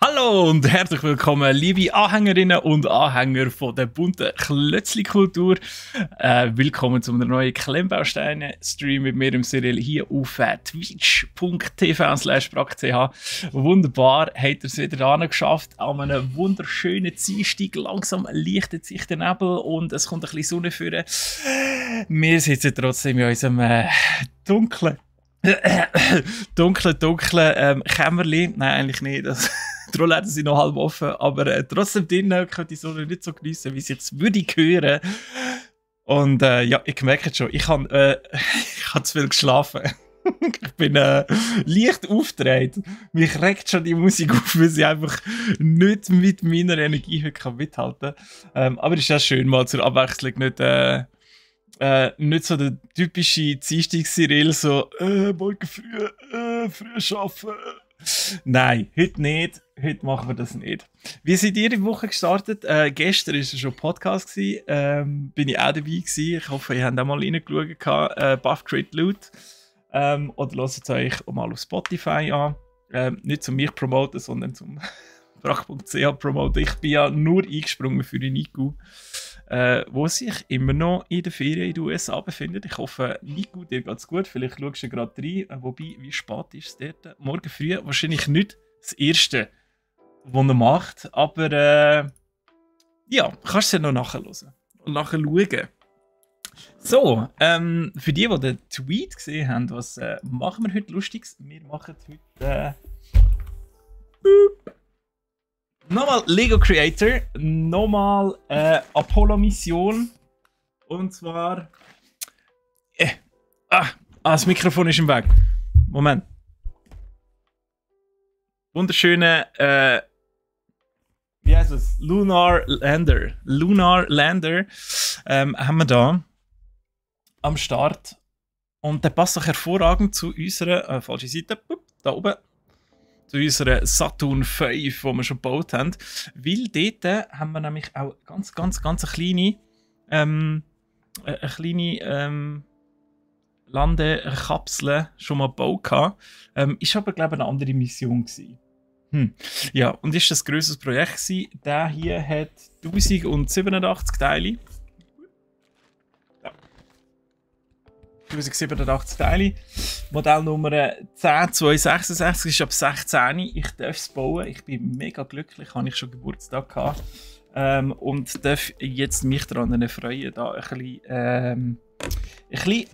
Hallo und herzlich willkommen, liebe Anhängerinnen und Anhänger von der bunten Klötzli-Kultur. Willkommen zu einem neuen Klemmbausteine-Stream mit mir im Serial hier auf twitch.tv/brackch. Wunderbar, hat er es wieder angeschafft. An einem wunderschönen Dienstag. Langsam lichtet sich der Nebel und es kommt ein bisschen Sonne vor. Wir sitzen trotzdem in unserem dunklen Kämmerli. Nein, eigentlich nicht. Die Rollläden sind noch halb offen, aber trotzdem drinnen könnte ich die Sonne nicht so geniessen, wie es jetzt würde ich hören. Und ja, ich merke schon, ich habe zu viel geschlafen. Ich bin leicht aufgedreht. Mich regt schon die Musik auf, weil sie einfach nicht mit meiner Energie heute mithalten kann. Aber es ist ja schön, mal zur Abwechslung nicht so der typische Dienstags-Serial, so morgen früh arbeiten. Nein, heute nicht. Heute machen wir das nicht. Wie seid ihr in die Woche gestartet? Gestern war es schon Podcast. Bin ich auch dabei gewesen. Ich hoffe, ihr habt auch mal reingeschaut. Buff Crit Loot. Oder hört es euch mal auf Spotify an. Nicht zum mich promoten, sondern zum brach.ch promoten. Ich bin ja nur eingesprungen für den Niku, wo sich immer noch in der Ferien in den USA befindet. Ich hoffe, Niku, dir geht's gut. Vielleicht schaust du gerade rein. Wobei, wie spät ist es dort? Morgen früh wahrscheinlich nicht das Erste, was er macht. Aber ja, kannst du es ja noch nachhören und nachschauen. So, für die den Tweet gesehen haben, was machen wir heute Lustiges? Wir machen heute nochmal Lego Creator, nochmal Apollo-Mission. Und zwar. Das Mikrofon ist im Weg. Moment. Wunderschöne. Wie heißt es? Lunar Lander. Lunar Lander haben wir da am Start. Und der passt auch hervorragend zu unserer. Falsche Seite. Da oben. Zu unserer Saturn 5, die wir schon gebaut haben. Weil dort haben wir nämlich auch ganz eine kleine Landekapsel schon mal gebaut. Ist aber, glaube ich, eine andere Mission gewesen. Ja, und ist das grösste Projekt gewesen. Der hier hat 1087 Teile. 1087 Teile. Modellnummer 10266 ist ab 16. Ich darf es bauen. Ich bin mega glücklich. Habe ich schon Geburtstag gehabt. Und darf jetzt mich daran erfreuen, da ein bisschen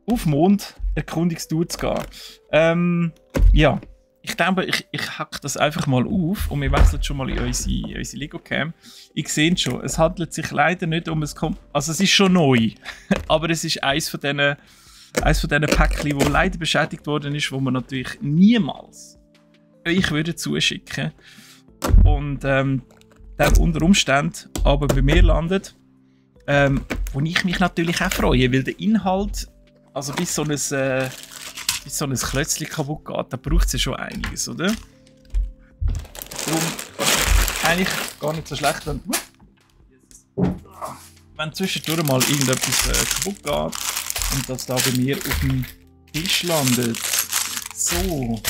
auf Mond Erkundungstour zu gehen. Ja, ich denke, ich hack das einfach mal auf und wir wechseln schon mal in unsere Lego-Cam. Ich sehe schon, es handelt sich leider nicht um also es ist schon neu, aber es ist eins von diesen Päckchen, das leider beschädigt worden ist, wo man natürlich niemals euch würde zuschicken und dann unter Umständen aber bei mir landet, wo ich mich natürlich auch freue, weil der Inhalt, also bis so ein Klötzchen kaputt geht, da braucht es ja schon einiges, oder? Darum eigentlich gar nicht so schlecht, wenn zwischendurch mal irgendetwas kaputt geht und das da bei mir auf dem Tisch landet. So,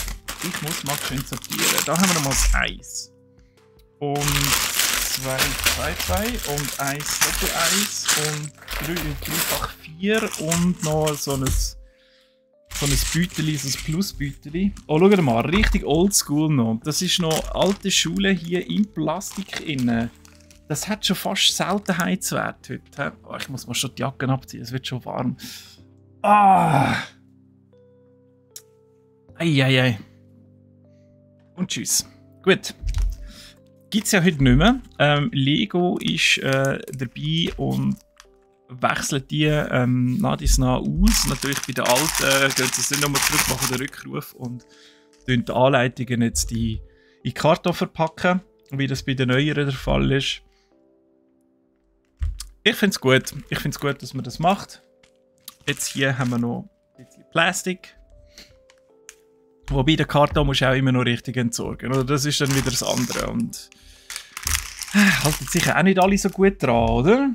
ich muss mal schön sortieren. Da haben wir nochmal das 1 und 2 und 1 Doppel-1 und 3x 4 und noch so ein Büteli, so ein Plus-Büteli. Oh, schaut mal, richtig oldschool noch. Das ist noch alte Schule hier in Plastik innen. Das hat schon fast Seltenheitswert heute. Oh, ich muss mal schon die Jacken abziehen, es wird schon warm. Eieiei. Und tschüss. Gut. Gibt es ja heute nicht mehr. Lego ist dabei und wechselt die nach dies nach aus. Natürlich bei den alten gehen sie es nicht nochmal zurück, machen den Rückruf und die Anleitungen jetzt in Karton verpacken, wie das bei den neueren der Fall ist. Ich finde es gut. Ich finde es gut, dass man das macht. Jetzt hier haben wir noch ein bisschen Plastik. Wobei der Karton muss auch immer noch richtig entsorgen. Oder? Das ist dann wieder das andere. Und halten sicher auch nicht alle so gut dran, oder?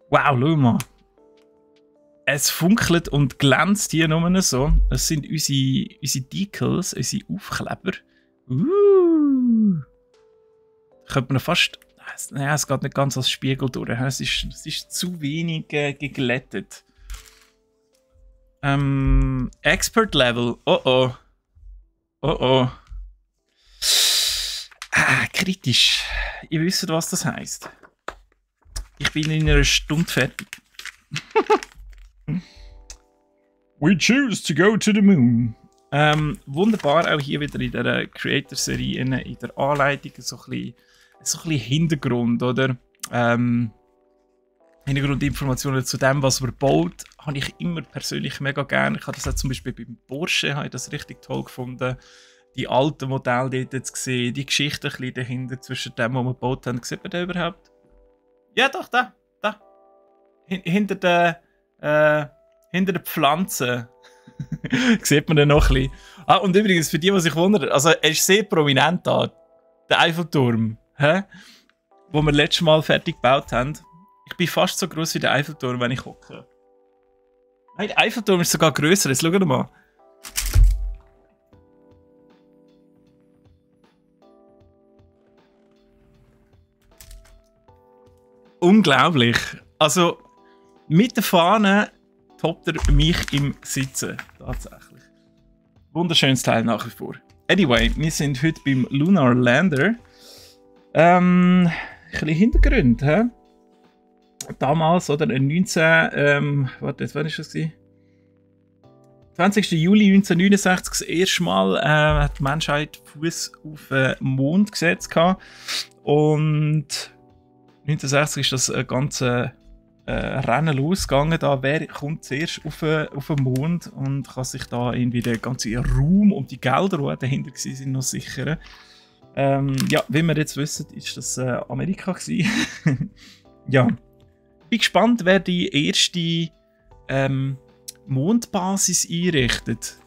Wow, schau mal. Es funkelt und glänzt hier nur so. Das sind unsere Decals, unsere Aufkleber. Könnte man fast... Nein, es geht nicht ganz als Spiegel durch. Es ist zu wenig geglättet. Expert Level. Oh oh. Oh oh. Kritisch. Ihr wisst, was das heisst. Ich bin in einer Stunde fertig. We choose to go to the moon. Wunderbar, auch hier wieder in der Creator-Serie, in der Anleitung, so ein bisschen Hintergrund, oder? Hintergrundinformationen zu dem, was man baut, habe ich immer persönlich mega gerne. Ich habe das auch zum Beispiel beim Porsche habe ich das richtig toll gefunden. Die alten Modelle dort zu sehen, die Geschichte ein bisschen dahinter zwischen dem, was wir gebaut haben. Sieht man den überhaupt? Ja, doch, da. Hinter den Pflanzen. Sieht man den noch ein bisschen. Und übrigens, für die, die sich wundern, also er ist sehr prominent da. Der Eiffelturm, wo wir letztes Mal fertig gebaut haben. Ich bin fast so groß wie der Eiffelturm, wenn ich hocke. Nein, der Eiffelturm ist sogar grösser. Jetzt schauen wir mal. Unglaublich. Also, mit der Fahne toppt er mich im Sitzen. Tatsächlich. Wunderschönes Teil nach wie vor. Anyway, wir sind heute beim Lunar Lander. Ein bisschen Hintergrund, hä? Damals, oder 19... warte, wann war das? 20. Juli 1969 das erste Mal hat die Menschheit Fuß auf den Mond gesetzt. Und 1960 ist das ganze Rennen losgegangen. Da wer kommt zuerst auf den Mond und kann sich da irgendwie den ganzen Raum und die Gelder, die dahinter waren, noch sichern. Ja, wie wir jetzt wissen, ist das Amerika gewesen. Ja. Ich bin gespannt, wer die erste Mondbasis einrichtet.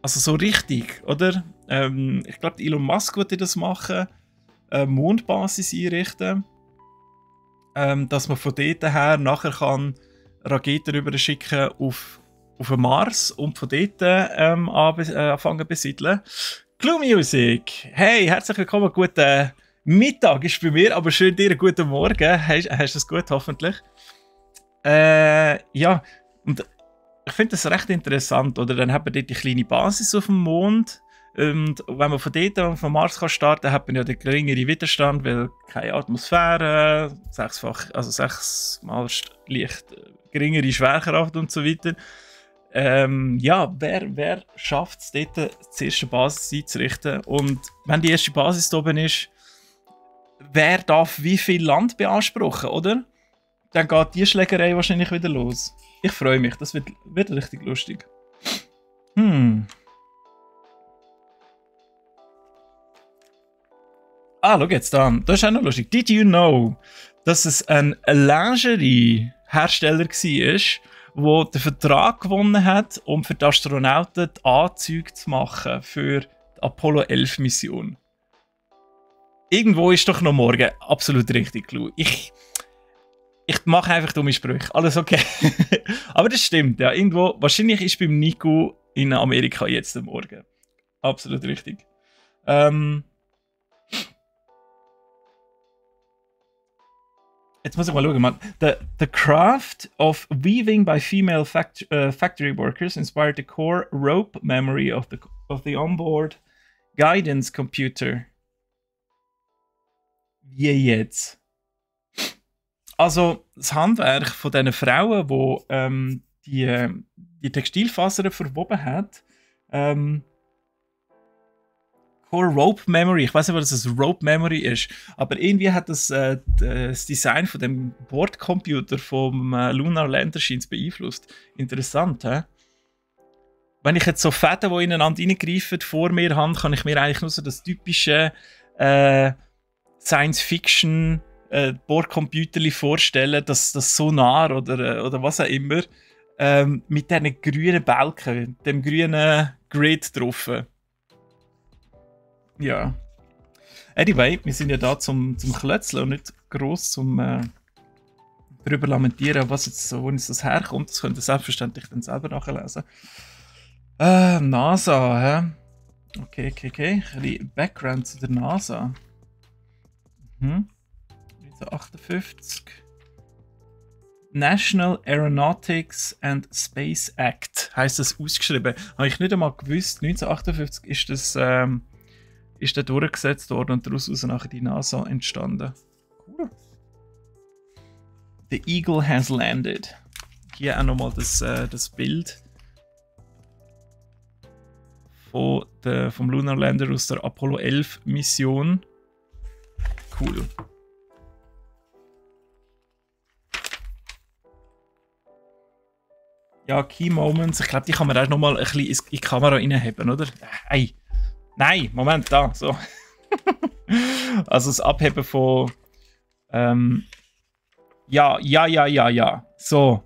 Also so richtig, oder? Ich glaube, Elon Musk würde das machen. Mondbasis einrichten. Dass man von dort her nachher kann Raketen rüber schicken auf den Mars und von dort anfangen zu besiedeln. Clue Music! Hey, herzlich willkommen, guten Mittag ist bei mir, aber schön dir einen guten Morgen. Hast du es gut, hoffentlich? Ja, und ich finde das recht interessant, oder? Dann hat man dort die kleine Basis auf dem Mond. Und wenn man von dort vom Mars kann starten, hat man ja den geringeren Widerstand, weil keine Atmosphäre, sechsmal leicht geringere Schwerkraft und so weiter. Ja, wer schafft es dort, die erste Basis einzurichten? Und wenn die erste Basis da oben ist, wer darf wie viel Land beanspruchen, oder? Dann geht die Schlägerei wahrscheinlich wieder los. Ich freue mich, das wird richtig lustig. Schau jetzt da. Das ist auch noch lustig. Did you know, dass es ein Lingerie-Hersteller war, der den Vertrag gewonnen hat, um für die Astronauten die Anzüge zu machen für die Apollo 11 Mission? Irgendwo ist doch noch morgen. Absolut richtig, Clou. Ich mache einfach dumme Sprüche. Alles okay. Aber das stimmt, ja. Irgendwo, wahrscheinlich ist beim Nico in Amerika jetzt am Morgen. Absolut richtig. Jetzt muss ich mal schauen, Mann. The craft of weaving by female factory workers inspired the core rope memory of the onboard guidance computer. Wie jetzt? Also, das Handwerk von diesen Frauen, die Textilfasern verwoben hat, Core Rope Memory, ich weiß nicht, was das Rope Memory ist, aber irgendwie hat das Design von dem Bordcomputer vom Lunar Lander beeinflusst. Interessant, hä? Wenn ich jetzt so Fäden, die ineinander reingreifen, vor mir habe, kann ich mir eigentlich nur so das typische Science-Fiction Bordcomputerli vorstellen, dass das Sonar oder was auch immer mit diesen grünen Balken, dem grünen Grid drauf. Ja. Anyway, wir sind ja da zum Klötzeln und nicht gross zum darüber lamentieren, wo jetzt das herkommt. Das könnt ihr selbstverständlich dann selber nachlesen. NASA, hä? Okay. Ein bisschen Background zu der NASA. 1958. National Aeronautics and Space Act heisst das ausgeschrieben. Habe ich nicht einmal gewusst. 1958 ist das durchgesetzt worden und daraus nachher die NASA entstanden. Cool. The Eagle has landed. Hier auch nochmal das Bild vom Lunar Lander aus der Apollo 11 Mission. Cool. Ja, Key Moments. Ich glaube, die kann man auch nochmal ein bisschen in die Kamera reinheben, oder? Nein, Moment, da. So. Also das Abheben von. Ja. So.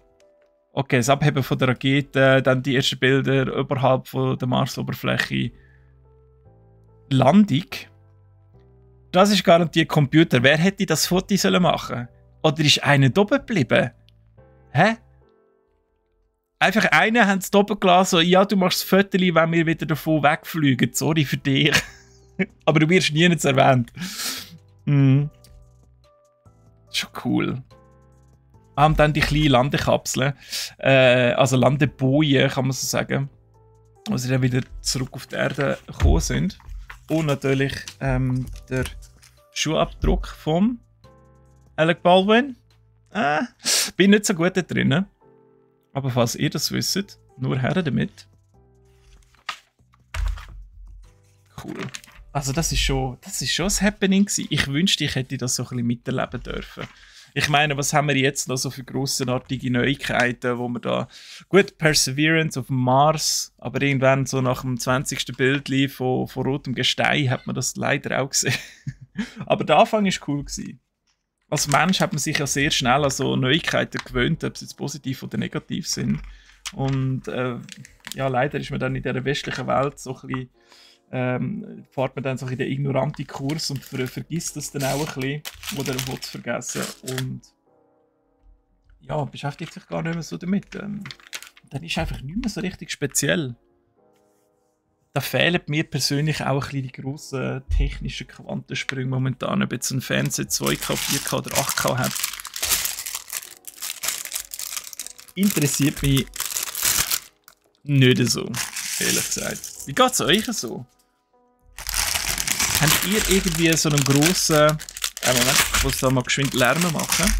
Okay, das Abheben von der Rakete, dann die ersten Bilder überhalb von der Marsoberfläche. Landung. Das ist garantiert Computer. Wer hätte das Foto machen sollen? Oder ist einer da oben geblieben? Hä? Einfach einen haben sie oben gelassen, so, ja, du machst das Foto, wenn wir wieder davon wegfliegen. Sorry für dich. Aber du wirst nie erwähnt. Schon cool. Und dann die kleinen Landekapseln. Also Landebojen, kann man so sagen. Wo sie dann wieder zurück auf die Erde gekommen sind. Und natürlich der Schuhabdruck von Alec Baldwin. Bin nicht so gut da drin. Aber falls ihr das wisst, nur her damit. Cool. Also das ist schon ein Happening gewesen. Ich wünschte, ich hätte das so ein bisschen miterleben dürfen. Ich meine, was haben wir jetzt noch so für grossenartige Neuigkeiten, wo wir da... Gut, Perseverance auf dem Mars, aber irgendwann so nach dem 20. Bild von rotem Gestein hat man das leider auch gesehen. Aber der Anfang war cool gewesen. Als Mensch hat man sich ja sehr schnell an so Neuigkeiten gewöhnt, ob sie jetzt positiv oder negativ sind. Und ja, leider ist man dann in dieser westlichen Welt so ein bisschen... fährt man dann so in den ignoranten Kurs und vergisst das dann auch ein bisschen oder will es vergessen und ja, beschäftigt sich gar nicht mehr so damit. Dann ist einfach nicht mehr so richtig speziell. Da fehlen mir persönlich auch ein bisschen die grossen technischen Quantensprünge momentan, ob jetzt ein Fernseher 2K, 4K oder 8K hat. Interessiert mich nicht so, ehrlich gesagt. Wie geht es euch so? Habt ihr irgendwie so einen grossen... Moment, ich muss da mal geschwind Lärm machen.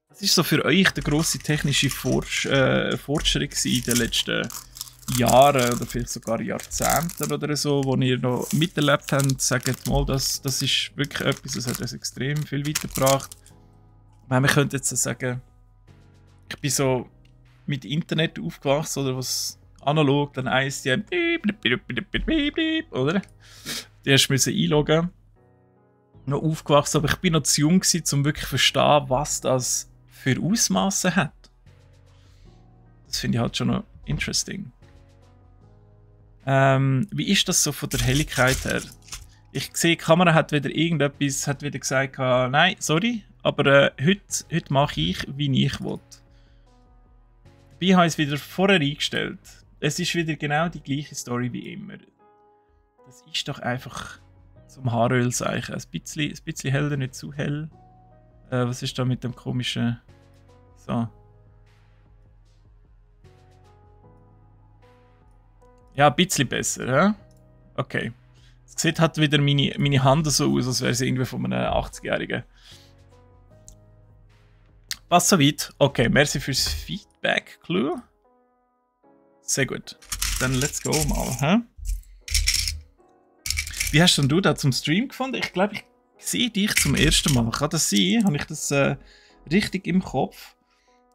Was ist so für euch der grosse technische Fortschritt in den letzten Jahren oder vielleicht sogar Jahrzehnten oder so, wo ihr noch miterlebt habt? Sagt mal, das ist wirklich etwas, das hat uns extrem viel weitergebracht. Man könnte jetzt sagen, ich bin so mit Internet aufgewachsen oder was analog, dann ISDN, oder? Die hast du einloggen. Noch aufgewachsen, aber ich bin noch zu jung gewesen, um wirklich zu verstehen, was das für Ausmaße hat. Das finde ich halt schon noch interesting. Wie ist das so von der Helligkeit her? Ich sehe, die Kamera hat wieder irgendetwas, hat wieder gesagt, nein, sorry, aber heute mache ich, wie ich will. Ich habe es wieder vorher eingestellt. Es ist wieder genau die gleiche Story wie immer. Das ist doch einfach zum Haarölzeichen. Ein bisschen heller, nicht zu hell. Was ist da mit dem komischen... So. Ja, ein bisschen besser, ja? Okay. Es sieht halt wieder meine Hand so aus, als wäre sie irgendwie von einem 80-Jährigen. Passt soweit. Okay, merci fürs Feedback, Clue. Sehr gut. Dann let's go mal. Hä? Wie hast denn du da zum Stream gefunden? Ich glaube, ich sehe dich zum ersten Mal. Kann das sein? Habe ich das richtig im Kopf?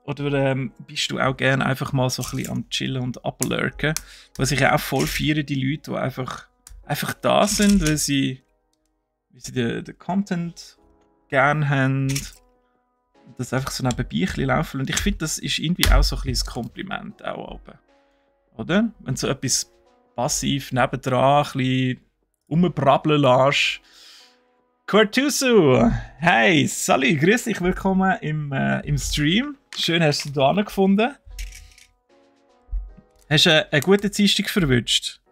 Oder bist du auch gerne einfach mal so ein bisschen am Chillen und Ablurken? Was ich auch voll feiere, die Leute, die einfach da sind, weil sie den Content gerne haben. Das einfach so nebenbei ein bisschen laufen. Und ich finde, das ist irgendwie auch so ein bisschen ein Kompliment. Auch oben. Oder? Wenn du so etwas passiv nebendran ein bisschen rumbrabbeln lässt. Cortusu! Hey, Sally, grüß dich, willkommen im Stream. Schön, hast du da gefunden. Hast du einen guten Dienstag verwünscht?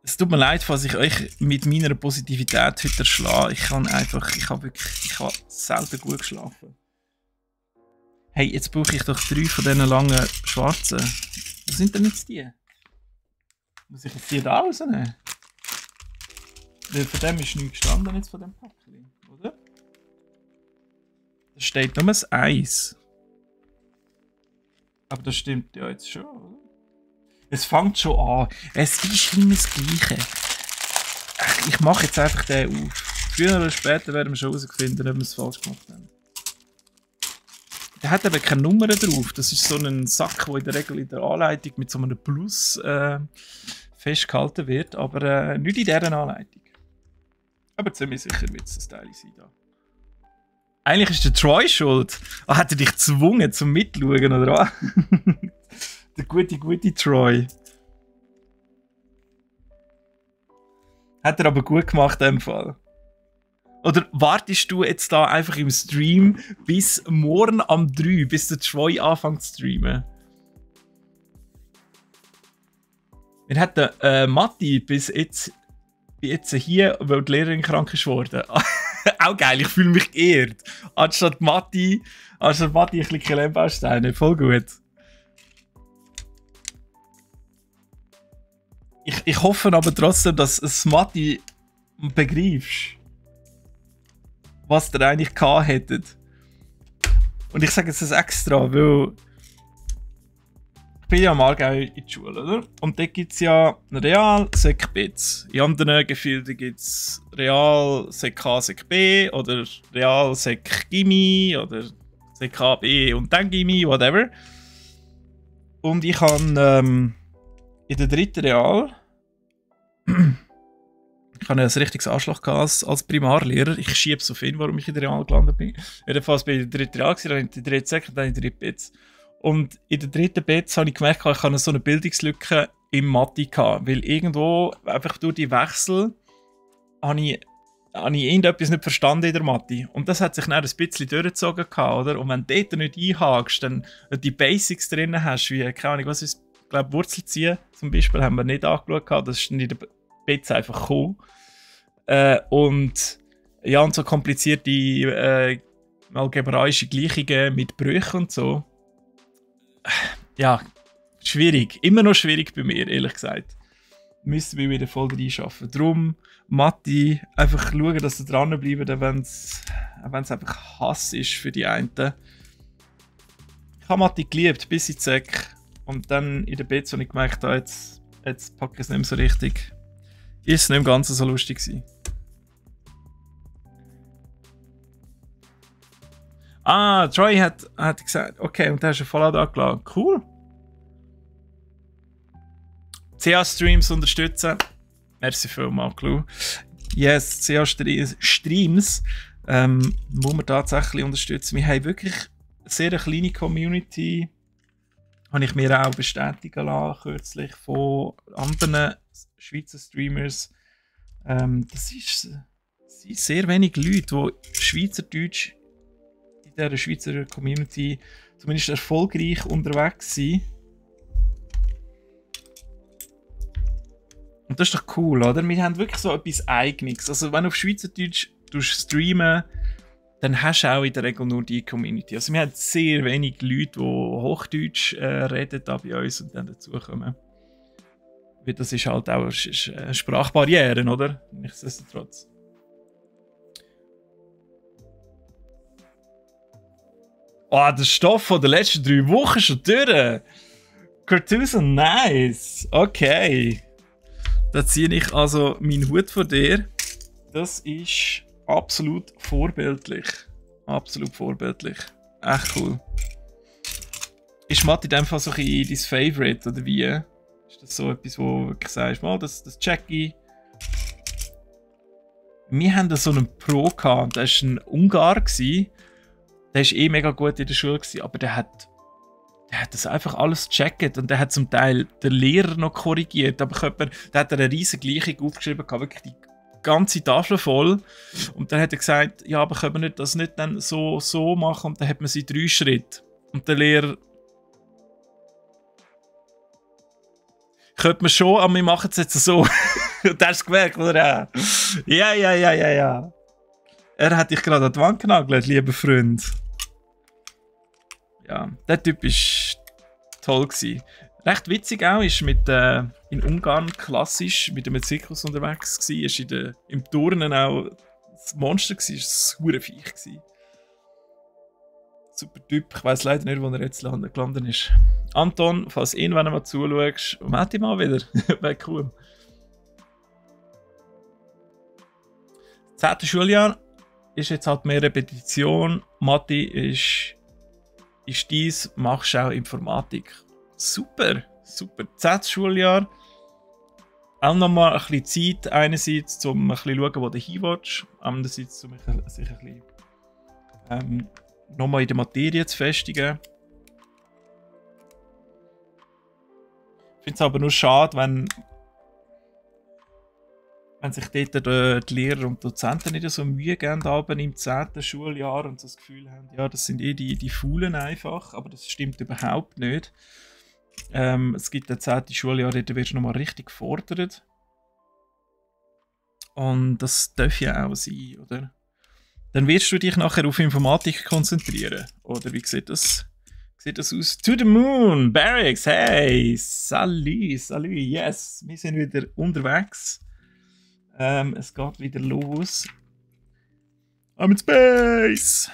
Es tut mir leid, falls ich euch mit meiner Positivität heute erschlage. Ich habe selten gut geschlafen. Hey, jetzt brauche ich doch 3 von diesen langen schwarzen. Was sind denn jetzt die? Muss ich jetzt die da rausnehmen? Weil von dem ist nichts gestanden, jetzt von dem Päckchen, oder? Da steht nur das Eis. Aber das stimmt ja jetzt schon, oder? Es fängt schon an. Es ist immer das Gleiche. Ich mache jetzt einfach den auf. Früher oder später werden wir schon herausfinden, ob wir es falsch gemacht haben. Der hat eben keine Nummer drauf. Das ist so ein Sack, der in der Regel in der Anleitung mit so einem Plus festgehalten wird, aber nicht in dieser Anleitung. Aber ziemlich sicher wird es ein Teil sein da. Eigentlich ist der Troy schuld. Ah, hat er dich gezwungen zum Mitschauen, oder was? Der gute Troy. Hat er aber gut gemacht in dem Fall. Oder wartest du jetzt da einfach im Stream bis morgen am 3, bis der Troy anfängt zu streamen? Wir hatten Matti bis jetzt hier, weil die Lehrerin krank ist worden. Auch geil, ich fühle mich geehrt. Anstatt Matti ein bisschen Lehmbausteine. Voll gut. Ich hoffe aber trotzdem, dass es Matti begreifst, was ihr eigentlich gehabt hättet. Und ich sage jetzt das extra, weil ich bin ja am Aargau in der Schule, oder? Und da gibt es ja Real, Sek, Bitz. In anderen Gefilden gibt es Real, Sek A, Sek B oder Real, Sek Gimmi oder Sek A, B und dann Gimmi, whatever. Und ich habe in der 3. Real ich hatte ein richtiges Anschlag als Primarlehrer. Ich schiebe so viel, warum ich in der Real gelandet bin. Jedenfalls bin ich in der 3. Real, dann in der 3. Sek und dann in der 3. Bitz. Und in der 3. Bitz habe ich gemerkt, ich hatte so eine Bildungslücke im Mathe gehabt, weil irgendwo, einfach durch die Wechsel, habe ich irgendetwas nicht verstanden in der Mathe. Und das hat sich dann ein bisschen durchgezogen gehabt, oder? Und wenn du dort nicht einhakst, dann die Basics drin hast, wie, keine Ahnung, was ist, ich glaube, Wurzelziehen zum Beispiel, haben wir nicht angeschaut, das ist in der Bitz einfach gekommen. Und ja, und so komplizierte algebraische Gleichungen mit Brüchen und so. Ja, schwierig. Immer noch schwierig bei mir, ehrlich gesagt. Müssen wir wieder voll reinschaffen. Darum, Matti, einfach schauen, dass sie dranbleiben, wenn es einfach Hass ist für die einen. Ich habe Matti geliebt, bis in die Sek. Und dann in der Bett habe ich gemerkt, jetzt packe ich es nicht mehr so richtig. Ist es nicht im Ganzen so lustig gewesen. Ah, Troy hat gesagt, okay, und der hast du voll angeladen. Cool. CA-Streams unterstützen. Merci vielmals, Clou. Yes, CA-Streams muss man tatsächlich unterstützen. Wir haben wirklich eine sehr kleine Community. Habe ich mir auch bestätigen lassen, kürzlich von anderen Schweizer Streamers. Das sind sehr wenig Leute, die Schweizerdeutsch in dieser Schweizer Community zumindest erfolgreich unterwegs sind. Und das ist doch cool, oder? Wir haben wirklich so etwas Eigenes. Also wenn du auf Schweizerdeutsch streamen, dann hast du auch in der Regel nur die Community. Also wir haben sehr wenig Leute, die Hochdeutsch reden da bei uns und dann dazukommen. Weil das ist halt auch Sprachbarrieren, oder? Nichtsdestotrotz. Oh, der Stoff von den letzten 3 Wochen schon durch. Cartusen, nice. Okay. Da ziehe ich also meinen Hut vor dir. Das ist absolut vorbildlich. Absolut vorbildlich. Echt cool. Ist Matti in dem Fall so ein bisschen dein Favorite, oder wie? Ist das so etwas, wo du wirklich sagst, mal, das check ich. Wir haben da so einen Pro gehabt, der war ein Ungar. Der war eh mega gut in der Schule, aber der hat das einfach alles gecheckt und der hat zum Teil den Lehrer noch korrigiert. Aber der hat eine riesige Gleichung aufgeschrieben, wirklich die ganze Tafel voll. Und dann hat er gesagt, ja, aber können wir das nicht dann so machen? Und dann hat man sie 3 Schritte. Und der Lehrer Könnte man schon, aber wir machen es jetzt so. Du hast es gemerkt, oder? Ja. Er hat dich gerade an die Wand genagelt, lieber Freund. Ja, der Typ war toll gewesen. Recht witzig auch, ist mit in Ungarn klassisch mit einem Zirkus unterwegs gewesen. Ist im Turnen auch das Monster gewesen, ist ein Viech gewesen. Super Typ, ich weiss leider nicht, wo er jetzt gelandet ist. Anton, falls du irgendwann mal zuschaust, melde dich mal wieder. Wäre cool. 10. Schuljahr ist jetzt halt mehr Repetition. Mathe ist dies, machst auch Informatik. Super. 10. Schuljahr. Auch nochmal ein bisschen Zeit, einerseits, um ein bisschen zu schauen, wo du hin willst. Andererseits, um sich ein bisschen nochmal in der Materie zu festigen. Ich finde es aber nur schade, wenn sich dort die Lehrer und Dozenten nicht so Mühe geben, aber im 10. Schuljahr und so das Gefühl haben, ja, das sind die Faulen einfach, aber das stimmt überhaupt nicht. Es gibt ein 10. Schuljahr, da wirst du nochmal richtig gefordert. Und das darf ja auch sein, oder? Dann wirst du dich nachher auf Informatik konzentrieren. Oder wie sieht das aus? To the moon! Barracks, hey! Salut, yes! Wir sind wieder unterwegs. Es geht wieder los. I'm in space!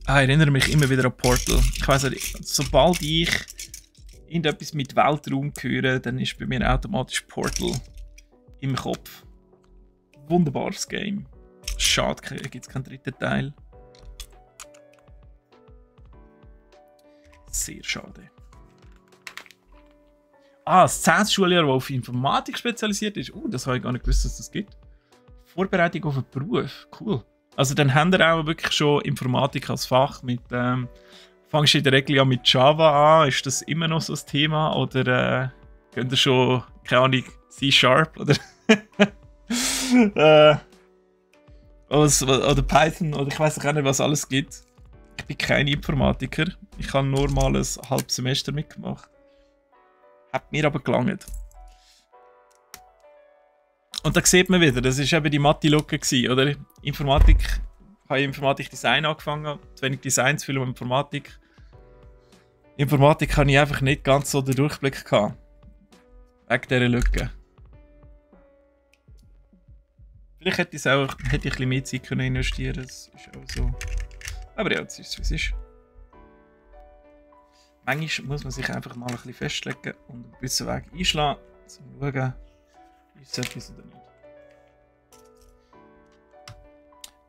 Ich erinnere mich immer wieder an Portal. Ich weiss nicht, sobald ich irgendetwas mit Weltraum höre, dann ist bei mir automatisch Portal im Kopf. Wunderbares Game. Schade, gibt es keinen dritten Teil. Sehr schade. Das 10. Schuljahr, das auf Informatik spezialisiert ist. Das habe ich gar nicht gewusst, dass das gibt. Vorbereitung auf einen Beruf. Cool. Also dann haben wir auch wirklich schon Informatik als Fach. Fangst du in der Regel ja mit Java an? Ist das immer noch so ein Thema? Oder könnt ihr schon, keine Ahnung, C# oder oder Python oder ich weiß auch nicht, was alles gibt. Ich bin kein Informatiker. Ich habe nur mal ein halbes Semester mitgemacht. Hat mir aber gelangt. Und da sieht man wieder, das war eben die Mathe-Lücke, oder? Informatik, ich habe Informatik-Design angefangen, zu wenig Design, zu viel um Informatik. Informatik habe ich einfach nicht ganz so den Durchblick gehabt. Wegen dieser Lücke. Vielleicht hätte ich ein bisschen mehr Zeit können investieren können. Das ist auch so. Aber ja, das ist wie es ist. Manchmal muss man sich einfach mal ein bisschen festlegen und einen gewissen Weg einschlagen, um zu schauen, ist es etwas oder nicht.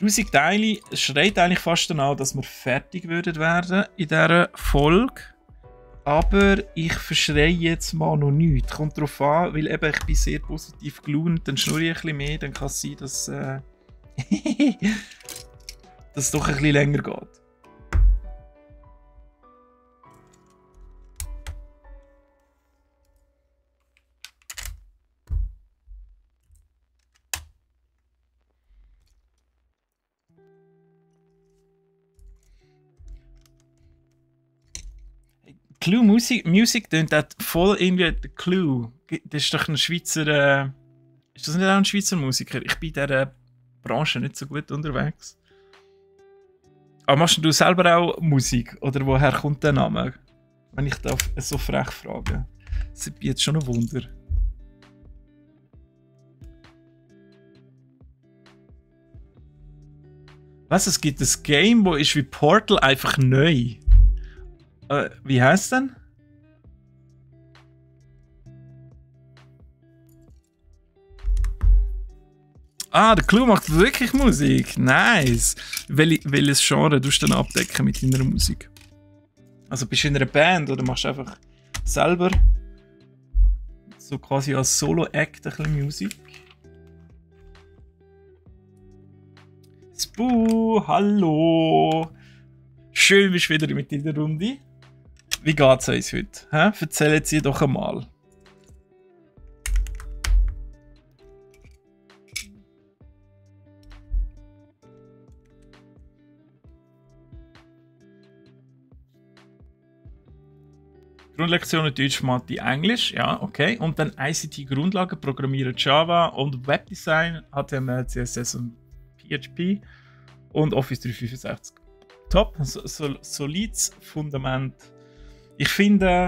1000 Teile schreit eigentlich fast danach, dass wir fertig werden in dieser Folge. Aber ich verschreie jetzt mal noch nichts. Kommt darauf an, weil eben ich bin sehr positiv gelaunt, dann schnurre ich ein bisschen mehr, dann kann es sein, dass es doch ein bisschen länger geht. Clue Music tönt voll irgendwie der Clue. Das ist doch ein Schweizer. Ist das nicht auch ein Schweizer Musiker? Ich bin in dieser Branche nicht so gut unterwegs. Aber machst du selber auch Musik? Oder woher kommt der Name? Wenn ich da so frech frage. Das ist jetzt schon ein Wunder. Was? Es gibt ein Game, das ist wie Portal einfach neu. Wie heißt es denn? Der Clue macht wirklich Musik. Nice. Welches Genre tust du dann abdecken mit deiner Musik? Also bist du in einer Band oder machst du einfach selber so quasi als Solo-Act ein bisschen Musik? Spoo, hallo. Schön bist du wieder mit in der Runde. Wie geht's uns heute? Erzählen Sie doch einmal. Grundlektionen Deutsch, Mathe, Englisch, ja, okay. Und dann ICT-Grundlagen, Programmieren Java und Webdesign, HTML, CSS und PHP und Office 365. Top, solides Fundament. Ich finde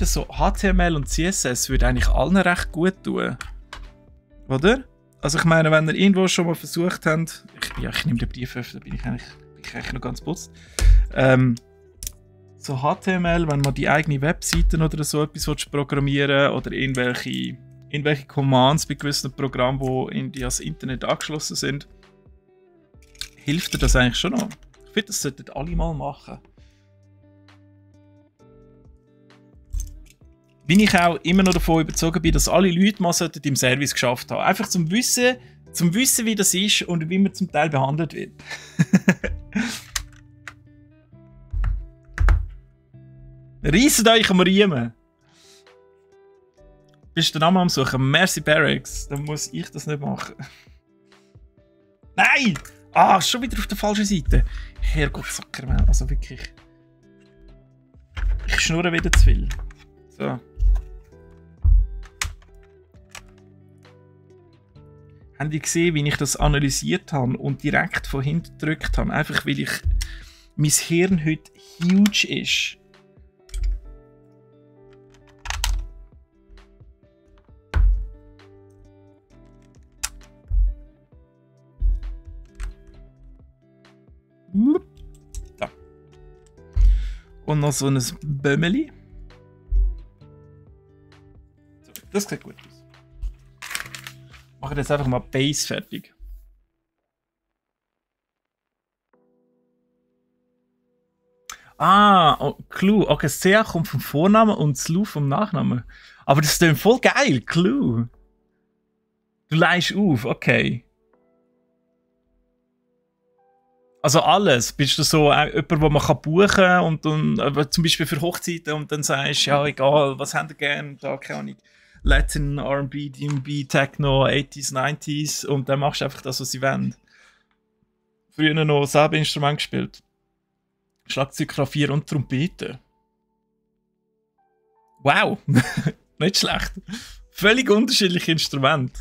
so HTML und CSS würde eigentlich allen recht gut tun. Oder? Also ich meine, wenn ihr irgendwo schon mal versucht habt, ich nehme den Brief auf, da bin ich eigentlich noch ganz putzt. So HTML, wenn man die eigene Webseiten oder so etwas programmieren oder irgendwelche Commands bei gewissen Programmen, die ans Internet angeschlossen sind, hilft dir das eigentlich schon noch. Ich finde, das sollten alle mal machen. Bin ich auch immer noch davon überzeugt bin, dass alle Leute mal im Service geschafft haben. Einfach zum Wissen, wie das ist und wie man zum Teil behandelt wird. Reisset euch am Riemen! Bist du den Namen am Suchen? Merci Barracks. Dann muss ich das nicht machen. Nein! Ah, schon wieder auf der falschen Seite. Herrgott, Sackermann. Also wirklich. Ich schnurre wieder zu viel. So. Habt ihr gesehen, wie ich das analysiert habe und direkt von hinten gedrückt habe? Einfach weil mein Hirn heute huge ist. Da. Und noch so ein Bömmeli. So, das sieht gut aus. Ich mache jetzt einfach mal Base fertig. Ah, oh, Clue. Okay, Sea kommt vom Vornamen und Slu vom Nachnamen. Aber das ist dann voll geil, Clue. Du leihst auf, okay. Also alles. Bist du so jemand, den man buchen kann und dann zum Beispiel für Hochzeiten und dann sagst, ja egal, was habt ihr gerne, da keine Ahnung. Latin, R&B, D&B, Techno, 80s, 90s und dann machst du einfach das, was sie wollen. Früher noch selber Instrument gespielt. Schlagzeug, Klavier und Trompete. Wow! Nicht schlecht. Völlig unterschiedliche Instrumente.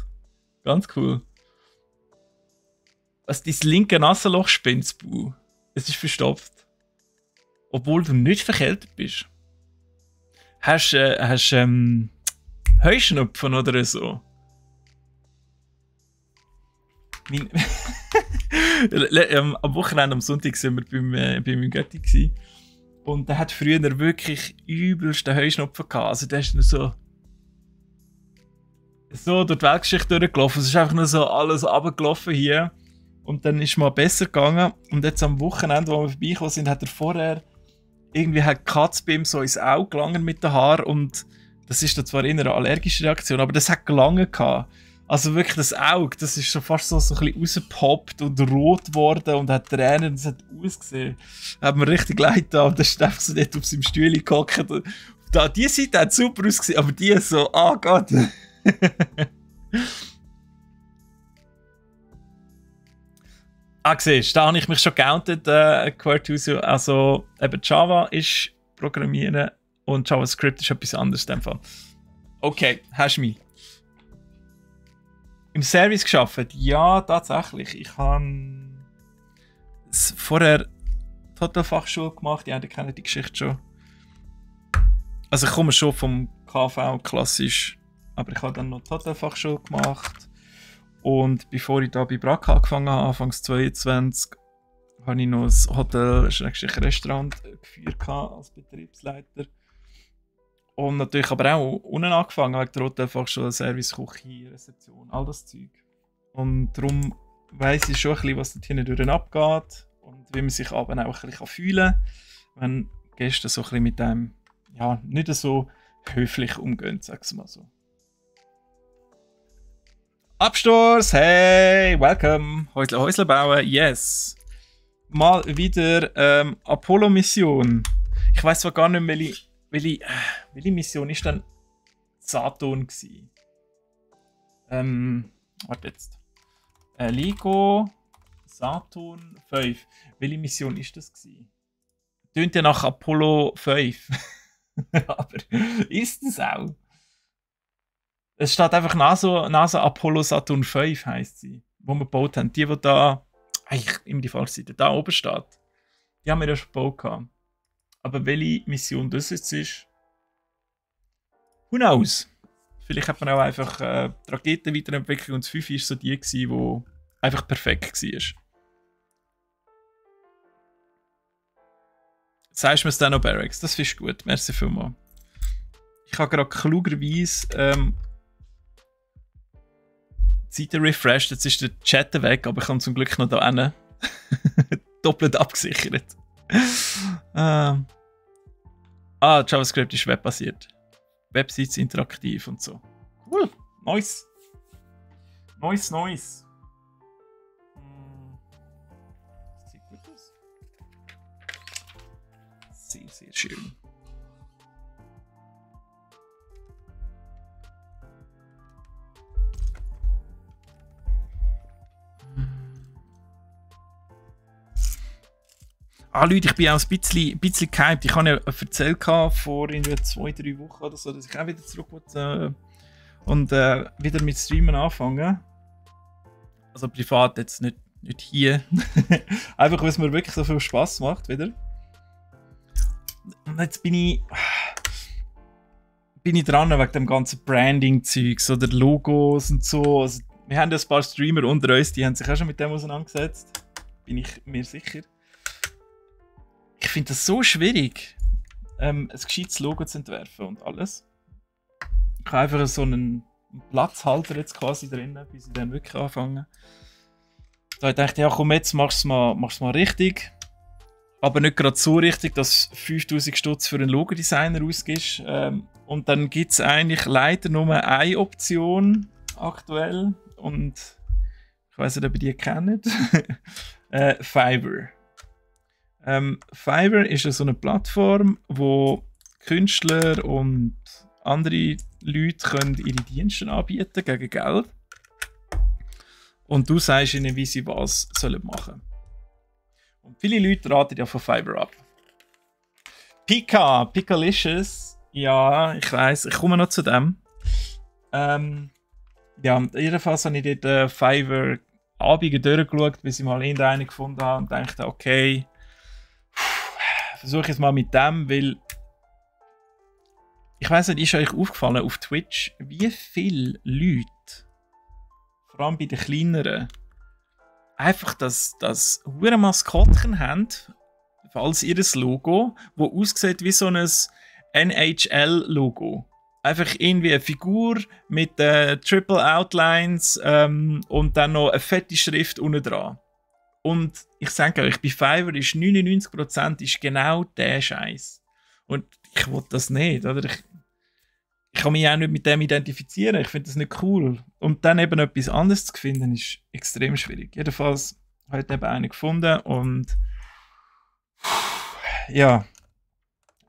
Ganz cool. Was dein linke Nasenloch spinnt, Bu. Es ist verstopft. Obwohl du nicht verkältet bist. Hast Heuschnupfen oder so? Am Wochenende, am Sonntag, waren wir bei meinem Götti gewesen. Und der hat früher wirklich übelsten Heuschnupfen gehabt. Also der ist nur so durch die Weltgeschichte durchgelaufen. Es ist einfach nur so alles runtergelaufen hier. Und dann ist es mal besser gegangen. Und jetzt am Wochenende, wo wir vorbeigekommen sind, hat er vorher irgendwie die Katze bei ihm so ins Auge gelangen mit den Haaren. Und das ist dann zwar eher eine allergische Reaktion, aber das hat gelangen gehabt. Also wirklich das Auge, das ist schon fast so ein bisschen rausgepoppt und rot geworden und hat Tränen und es hat ausgesehen. Hat mir richtig leid getan und dann ist einfach so dort auf seinem Stuhl gehockt. Da, die Seite hat super ausgesehen, aber die so, ah Gott. Siehst du, da habe ich mich schon geoutet, Quartuso. Also eben Java ist Programmieren und JavaScript ist etwas anderes in dem Fall. Okay, hast du mich. Im Service gearbeitet? Ja, tatsächlich. Ich habe vorher die Hotelfachschule gemacht. Ja, die kennen die Geschichte schon. Also ich komme schon vom KV klassisch, aber ich habe dann noch die Hotelfachschule gemacht. Und bevor ich da bei Brack angefangen habe, Anfangs 2022, habe ich noch ein Hotel-Restaurant geführt als Betriebsleiter. Und natürlich aber auch unten angefangen, wegen der Hotelfachschule, Service, Küche, Rezeption, all das Zeug. Und darum weiss ich schon ein bisschen, was dort hinten abgeht und wie man sich aber auch ein bisschen fühlen kann, wenn Gäste so ein bisschen mit einem, ja, nicht so höflich umgehen, sag's mal so. Absturz, hey, welcome, Häusle bauen, yes. Mal wieder Apollo-Mission. Ich weiss zwar gar nicht mehr, welche Mission ist dann Saturn gsi? Warte jetzt. LEGO Saturn 5. Welche Mission ist das gsi? Tönt ja nach Apollo 5. Aber ist es auch? Es steht einfach NASA Apollo Saturn 5 heisst sie, wo wir gebaut haben. Die da, eigentlich immer die falsche Seite, da oben steht. Die haben wir ja schon gebaut gehabt. Aber welche Mission das jetzt ist, who knows? Vielleicht hat man auch einfach die Raketen weiterentwickelt und das 5 war so die, die einfach perfekt war. Sagst du mir es dann noch, Barracks? Das ist gut, merci vielmals. Ich habe gerade klugerweise die Seite refreshed, jetzt ist der Chat weg, aber ich habe zum Glück noch da hinten doppelt abgesichert. JavaScript ist webbasiert. Websites interaktiv und so. Cool, nice. Nice. Das sieht gut aus. Sehr, sehr schön. Leute, ich bin auch ein bisschen gehypt. Ich habe ja erzählt vor 2-3 Wochen oder so, dass ich auch wieder zurück wollte und wieder mit Streamen anfangen. Also privat jetzt, nicht hier. Einfach, weil es mir wirklich so viel Spass macht wieder. Und jetzt bin ich dran wegen dem ganzen Branding-Zeugs oder Logos und so. Also, wir haben ja ein paar Streamer unter uns, die haben sich auch schon mit dem auseinandergesetzt. Bin ich mir sicher. Ich finde das so schwierig, ein gescheites Logo zu entwerfen und alles. Ich habe einfach so einen Platzhalter jetzt quasi drin, bis ich dann wirklich anfange. Da dachte ich, ja komm, jetzt mach's mal richtig. Aber nicht gerade so richtig, dass 5000 Stutz für einen Logodesigner ausgibst. Und dann gibt es eigentlich leider nur eine Option aktuell. Und ich weiß nicht, ob ihr die kennt. Fiverr. Fiverr ist so eine Plattform, wo Künstler und andere Leute können ihre Dienste anbieten gegen Geld. Und du sagst ihnen, wie sie was sollen machen. Und viele Leute raten ja von Fiverr ab. Pikalicious, ja, ich weiss, ich komme noch zu dem. Ja, jedenfalls habe ich dort Fiverr Abende durchgeschaut, bis ich mal irgendeinen gefunden habe und dachte, okay, versuche es mal mit dem, weil ich weiss nicht, ist euch aufgefallen auf Twitch, wie viele Leute, vor allem bei den kleineren, einfach das hure Maskottchen haben, als ihr Logo, das aussieht wie so ein NHL-Logo. Einfach irgendwie eine Figur mit Triple Outlines und dann noch eine fette Schrift unten dran. Und ich sage euch, bei Fiverr ist 99% ist genau der Scheiß. Und ich will das nicht, oder? Ich kann mich auch nicht mit dem identifizieren. Ich finde das nicht cool. Und dann eben etwas anderes zu finden, ist extrem schwierig. Jedenfalls habe ich eben einen gefunden und ja,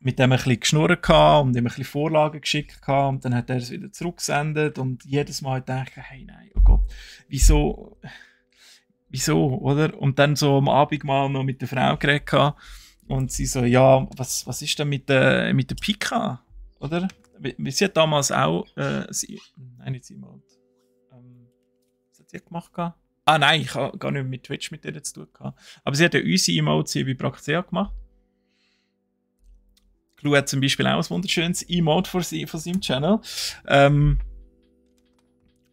mit dem ein bisschen geschnurrt und ihm ein bisschen Vorlagen geschickt und dann hat er es wieder zurückgesendet und jedes Mal dachte ich, hey nein, oh Gott, wieso, oder? Und dann so am Abend mal noch mit der Frau geredet und sie so, ja, was ist denn mit der Pika, oder? Wie sie hat damals auch, nein, nicht sie mal, was hat sie gemacht? Nein, ich habe gar nicht mit Twitch mit ihr zu tun gehabt. Aber sie hat ja unsere Emotes hier bei Praxia gemacht. Clou hat zum Beispiel auch ein wunderschönes Emote von seinem Channel.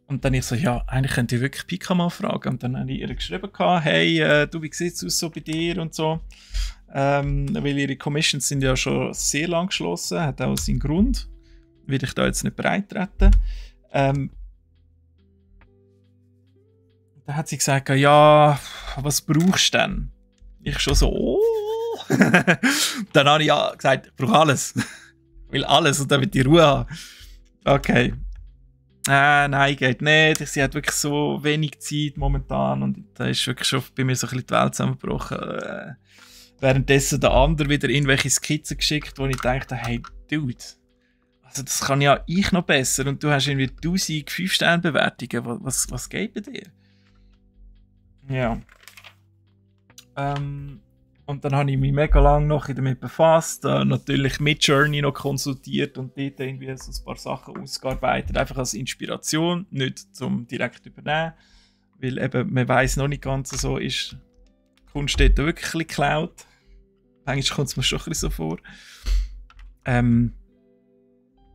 Und dann ich so, ja, eigentlich könnte ich wirklich Pika mal fragen. Und dann habe ich ihr geschrieben, hey, du, wie sieht es aus so bei dir und so. Weil ihre Commissions sind ja schon sehr lang geschlossen, hat auch seinen Grund. Will ich da jetzt nicht breitreten. Dann hat sie gesagt, ja, was brauchst du denn? Ich schon so, oh. Dann habe ich ja gesagt, ich brauche alles. Ich will alles und dann will ich Ruhe haben. Okay. Nein, geht nicht. Sie hat wirklich so wenig Zeit momentan und da ist wirklich schon bei mir so ein bisschen die Welt zusammengebrochen. Währenddessen der andere wieder irgendwelche Skizzen geschickt, wo ich dachte, hey, Dude, also das kann ja ich noch besser und du hast irgendwie 1000 5-Sterne-Bewertungen. Was geht bei dir? Ja. Und dann habe ich mich mega lange noch damit befasst, natürlich mit Journey noch konsultiert und dort irgendwie so ein paar Sachen ausgearbeitet, einfach als Inspiration, nicht zum direkt übernehmen, weil eben man weiss noch nicht ganz so, ist die Kunst dort wirklich ein bisschen geklaut. Manchmal kommt es mir schon ein bisschen so vor.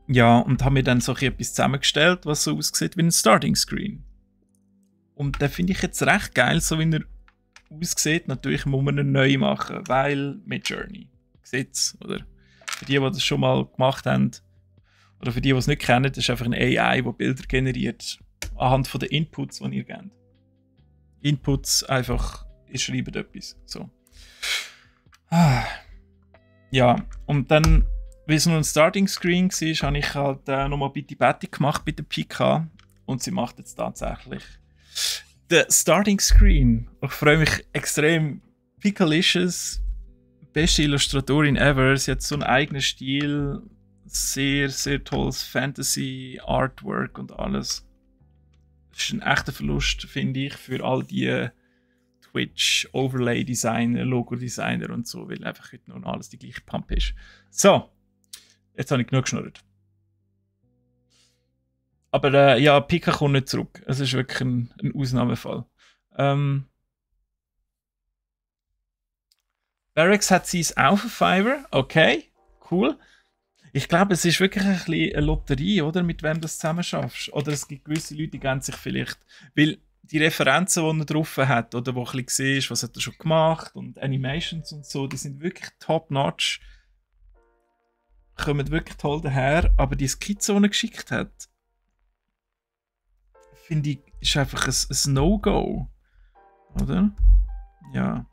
Ja, und habe mir dann so etwas zusammengestellt, was so aussieht wie ein Starting Screen. Und den finde ich jetzt recht geil, so wie er aussieht. Natürlich muss man ihn neu machen, weil mit Journey. Gesetz, oder? Für die das schon mal gemacht haben, oder für die es nicht kennen, das ist einfach ein AI, der Bilder generiert, anhand von den Inputs, die ihr gebt. Inputs einfach, ihr schreibt etwas. So. Ja, und dann, wie es nur ein Starting Screen war, habe ich halt nochmal Bitty Batty gemacht bei der PK und sie macht jetzt tatsächlich den Starting Screen. Ich freue mich extrem. Pikalicious, beste Illustratorin ever. Sie hat so einen eigenen Stil, sehr, sehr tolles Fantasy-Artwork und alles. Das ist ein echter Verlust, finde ich, für all die Twitch-Overlay-Designer, Logo-Designer und so, weil einfach heute noch alles die gleiche Pump ist. So, jetzt habe ich genug geschnurrt. Aber ja, Pika kommt nicht zurück. Es ist wirklich ein Ausnahmefall. Barracks hat sie es auch für Fiverr. Okay, cool. Ich glaube, es ist wirklich ein bisschen eine Lotterie, oder? Mit wem du das zusammen schaffst. Oder es gibt gewisse Leute, die geben sich vielleicht. Weil die Referenzen, die er drauf hat, oder wo ein bisschen siehst, was hat er schon gemacht und Animations und so, die sind wirklich top-notch. Kommen wirklich toll daher. Aber die Skizze, die er geschickt hat, finde ich, ist einfach ein No-Go. Oder? Ja.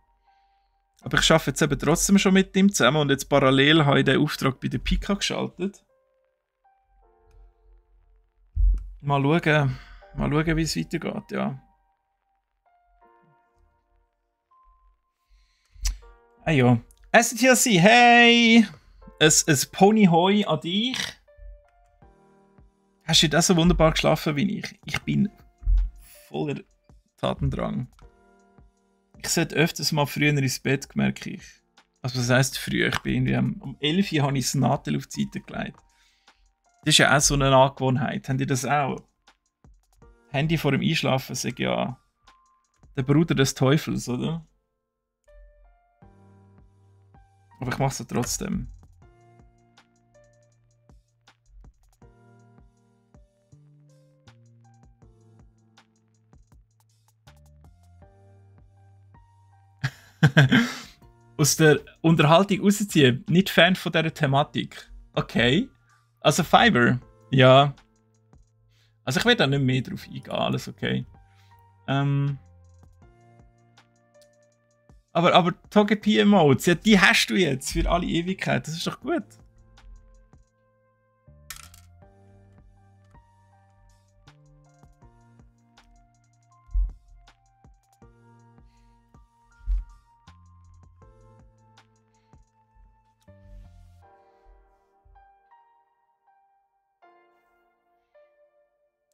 Aber ich arbeite jetzt eben trotzdem schon mit ihm zusammen und jetzt parallel habe ich den Auftrag bei der Pika geschaltet. Mal schauen, wie es weitergeht, ja. Ah ja. STLC, hey! Ein Ponyhoi an dich. Hast du das so wunderbar geschlafen wie ich? Ich bin voller Tatendrang. Ich sollte öfters mal früher ins Bett, merke ich. Also was heisst früher? Ich bin irgendwie um 11 Uhr habe ich das Nadel auf die Seite gelegt. Das ist ja auch so eine Angewohnheit. Habt ihr das auch? Handy vor dem Einschlafen sagt ja der Bruder des Teufels, oder? Aber ich mache es ja trotzdem. Aus der Unterhaltung rausziehen. Nicht Fan von dieser Thematik. Okay. Also Fiverr. Ja. Also ich will da nicht mehr drauf eingehen. Alles okay. Aber Togepi-Emotes, ja, die hast du jetzt für alle Ewigkeit. Das ist doch gut.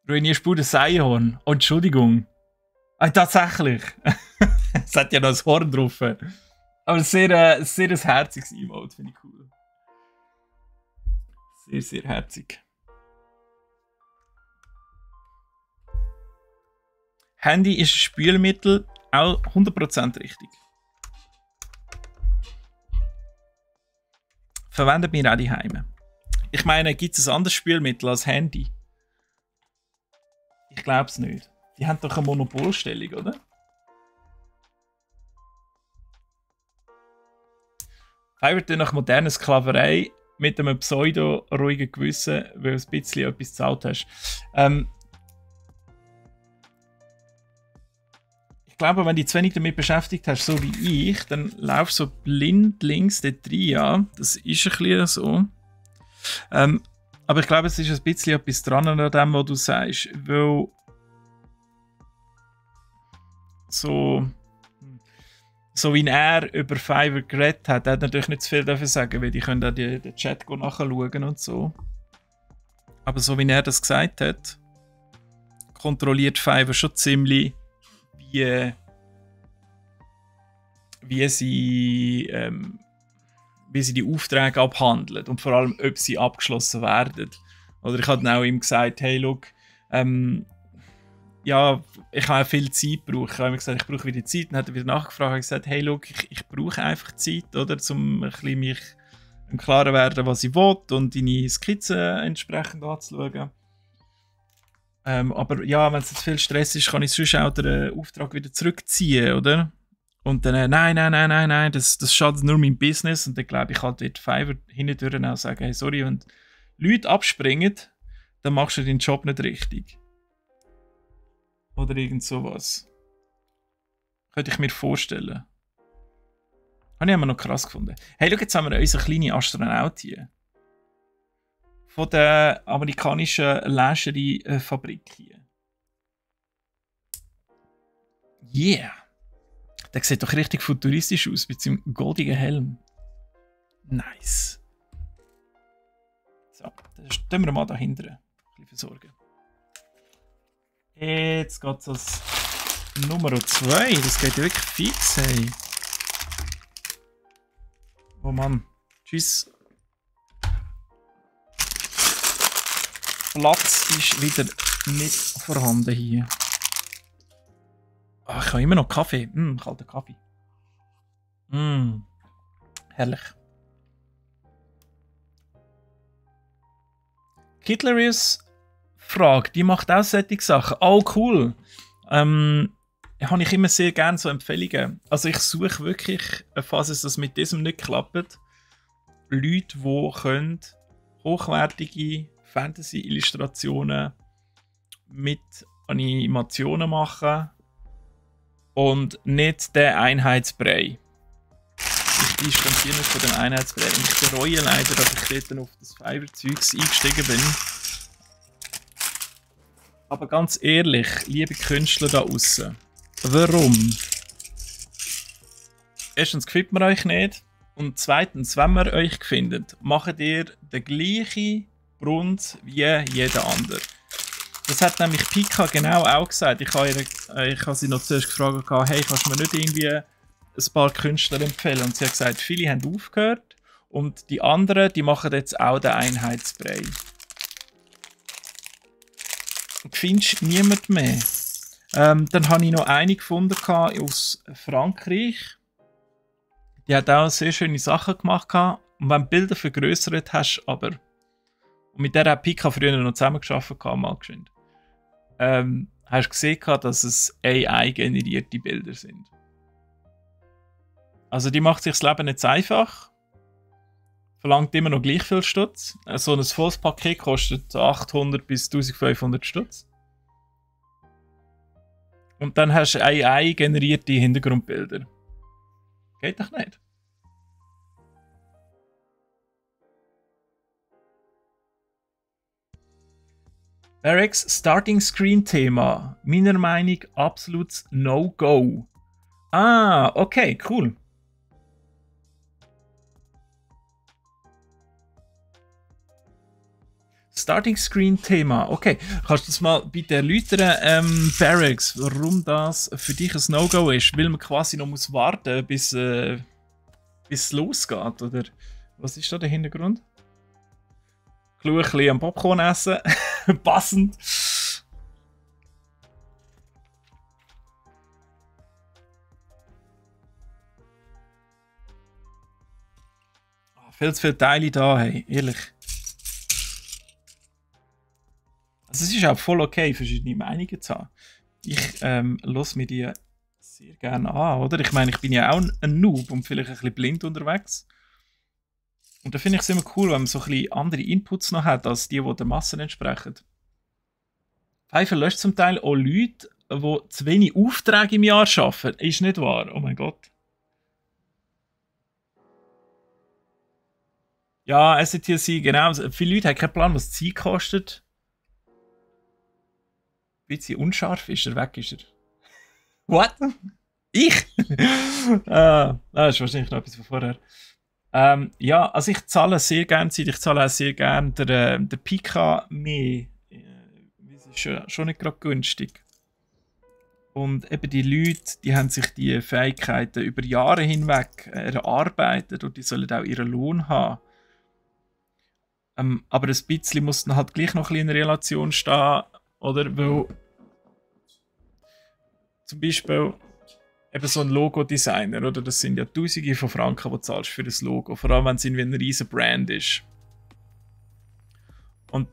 Ruinierst du das Seihorn? Oh, Entschuldigung. Ah, tatsächlich. Es hat ja noch ein Horn drauf. Aber sehr ein herziges Emote, finde ich cool. Sehr, sehr herzig. Handy ist ein Spülmittel, auch 100% richtig. Verwenden wir auch die Heime. Ich meine, gibt es ein anderes Spülmittel als Handy? Ich glaube es nicht. Die haben doch eine Monopolstellung, oder? Fiverr tut nach moderner Sklaverei mit einem pseudo-ruhigen Gewissen, weil du ein bisschen etwas gezahlt hast. Ich glaube, wenn du dich zu wenig damit beschäftigt hast, so wie ich, dann laufst du so blind links dort rein. Ja, das ist ein bisschen so. Aber ich glaube, es ist ein bisschen etwas dran an dem, was du sagst. Weil so wie er über Fiverr geredet hat, er hat natürlich nicht zu viel dafür sagen, weil die können auch den Chat nachschauen und so. Aber so wie er das gesagt hat, kontrolliert Fiverr schon ziemlich, wie wie sie die Aufträge abhandeln und vor allem, ob sie abgeschlossen werden. Oder ich habe dann auch ihm gesagt, hey, look, ja, ich habe viel Zeit gebraucht. Ich habe ihm gesagt, ich brauche wieder Zeit. Dann hat er wieder nachgefragt und gesagt, hey, look, ich brauche einfach Zeit, oder, um ein bisschen mich im Klaren werden, was ich will und deine Skizzen entsprechend anzuschauen. Aber ja, wenn es jetzt viel Stress ist, kann ich sonst auch den Auftrag wieder zurückziehen, oder? Und dann, nein, das schadet nur meinem Business. Und dann glaube ich, halt wird Fiverr hindurch auch sagen, hey, sorry, wenn Leute abspringen, dann machst du deinen Job nicht richtig. Oder irgend sowas. Könnte ich mir vorstellen. Habe ich immer noch krass gefunden. Hey, schau, jetzt haben wir unseren kleinen Astronaut hier. Von der amerikanischen Lingerie-Fabrik hier. Yeah! Der sieht doch richtig futuristisch aus mit seinem goldigen Helm. Nice. So, dann stehen wir mal dahinter. Ein bisschen versorgen. Jetzt geht es als Nummer 2. Das geht ja wirklich fix, hey. Oh Mann. Tschüss. Platz ist wieder nicht vorhanden hier. Ach, ich habe immer noch Kaffee. Kalter Kaffee. Herrlich. Kitlerius fragt, die macht auch solche Sachen. Oh, cool. Habe ich immer sehr gerne so Empfehlungen. Also ich suche wirklich, falls es das mit diesem nicht klappt, Leute, die können hochwertige Fantasy-Illustrationen mit Animationen machen und nicht den Einheitsbrei. Ich distanziere mich von dem Einheitsbrei. Und ich bereue leider, dass ich dort auf das Fiverr-Zeugs eingestiegen bin. Aber ganz ehrlich, liebe Künstler da außen, warum? Erstens gefällt mir euch nicht. Und zweitens, wenn man euch findet, macht ihr den gleichen Grund wie jeder andere. Das hat nämlich Pika genau auch gesagt. Ich habe sie noch zuerst gefragt, hey, kannst du mir nicht irgendwie ein paar Künstler empfehlen? Und sie hat gesagt, viele haben aufgehört und die anderen, die machen jetzt auch den Einheitsbrei. Und findest niemand mehr. Dann habe ich noch eine gefunden aus Frankreich. Die hat auch sehr schöne Sachen gemacht. Und wenn du Bilder vergrößert hast, aber. Und mit der hat Pika früher noch zusammengearbeitet, mal geschwind. Hast du gesehen, dass es AI-generierte Bilder sind. Also die macht sich das Leben nicht einfach. Verlangt immer noch gleich viel Stutz. So ein volles Paket kostet 800 bis 1500 Stutz. Und dann hast du AI-generierte Hintergrundbilder. Geht doch nicht. Barracks Starting Screen Thema. Meiner Meinung nach absolutes No-Go. Ah, okay, cool. Starting Screen Thema. Okay, kannst du das mal bitte erläutern, Barracks, warum das für dich ein No-Go ist? Weil man quasi noch muss warten, bis es losgeht, oder? Was ist da der Hintergrund? Ein bisschen am Popcorn essen. Passend. Viel zu viele Teile da, hey, ehrlich. Also es ist auch voll okay, verschiedene Meinungen zu haben. Ich lasse mir die sehr gerne an, oder? Ich meine, ich bin ja auch ein Noob und vielleicht ein bisschen blind unterwegs. Und da finde ich es immer cool, wenn man so ein bisschen andere Inputs noch hat, als die der Masse entsprechen. Fiverr löscht zum Teil auch Leute, die zu wenig Aufträge im Jahr arbeiten. Ist nicht wahr? Oh mein Gott. Ja, STC, genau. Viele Leute haben keinen Plan, was Zeit kostet. Ein bisschen unscharf ist er, weg ist er. What? Ich? Das ist wahrscheinlich noch etwas von vorher. Ja, also ich zahle sehr gerne Zeit, ich zahle auch sehr gerne der Pika mehr. Es ist schon nicht gerade günstig. Und eben die Leute, die haben sich die Fähigkeiten über Jahre hinweg erarbeitet und die sollen auch ihren Lohn haben. Aber ein bisschen muss dann halt gleich noch ein bisschen in Relation stehen, oder? Weil zum Beispiel eben so ein Logo-Designer, oder? Das sind ja Tausende von Franken, die du zahlst für das Logo. Vor allem, wenn es irgendwie ein riesen Brand ist. Und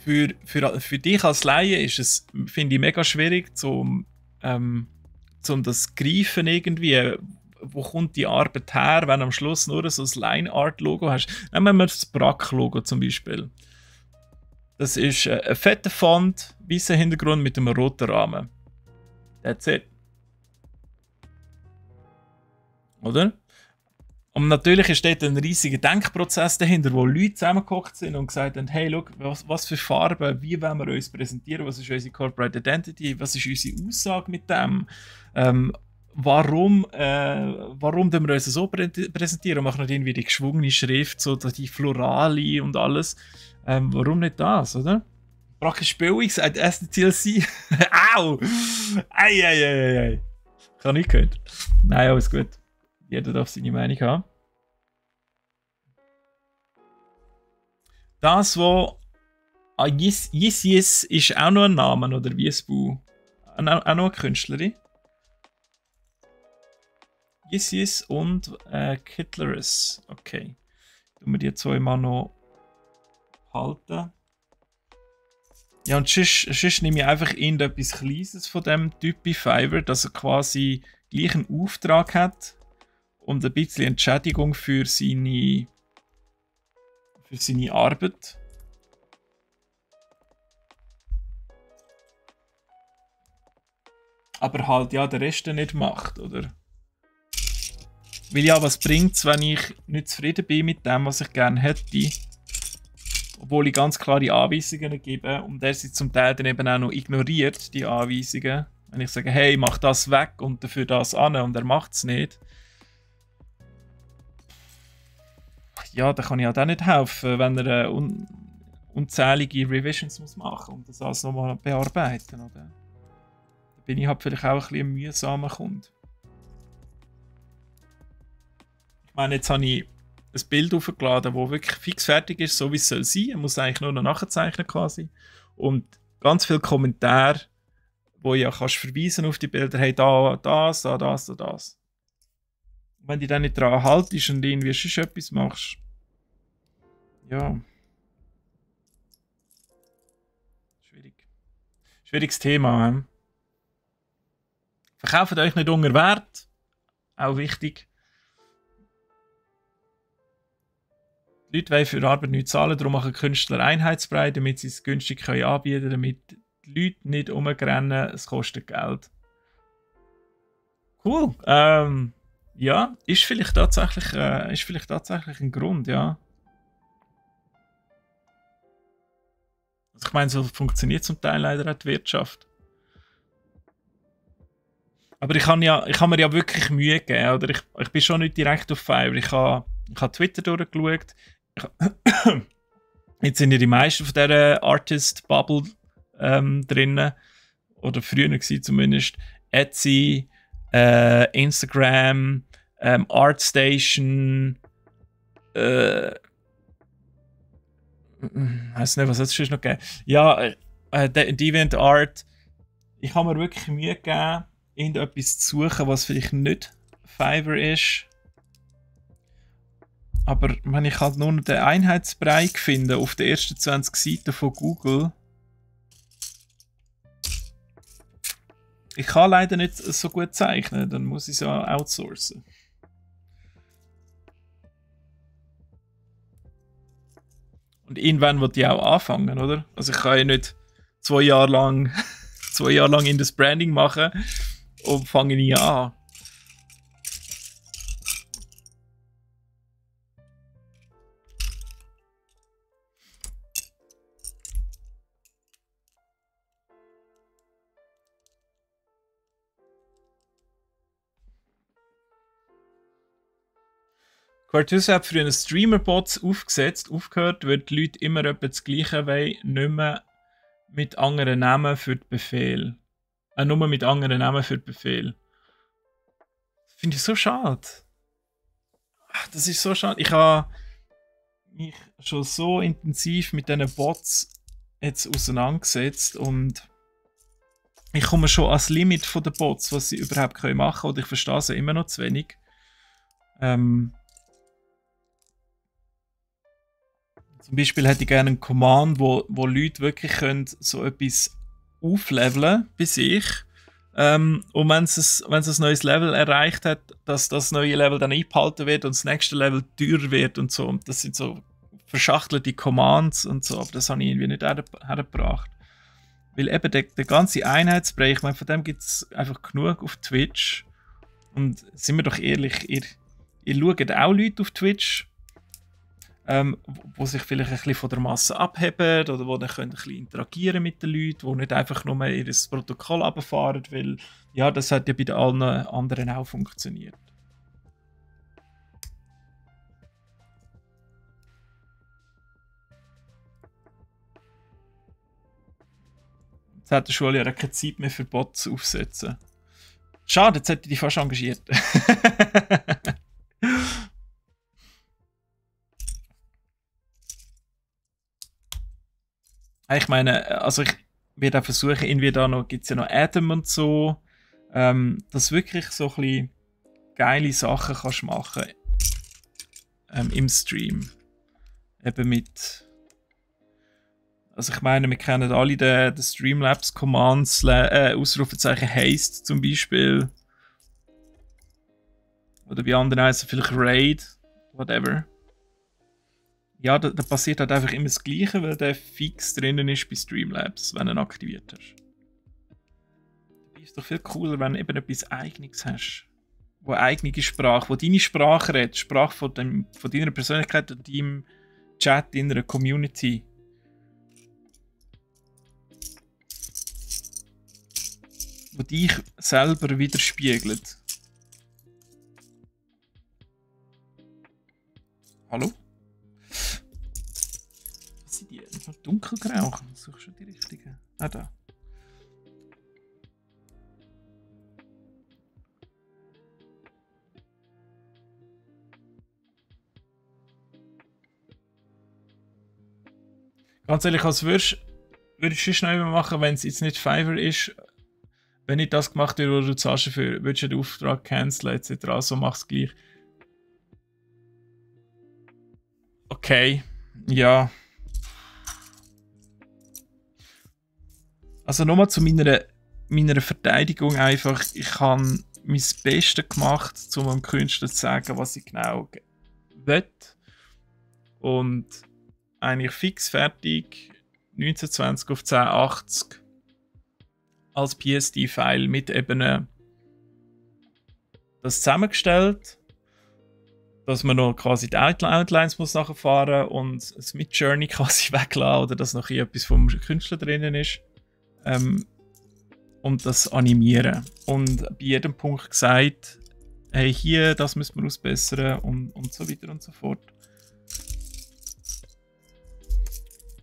für dich als Laie ist es, finde ich, mega schwierig, zum das zu greifen irgendwie. Wo kommt die Arbeit her, wenn du am Schluss nur so ein Line-Art-Logo hast? Nehmen wir das Brack-Logo zum Beispiel. Das ist ein fetter Font, weißer Hintergrund mit einem roten Rahmen. That's it. Oder? Und natürlich ist dort ein riesiger Denkprozess dahinter, wo Leute zusammengehockt sind und gesagt haben, hey, schau, was für Farben, wie wollen wir uns präsentieren, was ist unsere Corporate Identity, was ist unsere Aussage mit dem, warum wir uns so präsentieren, machen nicht irgendwie die geschwungene Schrift, so die Florali und alles. Warum nicht das, oder? Praktisch billig, sagt SDTLC. Au! Ei. Ich habe nicht gehört. Nein, alles gut. Jeder darf seine Meinung haben. Das, wo Yes ist auch noch ein Name, oder wie es Bu? Auch noch eine Künstlerin. Yes und Kitleris. Okay. Tun wir die zwei mal noch halten. Ja, und sonst nehme ich einfach irgendetwas Kleines von dem Typ bei Fiverr, dass er quasi gleich einen Auftrag hat und ein bisschen Entschädigung für seine Arbeit. Aber halt ja den Rest nicht macht, oder? Weil ja, was bringt es, wenn ich nicht zufrieden bin mit dem, was ich gerne hätte? Obwohl ich ganz klare Anweisungen gebe und der sie zum Teil dann eben auch noch ignoriert, die Anweisungen. Wenn ich sage, hey, mach das weg und dafür das an und er macht es nicht. Ja, dann kann ich halt auch nicht helfen, wenn er unzählige Revisions muss machen und das alles nochmal bearbeiten. Oder? Da bin ich halt vielleicht auch ein bisschen ein mühsamer Kunde. Ich meine, jetzt habe ich ein Bild aufgeladen, das wirklich fix fertig ist, so wie es soll sein. Man muss eigentlich nur noch nachzeichnen quasi. Und ganz viele Kommentare, wo ja kannst verweisen auf die Bilder, hey, da, das, da, das, da, das. Und wenn du dann nicht daran haltest und irgendwie schon etwas machst, ja. Schwieriges Thema. He? Verkauft euch nicht unter Wert. Auch wichtig. Die Leute wollen für Arbeit nicht zahlen, darum machen Künstler Einheitspreis, damit sie es günstig anbieten können, damit die Leute nicht rumrennen, es kostet Geld. Cool. Ja, ist vielleicht tatsächlich ein Grund, ja. Also ich meine, so funktioniert zum Teil leider auch die Wirtschaft. Aber ich habe mir ja wirklich Mühe gegeben, oder? Ich bin schon nicht direkt auf Fiverr. Ich habe Twitter durchgeschaut. Jetzt sind ja die meisten von dieser Artist-Bubble drin. Oder früher gewesen zumindest. Etsy, Instagram, Artstation, weiß nicht, was hat es schon noch gegeben? Ja, DeviantArt. Ich habe mir wirklich Mühe gegeben, irgendetwas zu suchen, was vielleicht nicht Fiverr ist. Aber wenn ich halt nur noch den Einheitsbrei finde auf den ersten 20 Seiten von Google, ich kann leider nicht so gut zeichnen, dann muss ich es ja outsourcen. Und irgendwann will ich auch anfangen, oder? Also ich kann ja nicht 2 Jahre lang in das Branding machen und fange nie an. Quartus hat für einen Streamer-Bot aufgehört, weil die Leute immer etwa das Gleiche wollen, nicht mehr mit anderen Namen für die Befehle. Nur mit anderen Namen für Befehl. Das finde ich so schade. Das ist so schade. Ich habe mich schon so intensiv mit diesen Bots jetzt auseinandergesetzt und ich komme schon ans Limit von den Bots, was sie überhaupt machen können, oder ich verstehe sie immer noch zu wenig. Zum Beispiel hätte ich gerne einen Command, wo Leute wirklich können so etwas aufleveln bei sich. Und wenn es ein neues Level erreicht hat, dass das neue Level dann eingehalten wird und das nächste Level teurer wird und so. Und das sind so verschachtelte Commands und so, aber das habe ich irgendwie nicht hergebracht. Weil eben der ganze Einheitsbrei, ich meine, von dem gibt es einfach genug auf Twitch. Und sind wir doch ehrlich, ihr schaut auch Leute auf Twitch, wo sich vielleicht ein bisschen von der Masse abheben oder wo dann ein bisschen interagieren mit den Leuten, die nicht einfach nur ihr Protokoll runterfahren, weil ja, das hat ja bei allen anderen auch funktioniert. Jetzt hat der Schule ja keine Zeit mehr für Bots aufsetzen. Schade, jetzt hätte ich dich fast engagiert. Ich meine, also ich werde auch versuchen, irgendwie da noch, gibt es ja noch Atom und so, dass wirklich so ein bisschen geile Sachen kannst machen im Stream. Eben mit, also ich meine, wir kennen alle den Streamlabs Commands, Ausrufezeichen Haste zum Beispiel. Oder wie andere heißen vielleicht Raid, whatever. Ja, da passiert halt einfach immer das Gleiche, weil der fix drinnen ist bei Streamlabs, wenn du ihn aktiviert hast. Dabei ist es doch viel cooler, wenn du eben etwas Eigenes hast. Wo eigene Sprache, wo deine Sprache redet, Sprache von deiner Persönlichkeit und deinem Chat, deiner Community. Wo dich selber widerspiegelt. Hallo? Was sind die? Dunkelgrau? Ich suche schon die richtigen. Ah, da. Ganz ehrlich, was würdest du schnell machen, wenn es jetzt nicht Fiverr ist? Wenn nicht das gemacht wird, wo du zahlst dafür, würdest du den Auftrag canceln etc. Also mach es gleich. Okay, ja. Also nochmal zu meiner Verteidigung einfach. Ich habe mein Bestes gemacht, um dem Künstler zu sagen, was ich genau will. Und eigentlich fix fertig 1920 auf 1080 als PSD-File mit Ebene das zusammengestellt, dass man noch quasi die Outlines muss nachfahren und das Mid-Journey quasi weglassen oder dass noch etwas vom Künstler drinnen ist. Und das animieren. Und bei jedem Punkt gesagt, hey, hier, das müssen wir ausbessern und so weiter und so fort.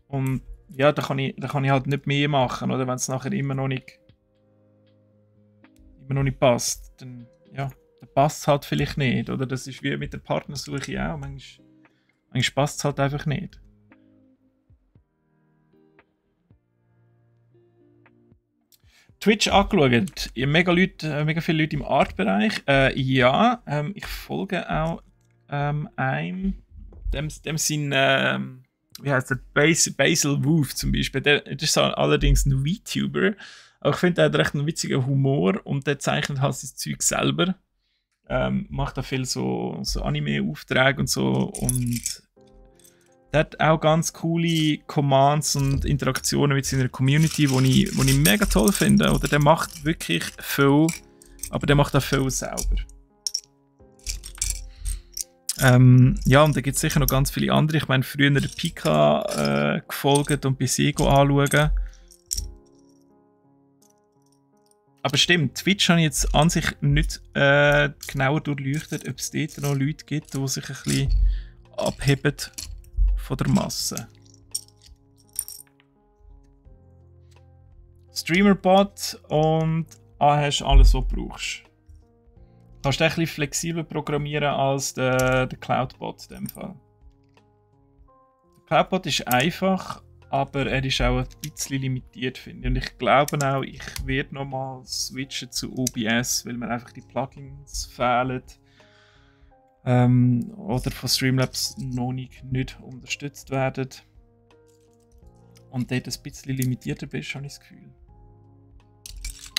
Und ja, da kann ich halt nicht mehr machen, oder wenn es nachher immer noch nicht passt, dann ja, dann passt es halt vielleicht nicht. Oder das ist wie mit der Partnersuche auch. Manchmal passt es halt einfach nicht. Twitch angeschaut. Mega viele Leute im Art-Bereich. Ja, ich folge auch einem, dem sein, wie heißt der? Basil Wolf zum Beispiel. Der ist allerdings ein VTuber. Aber ich finde, der hat recht einen witzigen Humor und der zeichnet halt sein Zeug selber. Macht da viel so Anime-Aufträge und so. Und der hat auch ganz coole Commands und Interaktionen mit seiner Community, die ich mega toll finde. Oder der macht wirklich viel, aber der macht auch viel selber. Ja, und da gibt es sicher noch ganz viele andere. Ich meine, früher der Pika gefolgt und bei Sego anschauen. Aber stimmt, Twitch habe ich jetzt an sich nicht genauer durchleuchtet, ob es dort noch Leute gibt, die sich ein bisschen abheben von der Masse. Streamerbot und hast alles, was du brauchst. Du kannst ein bisschen flexibler programmieren als der Cloudbot in dem Fall. Der Cloudbot ist einfach, aber er ist auch ein bisschen limitiert, finde ich. Und ich glaube auch, ich werde nochmal switchen zu OBS, weil mir einfach die Plugins fehlen. Oder von Streamlabs noch nicht unterstützt werden. Und dort ein bisschen limitierter bist, habe ich das Gefühl.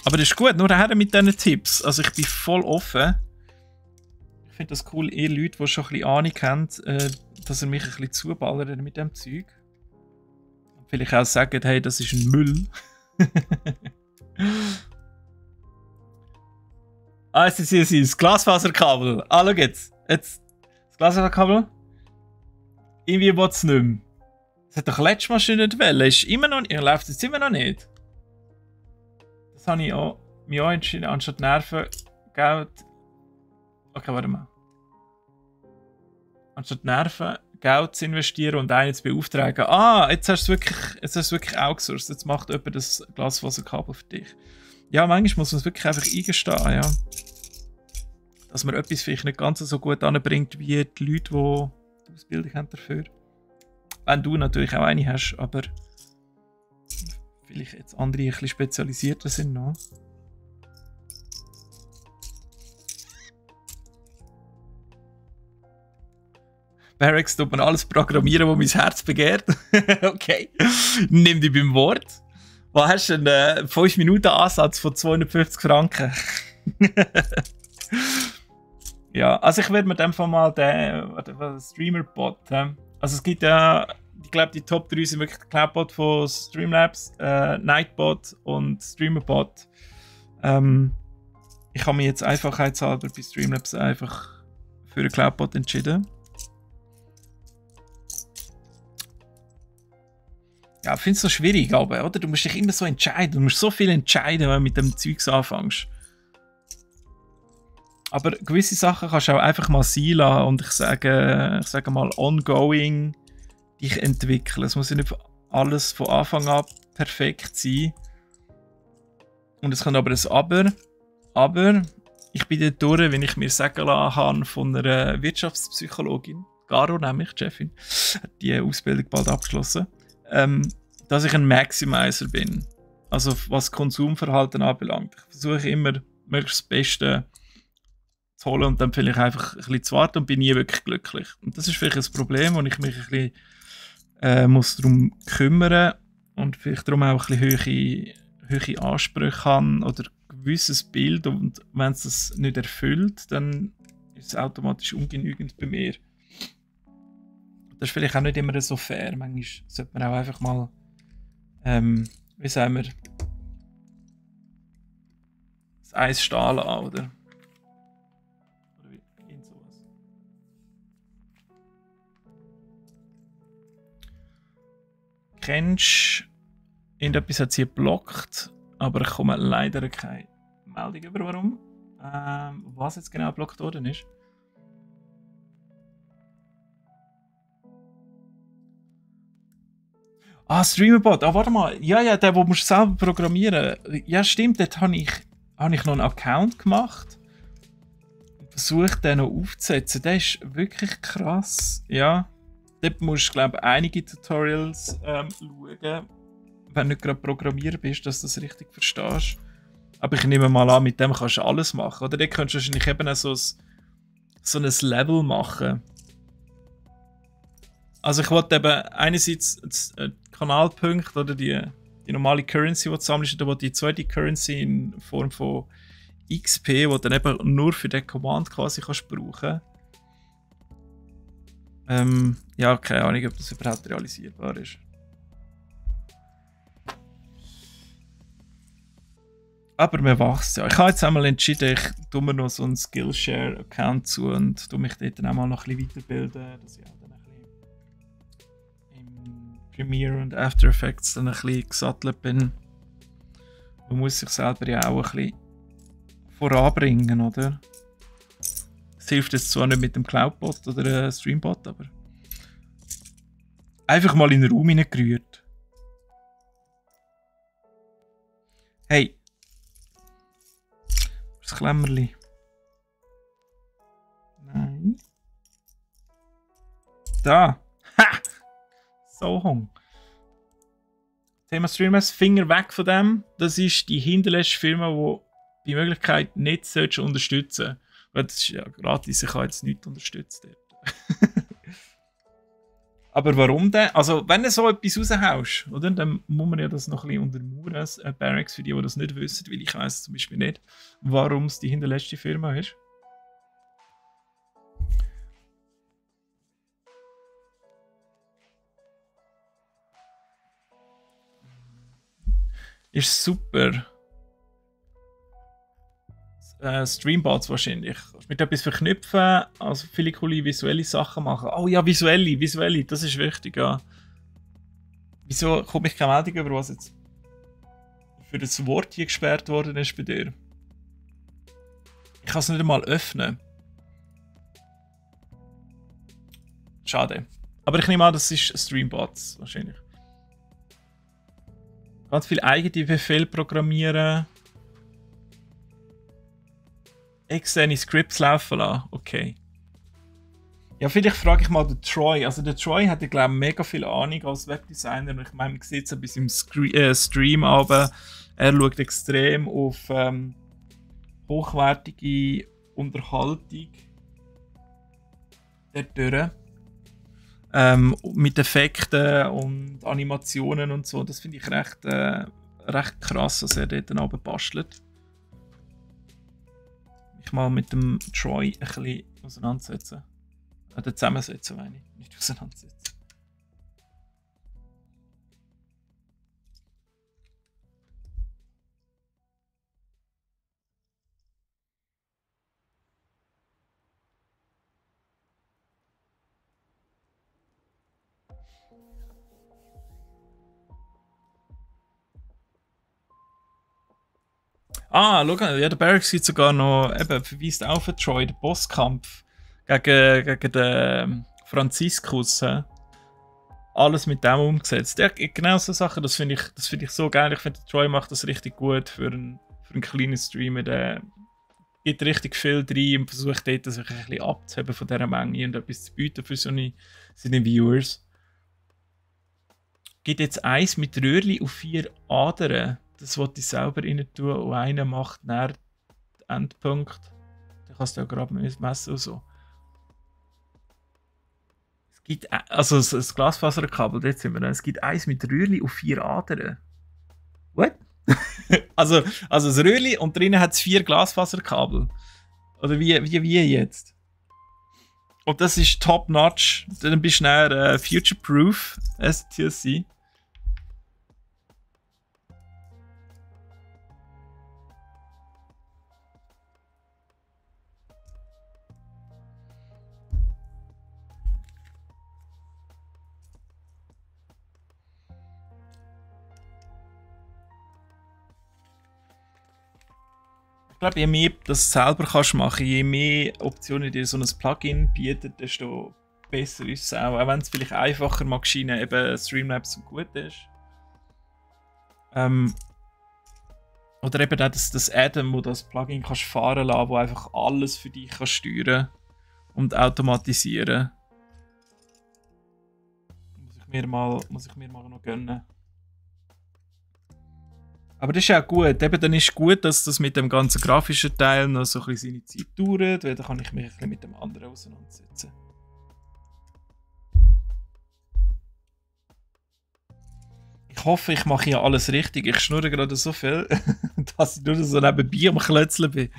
Aber das ist gut, nur her mit diesen Tipps. Also ich bin voll offen. Ich finde das cool, ihr Leute, die schon ein bisschen Ahnung haben, dass ihr mich ein bisschen zuballert mit dem Zeug. Und vielleicht auch sagen, hey, das ist ein Müll. Es ist das Glasfaserkabel. Schau jetzt. Das Glasfaserkabel. Irgendwie will es nicht mehr. Das hat doch letztes Mal schon nicht wollen. Ist immer noch nicht. Läuft jetzt immer noch nicht. Das habe ich auch, mich auch entschieden, anstatt Nerven, Geld. Okay, warte mal. Anstatt Nerven, Geld zu investieren und einen zu beauftragen. Jetzt hast du es wirklich outgesourced. Jetzt macht jemand das Glasfaserkabel für dich. Ja, manchmal muss man es wirklich einfach eingestehen, ja. Dass man etwas vielleicht nicht ganz so gut anbringt, wie die Leute, die die Ausbildung haben dafür. Wenn du natürlich auch eine hast, aber vielleicht jetzt andere ein bisschen spezialisierter sind noch. Barracks tut man alles programmieren, was mein Herz begehrt. Okay. Nimm dich beim Wort. Was hast du einen 5 Minuten Ansatz von 250 Franken? Ja, also ich werde mit dem Fall mal den Streamerbot. Also es gibt ja, ich glaube die Top 3 sind wirklich der Cloudbot von Streamlabs, Nightbot und Streamerbot. Ich habe mich jetzt einfachheitshalber bei Streamlabs einfach für den Cloudbot entschieden. Ja, ich finde es so schwierig, aber, oder? Du musst dich immer so entscheiden. Du musst so viel entscheiden, wenn du mit dem Zeugs anfängst. Aber gewisse Sachen kannst du auch einfach mal sein lassen und ich sage mal ongoing dich entwickeln. Es muss ja nicht alles von Anfang an perfekt sein. Und es kann aber ein Aber ich bin dort durch, wenn ich mir sagen lassen habe von einer Wirtschaftspsychologin, Garo nämlich, Chefin, hat die Ausbildung bald abgeschlossen, dass ich ein Maximizer bin. Also was Konsumverhalten anbelangt. Ich versuche immer, möglichst das Beste zu holen und dann vielleicht einfach ein bisschen zu warten und bin nie wirklich glücklich. Und das ist vielleicht ein Problem, wo ich mich ein bisschen muss darum kümmern und vielleicht darum auch ein bisschen hohe Ansprüche habe oder ein gewisses Bild und wenn es das nicht erfüllt, dann ist es automatisch ungenügend bei mir. Das ist vielleicht auch nicht immer so fair. Manchmal sollte man auch einfach mal, wie sagen wir, das Eis stehen lassen, oder? Oder wie sowas. Kennst du, irgendetwas hat sie geblockt, aber ich komme leider keine Meldung über, warum. Was jetzt genau geblockt worden ist. Streamerbot. Warte mal. Ja, der, wo musst du selber programmieren. Ja, stimmt. Dort habe ich noch einen Account gemacht. Und versucht, den noch aufzusetzen. Der ist wirklich krass. Ja. Dort musst du, glaube ich, einige Tutorials schauen. Wenn du nicht gerade Programmierer bist, dass du das richtig verstehst. Aber ich nehme mal an, mit dem kannst du alles machen. Oder dort könntest du wahrscheinlich eben so ein Level machen. Also ich wollte eben einerseits Kanalpunkte oder die normale Currency, die du sammelst, oder die zweite Currency in Form von XP, die du dann eben nur für den Command quasi kannst brauchen. Ja, keine Ahnung, ob das überhaupt realisierbar ist. Aber man wächst ja. Ich habe jetzt einmal entschieden, ich tue mir noch so einen Skillshare-Account zu und tue mich dort dann auch mal noch ein bisschen weiterbilden, dass ich auch dann ein bisschen im Premiere und After Effects dann ein bisschen gesattelt bin. Man muss sich selber ja auch ein bisschen voranbringen, oder? Es hilft jetzt zwar nicht mit dem Cloudbot oder Streambot, aber einfach mal in den Raum hineingerührt. Hey! Das Klemmerli. Nein. Da! Ha! So hung. Thema Streamers, Finger weg von dem. Das ist die hinterletzte Firma, die bei Möglichkeit nicht unterstützen solltest. Weil das ist ja gratis, ich kann jetzt nichts unterstützen. Aber warum denn? Also, wenn du so etwas raushaust, oder, dann muss man ja das noch ein bisschen untermauern. Barracks, für die das nicht wissen, weil ich weiss zum Beispiel nicht, warum es die hinterletzte Firma ist. Ist super. Streambots wahrscheinlich. Mit etwas verknüpfen, also viele coole visuelle Sachen machen. Oh ja, visuelle, das ist wichtig, ja. Wieso komme ich keine Meldung über, was jetzt für das Wort hier gesperrt worden ist bei dir? Ich kann es nicht einmal öffnen. Schade. Aber ich nehme an, das ist Streambots wahrscheinlich. Ganz viel eigene Befehl programmieren. Externe Scripts laufen lassen. Okay. Ja, vielleicht frage ich mal den Troy. Also der Troy hat, ich glaube, mega viel Ahnung als Webdesigner. Und ich meine, man sieht es ein bisschen im Stream, aber er schaut extrem auf hochwertige Unterhaltung dadurch. Mit Effekten und Animationen und so. Das finde ich recht krass, was er dort dann aber bastelt. Ich mal mit dem Troy ein bisschen auseinandersetzen. Oder zusammensetzen, meine ich. Nicht auseinandersetzen. Ah, schau, ja, der Barracks gibt sogar noch, eben, verweist auf den Troy, den Bosskampf gegen den Franziskus. He? Alles mit dem umgesetzt. Ja, genau so Sachen, das finde ich so geil. Ich finde, Troy macht das richtig gut für einen kleinen Streamer. Der geht richtig viel rein und versucht dort sich ein bisschen abzuheben von dieser Menge und etwas zu bieten für seine Viewers. Gibt jetzt eins mit Röhrli auf 4 Adern. Das wollte ich selber rein tun und einer macht näher den Endpunkt. Da kannst du ja gerade messen und so. Es gibt, also das Glasfaserkabel, dort sind wir. Es gibt eins mit Röhrli auf 4 Adern. What? also das Röhrli und drinnen hat es 4 Glasfaserkabel. Oder wie jetzt? Und das ist top-notch. Dann bist du näher future-proof, STC. Ich glaube, je mehr das selber kannst machen, je mehr Optionen dir so ein Plugin bietet, desto besser ist es auch. Auch wenn es vielleicht einfacher mag scheinen, eben Streamlabs und gut ist. Oder eben auch das Add-on, wo das Plugin kannst fahren lassen, wo einfach alles für dich kann steuern und automatisieren. Muss ich mir mal noch gönnen. Aber das ist auch gut. Eben, dann ist gut, dass das mit dem ganzen grafischen Teil noch so ein bisschen seine Zeit dauert, weil dann kann ich mich ein bisschen mit dem anderen auseinandersetzen. Ich hoffe, ich mache ja alles richtig. Ich schnurre gerade so viel, dass ich nur so nebenbei am Klötzeln bin.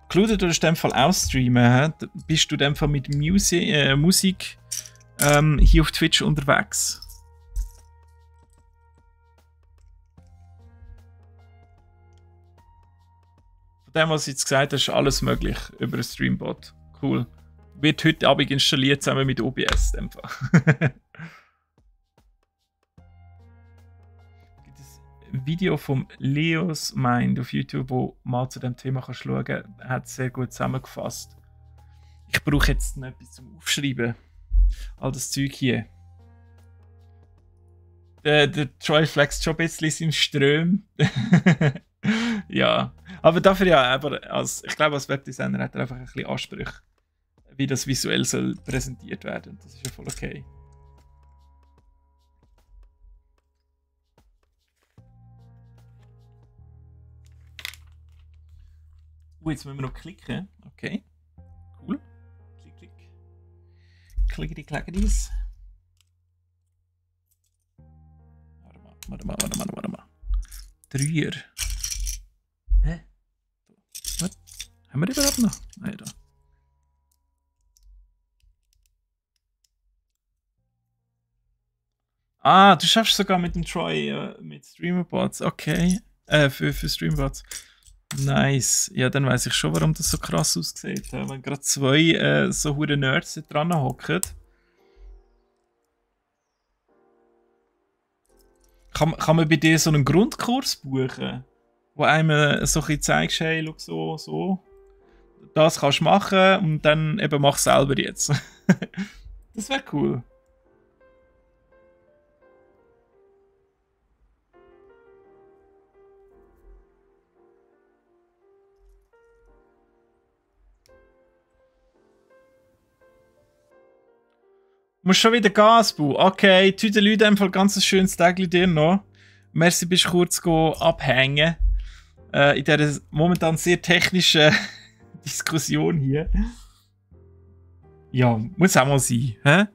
Claude, du hast in dem Fall auch streamen. Bist du in dem Fall mit Musik hier auf Twitch unterwegs? Von dem, was du jetzt gesagt hast, ist alles möglich über einen Streambot. Cool. Wird heute Abend installiert zusammen mit OBS. Video vom Leos Mind auf YouTube, wo mal zu dem Thema kannst schauen kannst, hat es sehr gut zusammengefasst. Ich brauche jetzt noch etwas zum Aufschreiben. All das Zeug hier. Der Troy flext schon ein bisschen im Ström. Ja, aber dafür ja, aber ich glaube, als Webdesigner hat er einfach ein bisschen Ansprüche, wie das visuell soll präsentiert werden. Das ist ja voll okay. Jetzt müssen wir noch klicken. Okay. Cool. Klick, klick. Klickety, klacketys. Warte mal. Dreier. Hä? Was? Haben wir die überhaupt noch? Nein, da. Ah, du schaffst sogar mit dem Troy mit Streamerbots. Okay. Für Streambots. Nice. Ja, dann weiß ich schon, warum das so krass aussieht. Wenn gerade zwei so hure Nerds dran hocken. Kann man bei dir so einen Grundkurs buchen, wo einem so ein bisschen zeigst, hey, schau, so. Das kannst du machen und dann eben mach selber jetzt. Das wäre cool. Muss schon wieder Gas bauen. Okay, tü den Leuten einfach ganz ein schönes Tag dir noch. Merci, bist kurz abhängen. In dieser momentan sehr technischen Diskussion hier. Ja, muss auch mal sein. Hä?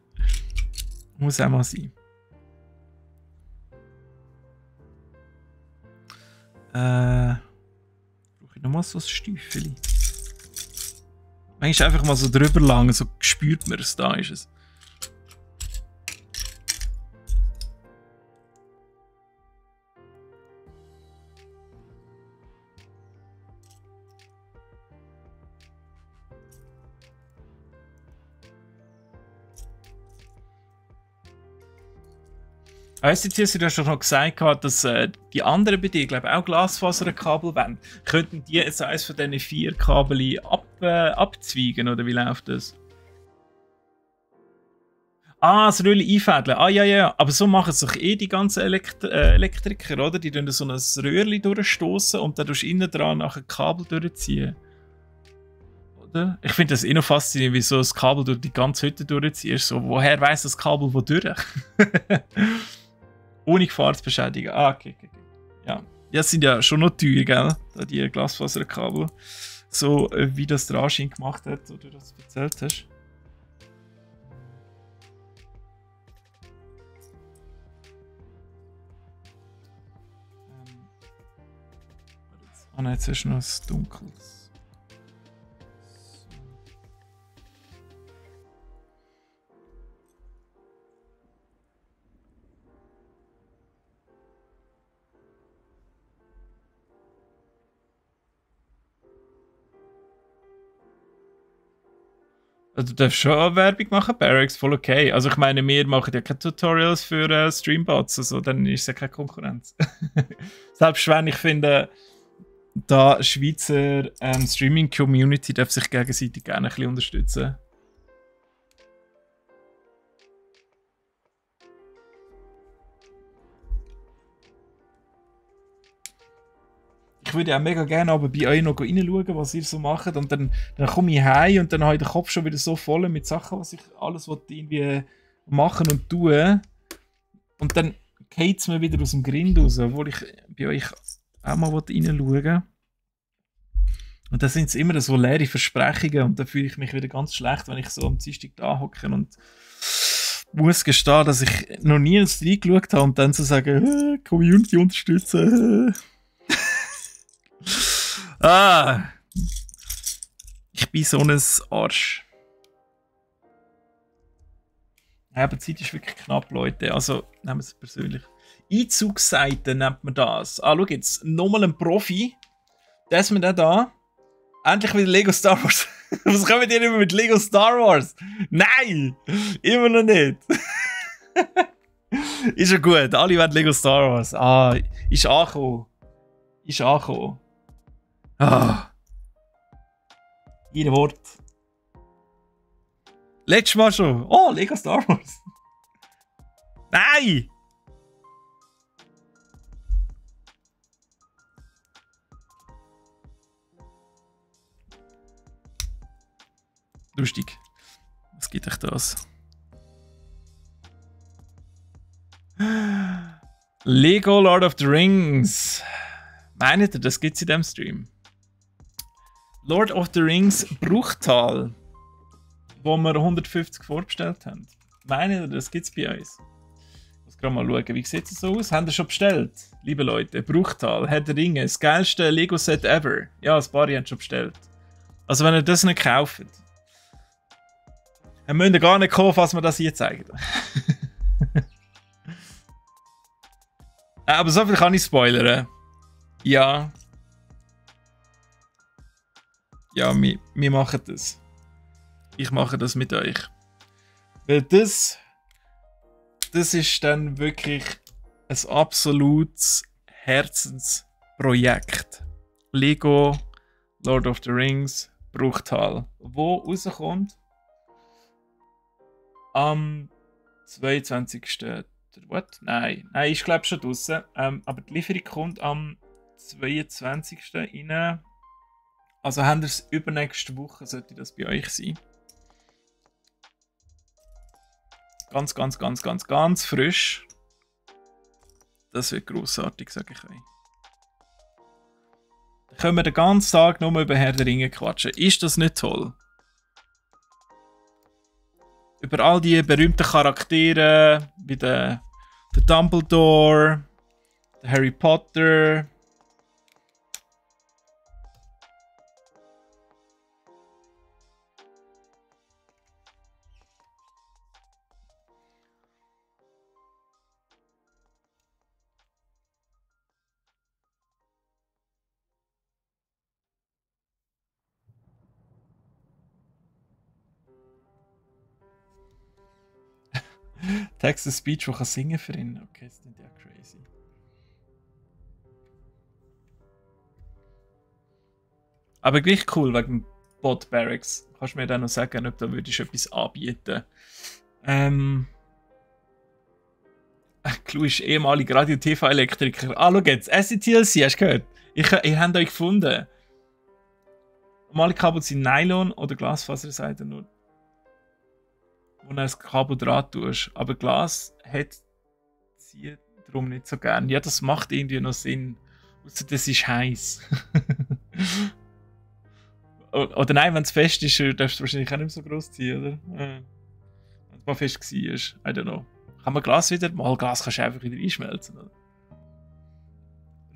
Muss auch mal sein. Brauche ich nochmal so ein Stiefel? Manchmal einfach mal so drüber lang, so spürt man es, da ist es. ICT hast du ja schon noch gesagt, dass die anderen bei dir, glaube ich, auch Glasfaserkabel wollen. Könnten die jetzt eines von diesen 4 Kabel abzweigen, oder wie läuft das? Ah, das Röhrchen einfädeln. Ah, ja. Aber so machen es doch eh die ganzen Elektriker, oder? Die tun so ein Röhrchen durchstoßen und dann tust du innen dran nachher Kabel durchziehen. Oder? Ich finde das eh noch faszinierend, wie so das Kabel durch die ganze Hütte durchziehst. So, woher weiss das Kabel wo durch? Ohne Gefahrensbeschädigung. Ah, okay. Ja. Das sind ja schon noch teuer, gell? Da die Glasfaserkabel. So wie das der Anschein gemacht hat, oder du das erzählt hast. Ah nein, jetzt hast du noch was Dunkles. Also, du darfst schon Werbung machen, Barracks, voll okay. Also ich meine, wir machen ja keine Tutorials für Streambots, also dann ist es ja keine Konkurrenz. Selbst wenn ich finde, die Schweizer Streaming-Community darf sich gegenseitig gerne ein bisschen unterstützen. Ich würde ja mega gerne aber bei euch noch reinschauen, was ihr so macht. Und dann komme ich heim und dann habe ich den Kopf schon wieder so voll mit Sachen, was ich alles irgendwie machen und tun. Und dann geht es mir wieder aus dem Grind raus, obwohl ich bei euch auch mal reinschauen will. Und dann sind es immer so leere Versprechungen und dann fühle ich mich wieder ganz schlecht, wenn ich so am Dienstag da hocke und muss gestehen, dass ich noch nie ins reingeschaut habe und dann zu sagen, Community unterstützen. Ich bin so ein Arsch. Ja, aber die Zeit ist wirklich knapp, Leute. Also, nehmen wir es persönlich. Einzugsseite nennt man das. Ah, schau jetzt. Nochmal ein Profi. Das ist mir da. Endlich wieder Lego Star Wars. Was kommen die immer mit Lego Star Wars? Nein! Immer noch nicht. Ist ja gut, alle wollen Lego Star Wars. Ah, ist angekommen. Ist angekommen. Ah. Ein Wort. Letztes Mal schon. Oh, Lego Star Wars. Nein! Lustig. Was gibt euch das? Lego Lord of the Rings. Meint ihr, das gibt's in diesem Stream? Lord of the Rings Bruchtal, wo wir 150 vorbestellt haben. Meint ihr, das gibt's bei uns? Ich muss gerade mal schauen, wie sieht es so aus? Habt ihr schon bestellt? Liebe Leute, Bruchtal, Herr der Ringe, das geilste Lego-Set ever. Ja, ein paar haben schon bestellt. Also wenn ihr das nicht kauft, dann müsst ihr gar nicht kommen, falls wir das hier zeigen. Aber so viel kann ich spoilern. Ja. Ja, wir machen das. Ich mache das mit euch. Weil das ist dann wirklich ein absolutes Herzensprojekt. Lego Lord of the Rings Bruchtal. Wo rauskommt? Am 22. What? Nein, ich glaube schon draußen. Aber die Lieferung kommt am 22. rein. Also haben wir es übernächste Woche, sollte das bei euch sein. Ganz frisch. Das wird grossartig, sage ich euch. Dann können wir den ganzen Tag nur über Herr der Ringe quatschen. Ist das nicht toll? Über all die berühmten Charaktere, wie der Dumbledore, der Harry Potter. Texas Speech, der singen kann für ihn. Okay, das klingt ja crazy. Aber gleich cool wegen Bot Barracks. Kannst du mir dann noch sagen, ob da würdest etwas anbieten? Clou ist ehemaliger Radio-TV-Elektriker. Ah, schau jetzt, SCTLC, hast du gehört? Ich habe euch gefunden. Normale Kabel sind Nylon oder Glasfaserseite nur. Wo du das Kabel dran tust. Aber Glas hat sie darum nicht so gern. Ja, das macht irgendwie noch Sinn. Außer das ist heiß. Oder nein, wenn es fest ist, darfst du wahrscheinlich auch nicht mehr so groß ziehen, oder? Wenn es mal fest war. I don't know. Kann man Glas wieder? Mal Glas kannst du einfach wieder einschmelzen, oder?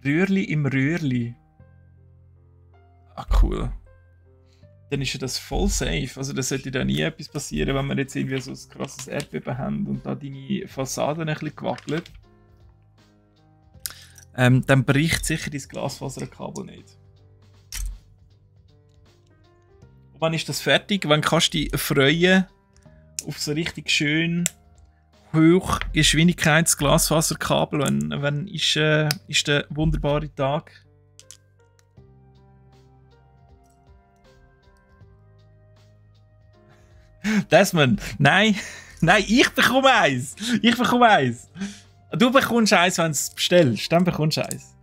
Rührli im Rührli. Ah, cool. Dann ist ja das voll safe. Also da sollte da nie etwas passieren, wenn wir jetzt irgendwie so ein krasses Erdbeben haben und da deine Fassaden ein bisschen gewackelt. Dann bricht sicher dein Glasfaserkabel nicht. Und wann ist das fertig? Wann kannst du dich freuen auf so richtig schön Hochgeschwindigkeits-Glasfaserkabel? Wann ist der wunderbare Tag? Desmond, nein, ich bekomme eins. Du bekommst eins, wenn du es bestellst. Dann bekommst du eins.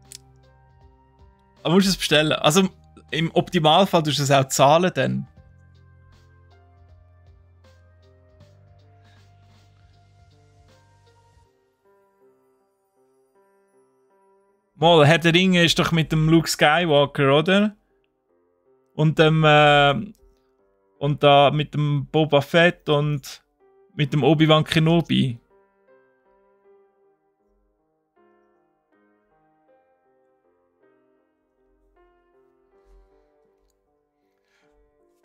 Aber musst du es bestellen. Also im Optimalfall tust du es auch zahlen dann. Mal, Herr der Ringe ist doch mit dem Luke Skywalker, oder? Und und da mit dem Boba Fett und mit dem Obi-Wan Kenobi.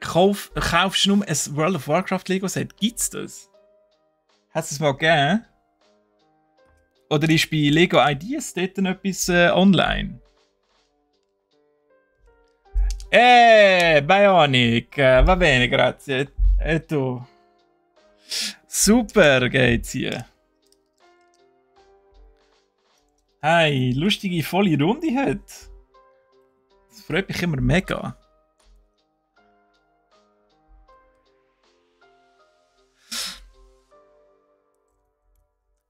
Kaufst du nur ein World of Warcraft Lego Set? Gibt's das? Hat es mal gegeben? Oder ist bei Lego Ideas dort noch etwas online? Bionic, va bene, grazie. E tu? Super geht's hier. Hey, lustige, volle Runde heute. Das freut mich immer mega.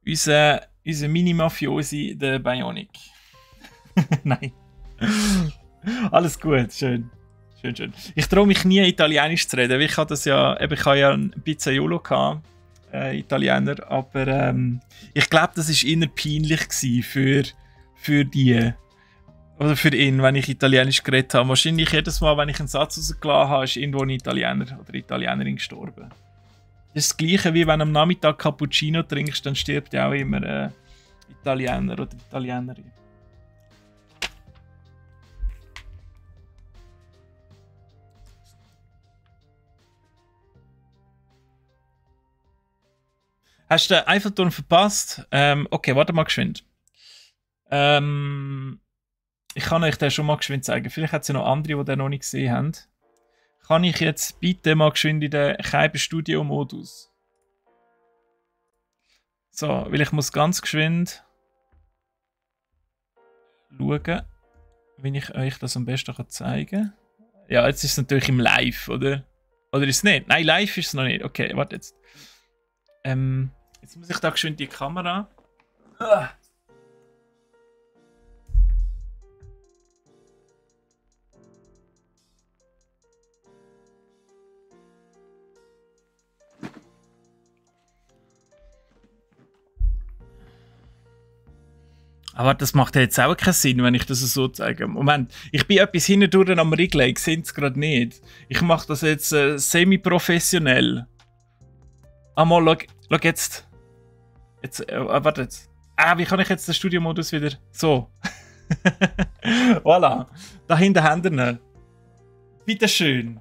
Unser Mini-Mafiosi, der Bionic. Nein. Alles gut, schön. Schön, schön. Ich traue mich nie, Italienisch zu reden, weil ich hatte das ja, eben, ich hatte ja ein Pizzaiolo gehabt, Italiener, aber ich glaube, das war eher peinlich gewesen für die, oder für ihn, wenn ich Italienisch geredet habe. Wahrscheinlich jedes Mal, wenn ich einen Satz rausgelassen habe, ist irgendwo ein Italiener oder Italienerin gestorben. Das ist das Gleiche, wie wenn du am Nachmittag Cappuccino trinkst, dann stirbt ja auch immer Italiener oder Italienerin. Hast du den Eiffelturm verpasst? Okay, warte mal geschwind. Ich kann euch den schon mal geschwind zeigen. Vielleicht hat es ja noch andere, die den noch nicht gesehen haben. Kann ich jetzt bitte mal geschwind in den Keiber Studio Modus? So, weil ich muss ganz geschwind schauen, wie ich euch das am besten zeigen kann. Ja, jetzt ist es natürlich im Live, oder? Oder ist es nicht? Nein, live ist es noch nicht. Okay, warte jetzt. Jetzt muss ich da geschwind die Kamera. Aber das macht ja jetzt auch keinen Sinn, wenn ich das so zeige. Moment, ich bin etwas hindurch am Regeln, ich sehe es gerade nicht. Ich mache das jetzt semi-professionell. Mal, schau jetzt. Jetzt, warte jetzt. Wie kann ich jetzt den Studiomodus wieder... So. Voilà. Da hinten haben wir ihn. Bitteschön.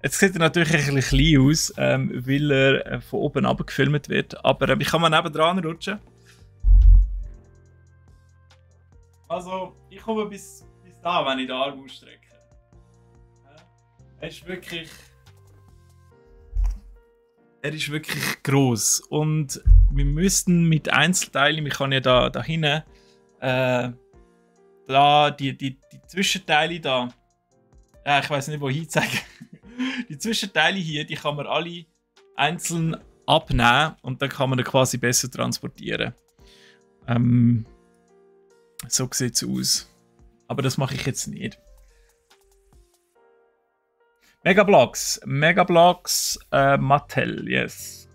Jetzt sieht er natürlich ein bisschen klein aus, weil er von oben runter gefilmt wird. Aber ich kann mal nebendran rutschen. Also, ich komme bis da, wenn ich den Arm ausstrecke. Er ist wirklich groß und wir müssten mit Einzelteilen, ich kann ja da hinten, da die Zwischenteile da, ich weiß nicht, wo hinzeigen. Die Zwischenteile hier, die kann man alle einzeln abnehmen und dann kann man quasi besser transportieren. So sieht es aus. Aber das mache ich jetzt nicht. Megablocks Mattel, yes.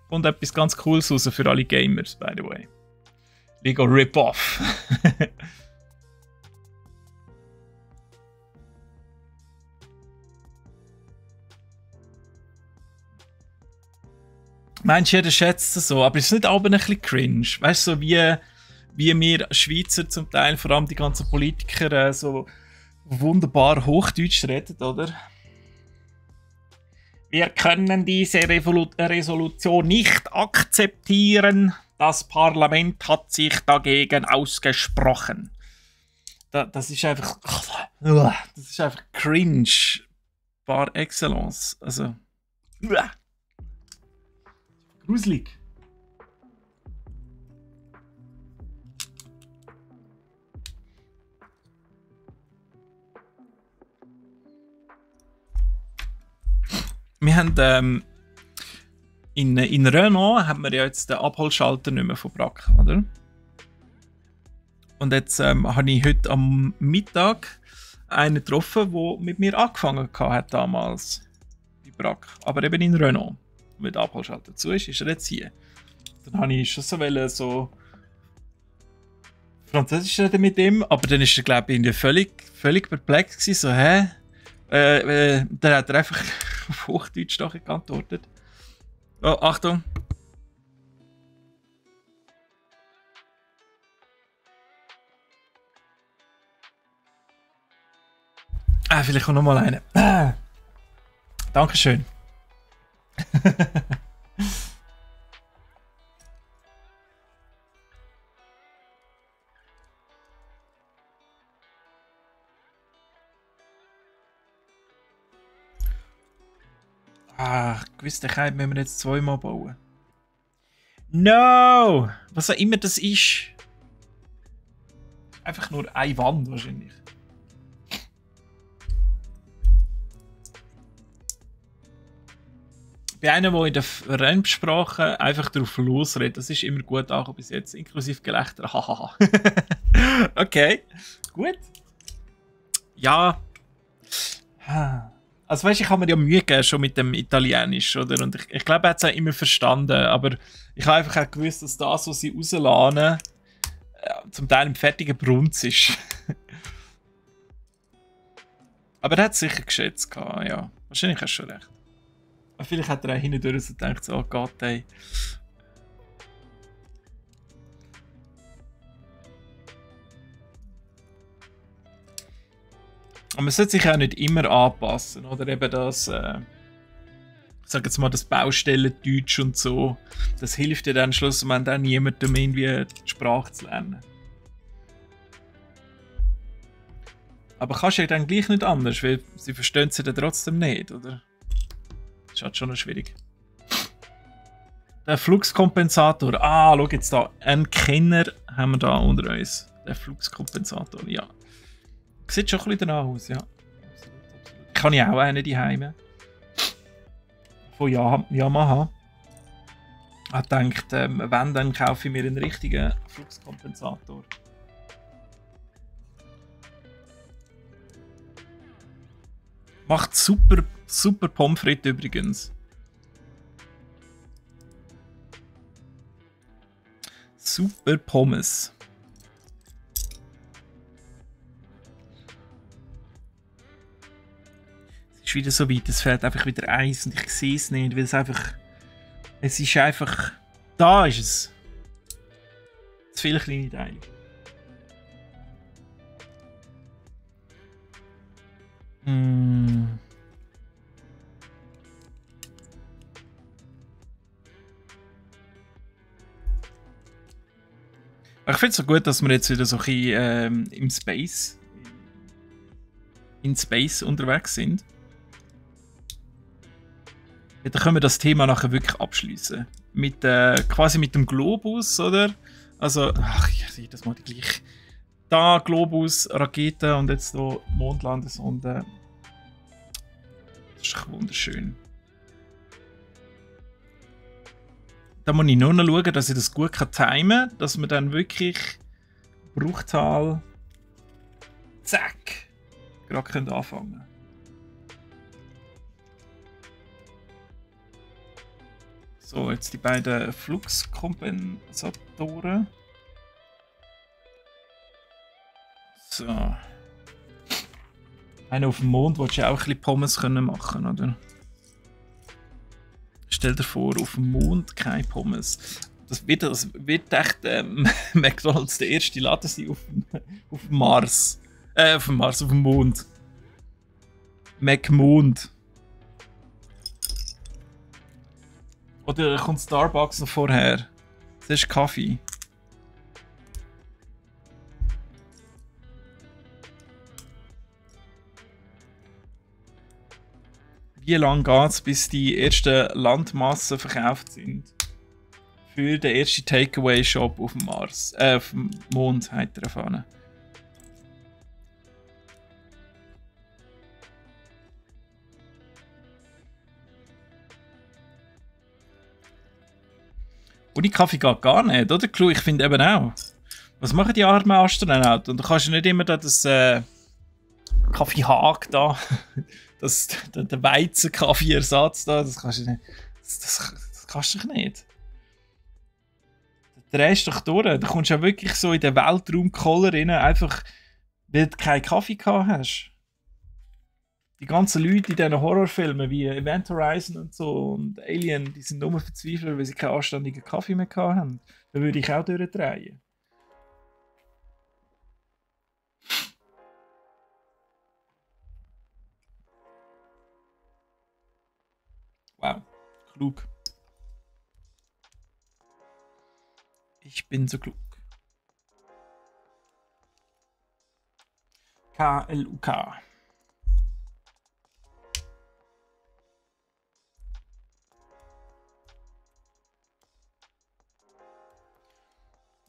Und etwas ganz Cooles raus für alle Gamers, by the way. Lego Rip-Off. Meinst du, jeder schätzt es so, aber ist es nicht aber ein bisschen cringe? Weißt du, so wie wir Schweizer zum Teil, vor allem die ganzen Politiker, so wunderbar Hochdeutsch reden, oder? Wir können diese Resolution nicht akzeptieren. Das Parlament hat sich dagegen ausgesprochen. Das ist einfach... Das ist einfach cringe par excellence. Also... Gruselig. Wir haben in Renault haben wir ja jetzt den Abholschalter nicht mehr von Brack, oder? Und jetzt habe ich heute am Mittag einen getroffen, der mit mir angefangen hat damals bei Brack, aber eben in Renault. Und wenn der Abholschalter zu ist er jetzt hier. Dann habe ich schon so Französisch reden mit ihm, aber dann ist er, glaube ich, völlig perplex gewesen, so, hä? Dann hat er einfach auf Hochdeutsch geantwortet. Oh, Achtung! Vielleicht kommt noch mal eine. Dankeschön. Gewiss, den Keim müssen wir jetzt zweimal bauen. No! Was auch immer das ist. Einfach nur eine Wand wahrscheinlich. Bei einem, der in der Fremdsprache einfach drauf losredet, das ist immer gut angekommen bis jetzt, inklusive Gelächter. Hahaha. Okay, gut. Ja. Also weißt du, ich habe mir ja Mühe gegeben schon mit dem Italienisch, oder? Und ich glaube, er hat es auch immer verstanden, aber ich habe einfach auch gewusst, dass das, was sie rausladen, zum Teil im fertigen Brunz ist. Aber er hat es sicher geschätzt, ja. Wahrscheinlich hast du schon recht. Aber vielleicht hat er auch hindurch so gedacht, so, oh Gott, ey. Aber man sollte sich auch nicht immer anpassen, oder eben das, ich sage jetzt mal, das Baustellendeutsch und so, das hilft dir dann schlussendlich auch niemandem irgendwie die Sprache zu lernen. Aber kannst du ja dann gleich nicht anders, weil sie verstehen sie dann trotzdem nicht, oder? Das ist halt schon noch schwierig. Der Fluxkompensator. Ah, schau jetzt da. Einen Kenner haben wir da unter uns. Der Fluxkompensator, ja. Sieht schon ein bisschen danach aus, ja. Absolut, absolut. Ich habe ja auch einen daheim. Von Yamaha. Ich habe gedacht, wenn, dann kaufe ich mir einen richtigen Fluxkompensator. Macht super, super Pommes frites übrigens. Super Pommes. Es ist wieder so weit, es fehlt einfach wieder Eis und ich sehe es nicht, weil es einfach... Es ist einfach... Da ist es. Zu viele kleine Teile. Ich finde es so gut, dass wir jetzt wieder so ein bisschen im Space... in Space unterwegs sind. Ja, dann können wir das Thema nachher wirklich abschließen. Mit, quasi mit dem Globus, oder? Also, ach, ich sehe das mal die gleich. Da Globus, Rakete und jetzt hier Mondlandesonde. Das ist wunderschön. Da muss ich nur noch schauen, dass ich das gut timen kann, dass wir dann wirklich Bruchteil zack gerade anfangen können. So, jetzt die beiden Fluxkompensatoren. So. Einer auf dem Mond willst du ja auch ein bisschen Pommes machen, oder? Stell dir vor, auf dem Mond keine Pommes. Das wird echt McDonald's der erste Laden sein auf dem Mars. Auf dem Mars, auf dem Mond. McMond. Oder kommt Starbucks noch vorher? Das ist Kaffee. Wie lange geht es, bis die ersten Landmassen verkauft sind? Für den ersten Takeaway-Shop auf dem Mars. Auf dem Mond, hat er erfahren. Ohne Kaffee geht gar nicht, oder? Clou, ich finde eben auch. Was machen die armen Astronauten? Und du kannst ja nicht immer da das Kaffeehag da, der Weizenkaffeeersatz da, das kannst du nicht. Das kannst du nicht. Du drehst doch durch. Du kommst ja wirklich so in den Weltraumkoller rein, einfach weil du keinen Kaffee gehabt hast. Die ganzen Leute in diesen Horrorfilmen wie Event Horizon und so und Alien, die sind nur verzweifelt, weil sie keinen anständigen Kaffee mehr haben. Da würde ich auch durchdrehen. Wow, klug. Ich bin so klug. KLUK.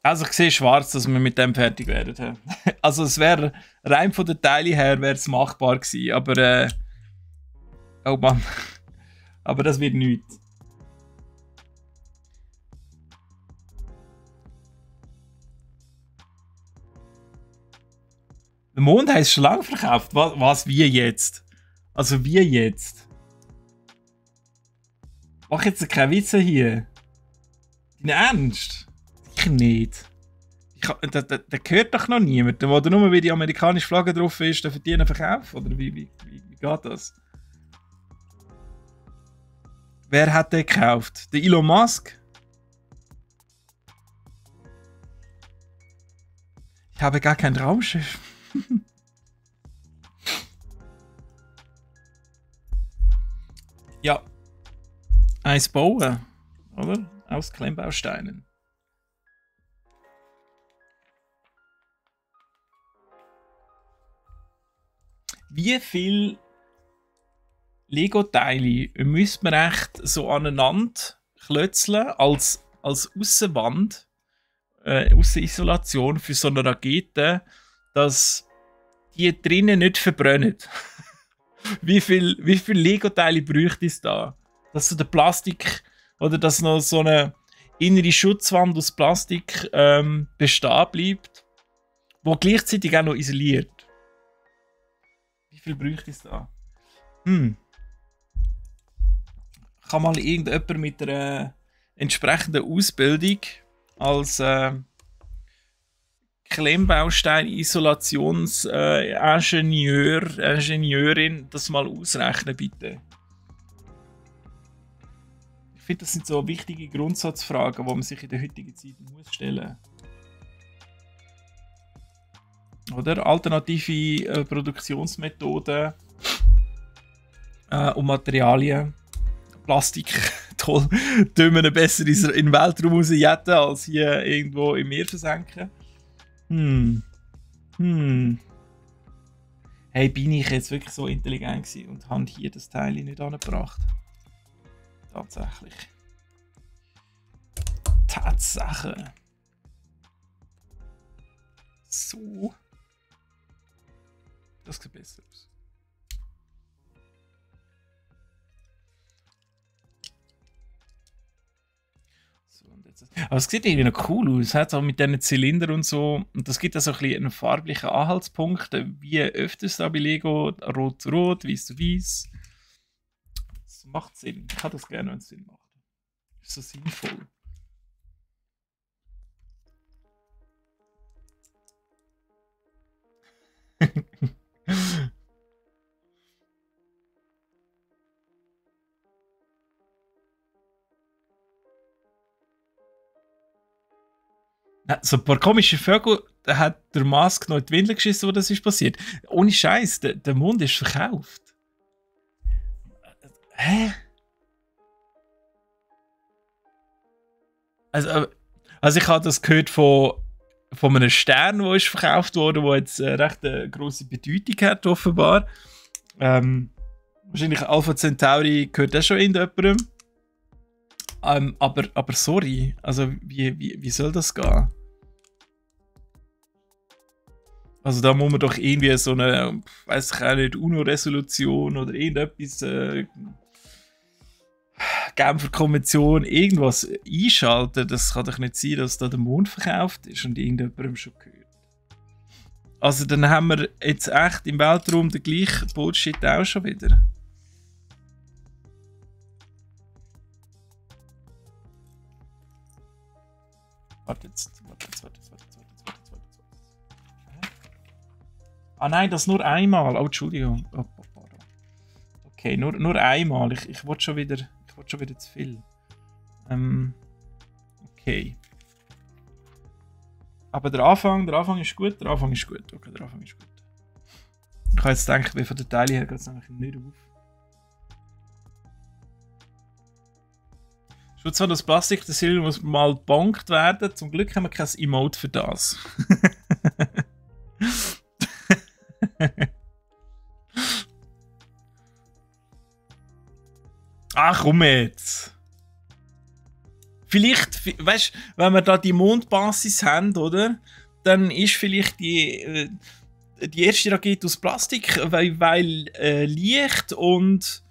Also ich sehe schwarz, dass wir mit dem fertig werden. Also es wäre rein von den Teilen her wäre es machbar gewesen, aber oh Mann. Aber das wird nichts. Der Mond heisst schon lange verkauft. Was wie jetzt? Also wie jetzt? Mach jetzt keine Witze hier. Dein Ernst? Sicher nicht. Der gehört doch noch niemand. Wo da nur wie die amerikanische Flagge drauf ist, der verdient einen Verkauf? Oder wie geht das? Wer hat den gekauft? Der Elon Musk? Ich habe gar kein Raumschiff. Ja. Eins bauen, oder? Aus Klemmbausteinen. Wie viel Lego-Teile müsste man echt so aneinander klötzeln als Aussenwand, Aussenisolation für so eine Rakete, dass die drinnen nicht verbrennen? Wie viel Lego-Teile bräuchte es da? Dass so der Plastik oder dass noch so eine innere Schutzwand aus Plastik bestehen bleibt, wo gleichzeitig auch noch isoliert. Wie viel bräuchte es da? Kann mal irgendjemand mit einer entsprechenden Ausbildung als Ingenieurin das mal ausrechnen, bitte? Ich finde, das sind so wichtige Grundsatzfragen, die man sich in der heutigen Zeit muss stellen. Oder alternative Produktionsmethoden und Materialien. Plastik, toll, tun wir besser in den Weltraum rausjetten, als hier irgendwo im Meer versenken. Hey, bin ich jetzt wirklich so intelligent gewesen und habe hier das Teil nicht angebracht? Tatsächlich. Tatsache. So. Das sieht besser aus. Aber es sieht irgendwie noch cool aus. Es hat auch mit diesen Zylindern und so. Und das gibt auch so ein bisschen einen farblichen Anhaltspunkt, wie öfters da bei Lego. Rot zu rot, weiß zu weiß. Das macht Sinn. Ich kann das gerne, wenn es Sinn macht. Ist so sinnvoll. So ein paar komische Vögel, da hat der Musk noch in die Windel geschissen, wo das ist passiert. Ohne Scheiß, der Mond ist verkauft. Hä? Also ich habe das gehört von einem Stern, der ist verkauft wurde, der jetzt recht eine grosse Bedeutung hat, offenbar. Wahrscheinlich Alpha Centauri gehört das schon in jemandem. Aber sorry, also wie soll das gehen? Also da muss man doch irgendwie so eine, weiß ich auch nicht, UNO-Resolution oder irgendetwas, Genfer Konvention, irgendwas einschalten. Das kann doch nicht sein, dass da der Mond verkauft ist und irgendjemandem schon gehört. Also dann haben wir jetzt echt im Weltraum den gleichen Bullshit auch schon wieder. Warte jetzt. Ah nein, das nur einmal. Oh, Entschuldigung. Oh, okay, nur einmal. Ich wollte schon wieder zu viel. Okay. Aber der Anfang ist gut. Okay, der Anfang ist gut. Ich habe jetzt gedacht, wie von den Teilen her geht es nämlich nicht auf. Schon zwar das Plastik, das Silber muss mal gebonkt werden. Zum Glück haben wir kein Emote für das. Ach, komm jetzt! Vielleicht, weißt du, wenn wir da die Mondbasis haben, oder? Dann ist vielleicht die erste Rakete aus Plastik, weil Licht und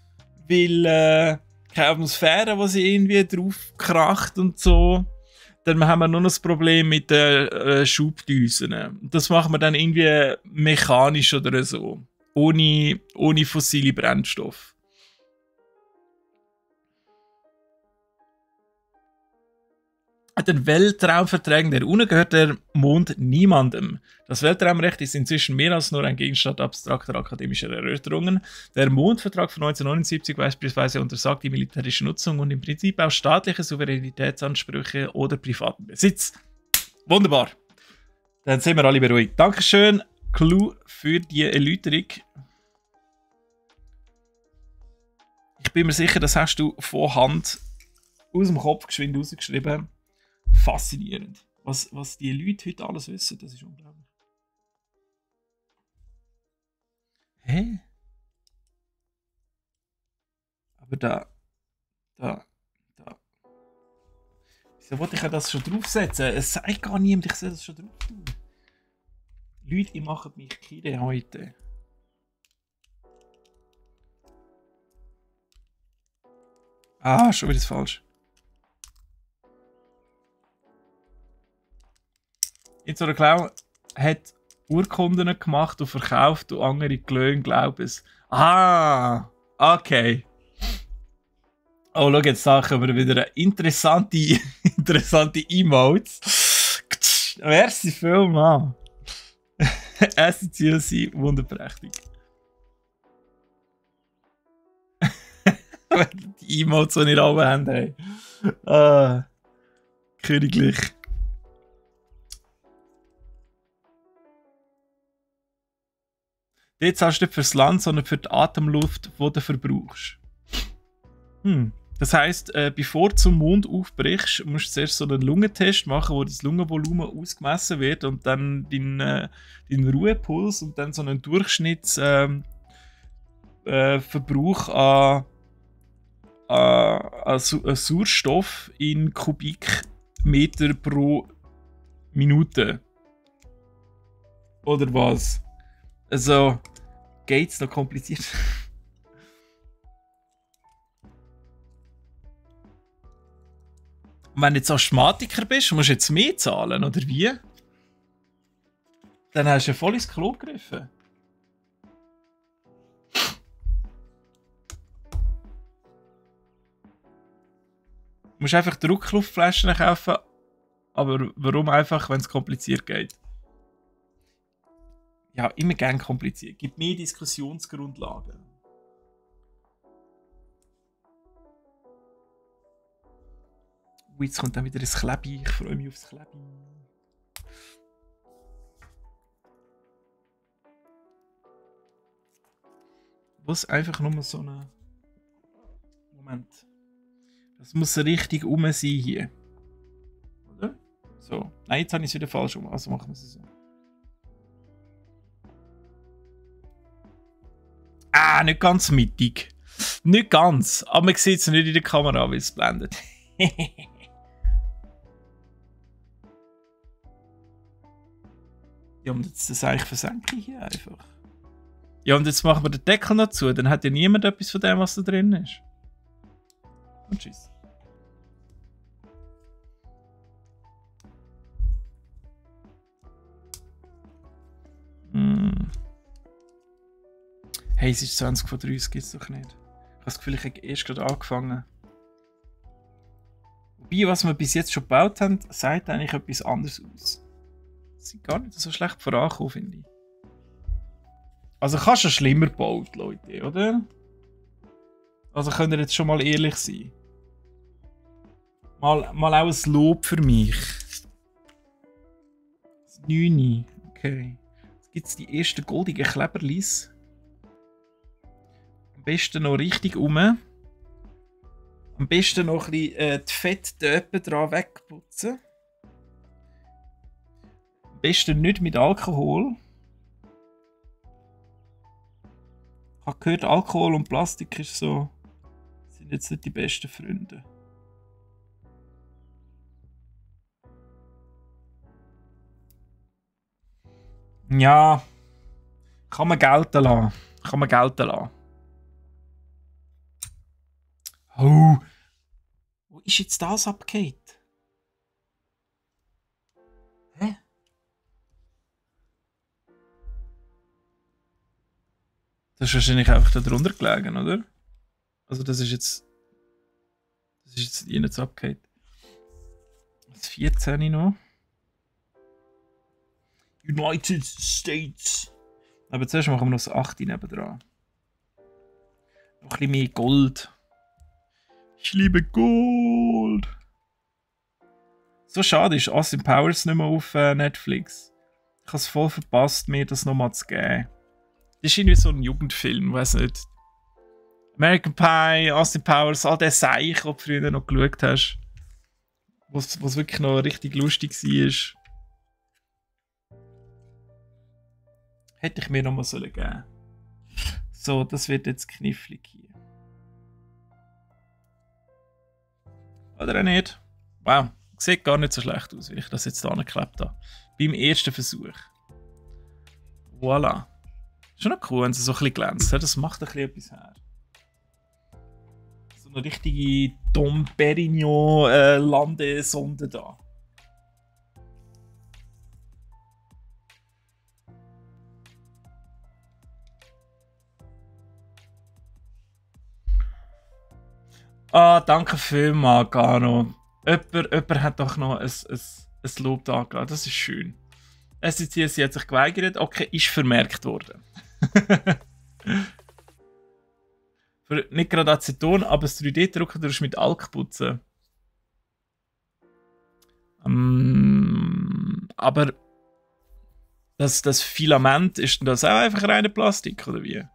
weil keine Atmosphäre, die sie irgendwie drauf kracht und so. Dann haben wir nur noch das Problem mit den Schubdüsen. Das machen wir dann irgendwie mechanisch oder so. Ohne fossile Brennstoffe. Den Weltraumverträgen der UNO gehört der Mond niemandem. Das Weltraumrecht ist inzwischen mehr als nur ein Gegenstand abstrakter akademischer Erörterungen. Der Mondvertrag von 1979 beispielsweise untersagt die militärische Nutzung und im Prinzip auch staatliche Souveränitätsansprüche oder privaten Besitz. Wunderbar. Dann sind wir alle beruhigt. Dankeschön, Clou, für die Erläuterung. Ich bin mir sicher, das hast du von Hand aus dem Kopf geschwind rausgeschrieben. Faszinierend. Was die Leute heute alles wissen, das ist unglaublich. Hä? Aber da. Wieso wollte ich ja das schon draufsetzen? Es sagt gar niemand, ich soll das schon drauf tun. Leute, ihr macht mich kirre heute. Ah, schon wieder falsch. Jetzt oder Klau hat Urkunden gemacht und verkauft und andere Glöhn glauben es. Ah, okay. Oh, schau, jetzt sagen wir wieder interessante Emotes. Merci vielmals. SCLC, wunderprächtig. Die Emotes, die ihr alle habt, hey. Königlich. Jetzt zahlst du nicht fürs Land, sondern für die Atemluft, die du verbrauchst. Das heisst, bevor du zum Mond aufbrichst, musst du zuerst so einen Lungentest machen, wo das Lungenvolumen ausgemessen wird und dann dein Ruhepuls und dann so einen Durchschnittsverbrauch an Sauerstoff in Kubikmeter pro Minute. Oder was? Also, geht's noch kompliziert? Und wenn du jetzt Asthmatiker bist, musst du jetzt mehr zahlen, oder wie? Dann hast du ja voll ins Klo gegriffen. Du musst einfach Druckluftflaschen kaufen, aber warum einfach, wenn es kompliziert geht? Ja, immer gern kompliziert. Gibt mehr Diskussionsgrundlagen. Jetzt kommt dann wieder ein Klebi. Ich freue mich aufs Klebi. Was einfach nur so eine... Moment. Das muss richtig rum sein hier. Oder? So. Nein, jetzt habe ich es wieder falsch um. Also machen wir es so. Ah, nicht ganz mittig. Nicht ganz. Aber man sieht es nicht in der Kamera, weil es blendet. Ja, und jetzt das eigentlich versenke ich hier einfach. Ja, und jetzt machen wir den Deckel noch zu. Dann hat ja niemand etwas von dem, was da drin ist. Und tschüss. Hey, es ist 20 vor 30, gibt es doch nicht. Ich habe das Gefühl, ich habe erst gerade angefangen. Wobei, was wir bis jetzt schon gebaut haben, sagt eigentlich etwas anderes aus. Das sind gar nicht so schlecht vorangekommen, finde ich. Also kannst du schlimmer gebaut, Leute, oder? Also könnt ihr jetzt schon mal ehrlich sein. Mal auch ein Lob für mich. Das 9. Okay. Jetzt gibt es die ersten goldigen Kleberlis. Am besten noch richtig rum. Am besten noch ein bisschen die Fetttöpfe dran wegputzen. Am besten nicht mit Alkohol. Ich habe gehört, Alkohol und Plastik sind jetzt nicht die besten Freunde. Ja, kann man gelten lassen. Kann man gelten lassen. Oh, wo ist jetzt das abgehakt? Hä? Das ist wahrscheinlich einfach da drunter gelegen, oder? Also das ist jetzt hier nicht so abgehakt. Das 14 noch. United States. Aber zuerst machen wir noch das 8 nebendran. Noch ein bisschen mehr Gold. Ich liebe Gold. So schade ist Austin Powers nicht mehr auf Netflix. Ich habe es voll verpasst, mir das nochmal zu geben. Das ist irgendwie so ein Jugendfilm, weiß nicht. American Pie, Austin Powers, all der Seich, den du früher noch geschaut hast. Was wirklich noch richtig lustig war. Hätte ich mir noch mal geben sollen. So, das wird jetzt knifflig hier. Oder auch nicht? Wow, sieht gar nicht so schlecht aus, wie ich das jetzt da angeklebt habe. Beim ersten Versuch. Voilà. Schon noch cool, wenn es so ein bisschen glänzt. Das macht ein bisschen etwas her. So eine richtige Dom Perignon Landesonde da. Ah, danke vielmals, Gano. Jemand hat doch noch ein Lob da gelassen. Das ist schön. SCC hat sich geweigert. Okay, ist vermerkt worden. Nicht gerade Aceton, aber das 3D-Drucken durch mit Alk putzen. Aber das Filament, ist das auch einfach reine Plastik, oder wie?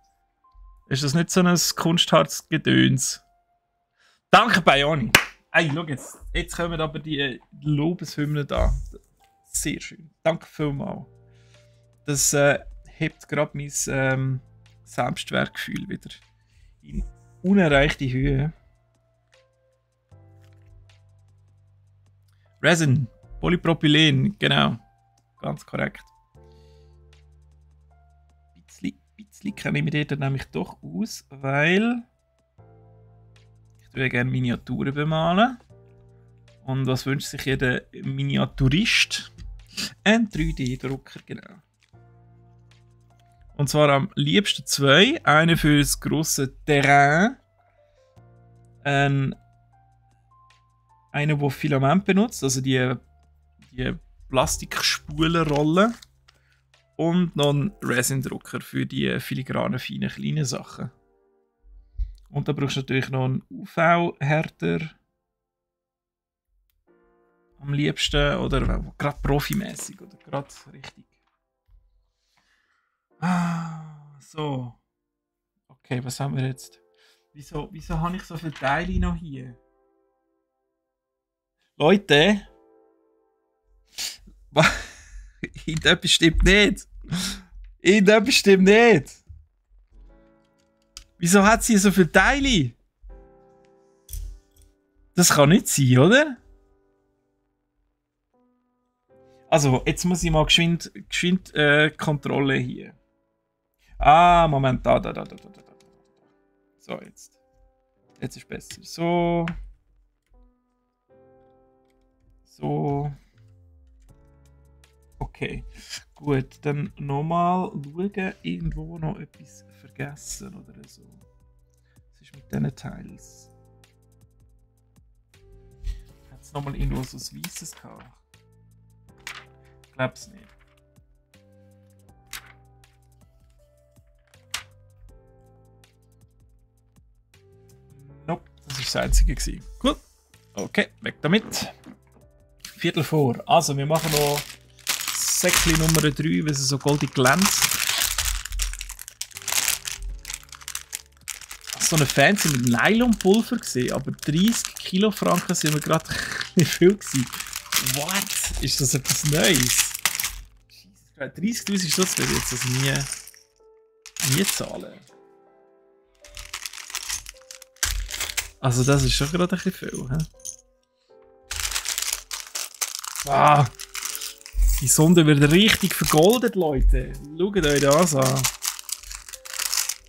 Ist das nicht so ein Kunstharzgedöns? Danke, Bayoni. Ey, schau jetzt. Jetzt kommen aber die Lobeshymnen da. Sehr schön. Danke vielmals. Das hebt gerade mein Selbstwertgefühl wieder in unerreichte Höhe. Resin, Polypropylen, genau. Ganz korrekt. Ein bisschen kenne ich mich dort nämlich doch aus, weil ich würde gerne Miniaturen bemalen. Und was wünscht sich jeder Miniaturist? Ein 3D-Drucker, genau. Und zwar am liebsten 2. Eine für das grosse Terrain. Eine, die Filament benutzt, also die Plastikspulenrolle. Und noch ein Resin-Drucker für die filigranen, feinen, kleinen Sachen. Und da brauchst du natürlich noch einen UV-Härter. Am liebsten, oder gerade profimäßig, oder gerade richtig. Ah, so. Okay, was haben wir jetzt? Wieso habe ich so viele Teile noch hier? Leute! Irgendetwas stimmt nicht! Irgendetwas stimmt nicht! Wieso hat sie so viele Teile? Das kann nicht sein, oder? Also, jetzt muss ich mal geschwind Kontrolle hier. Ah, Moment, da. So, jetzt. Jetzt ist besser. So. So. Okay. Gut, dann nochmal schauen, irgendwo noch etwas vergessen oder so. Was ist mit diesen Teils? Hat es nochmal irgendwo so ein Weisses gehabt? Ich glaube es nicht. Nope, das war das Einzige gewesen. Gut. Okay, weg damit. Viertel vor. Also, wir machen noch Säckchen Nummer 3, weil es so goldig glänzt. So eine Fancy mit Nylonpulver gesehen, aber 30 Kilo Franken sind wir gerade ein viel gewesen. What? Ist das etwas Neues? 30'000 Stutz werde ich jetzt das nie zahlen. Also das ist schon gerade ein bisschen viel. He? Ah, Die Sonde wird richtig vergoldet, Leute. Schaut euch das an.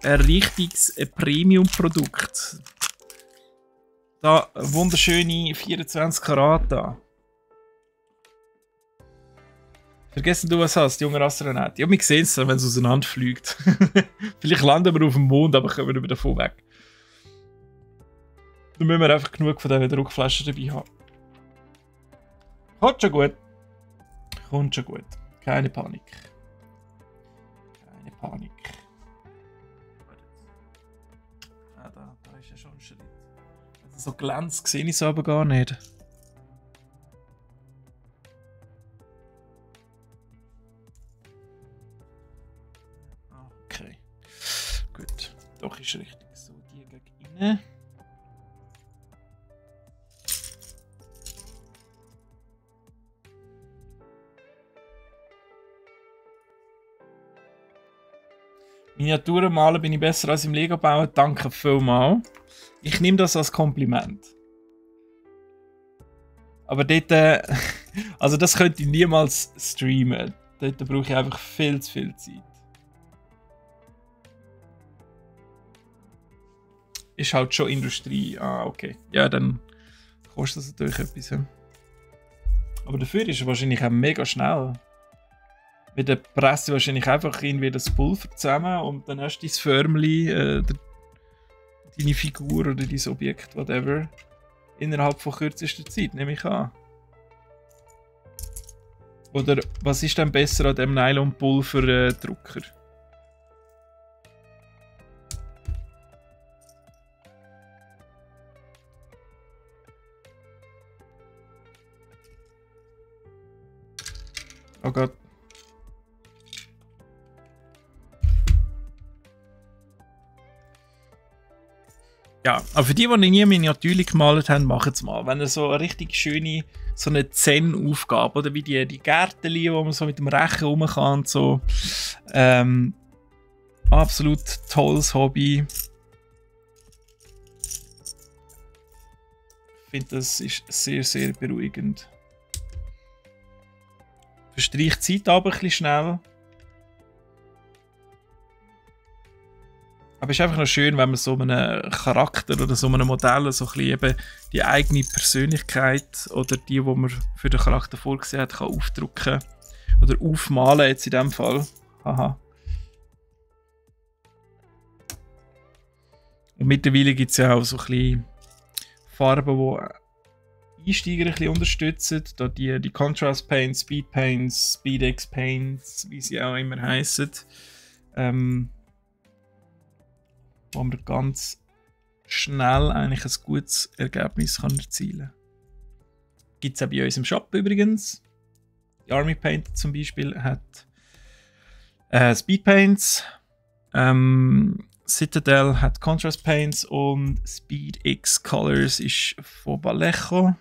Ein richtiges Premium-Produkt. Da wunderschöne 24 Karat da. Vergessen du, was hast, junger Astronaut. Ja, wir sehen es, wenn es auseinanderfliegt. Vielleicht landen wir auf dem Mond, aber kommen wir davon weg. Dann müssen wir einfach genug von diesen Druckflaschen dabei haben. Kommt schon gut. Kommt schon gut. Keine Panik. Keine Panik. Ah, da ist ja schon ein Schritt. Also so glänzt sehe ich es aber gar nicht. Okay. Gut. Doch ist richtig. So, die gegen innen. Miniaturen malen bin ich besser als im Lego bauen. Danke vielmals. Ich nehme das als Kompliment. Aber dort, also das könnte ich niemals streamen. Dort brauche ich einfach viel zu viel Zeit. Ist halt schon Industrie. Ah, okay. Ja, dann kostet das natürlich etwas. Ja. Aber dafür ist er wahrscheinlich auch mega schnell. Mit der Presse wahrscheinlich einfach irgendwie das Pulver zusammen und dann hast du dein Förmli, deine Figur oder dein Objekt, whatever, innerhalb von kürzester Zeit, nehme ich an. Oder was ist denn besser an dem Nylonpulver-Drucker? Oh Gott. Ja, aber für die nie Miniaturen gemalt haben, machen es mal. Wenn ihr so eine richtig schöne, so eine Zen-Aufgabe, oder wie die Gärtchen, wo man so mit dem Rechen rum kann und so. Absolut tolles Hobby. Ich finde, das ist sehr, sehr beruhigend. Verstreicht die Zeit aber ein bisschen schnell. Aber es ist einfach noch schön, wenn man so einen Charakter oder so einem Modell so ein bisschen eben die eigene Persönlichkeit oder die man für den Charakter vorgesehen hat, kann aufdrucken oder aufmalen jetzt in dem Fall. Haha. Und mittlerweile gibt es ja auch so ein bisschen Farben, die Einsteiger ein bisschen unterstützen. Da die Contrast Paints, Speed Paints, Speedex Paints, wie sie auch immer heißen. Wo man ganz schnell eigentlich ein gutes Ergebnis kann erzielen kann. Gibt es auch bei uns im Shop übrigens. Die Army Paint zum Beispiel hat Speed Paints, Citadel hat Contrast Paints und Speed X Colors ist von Vallejo.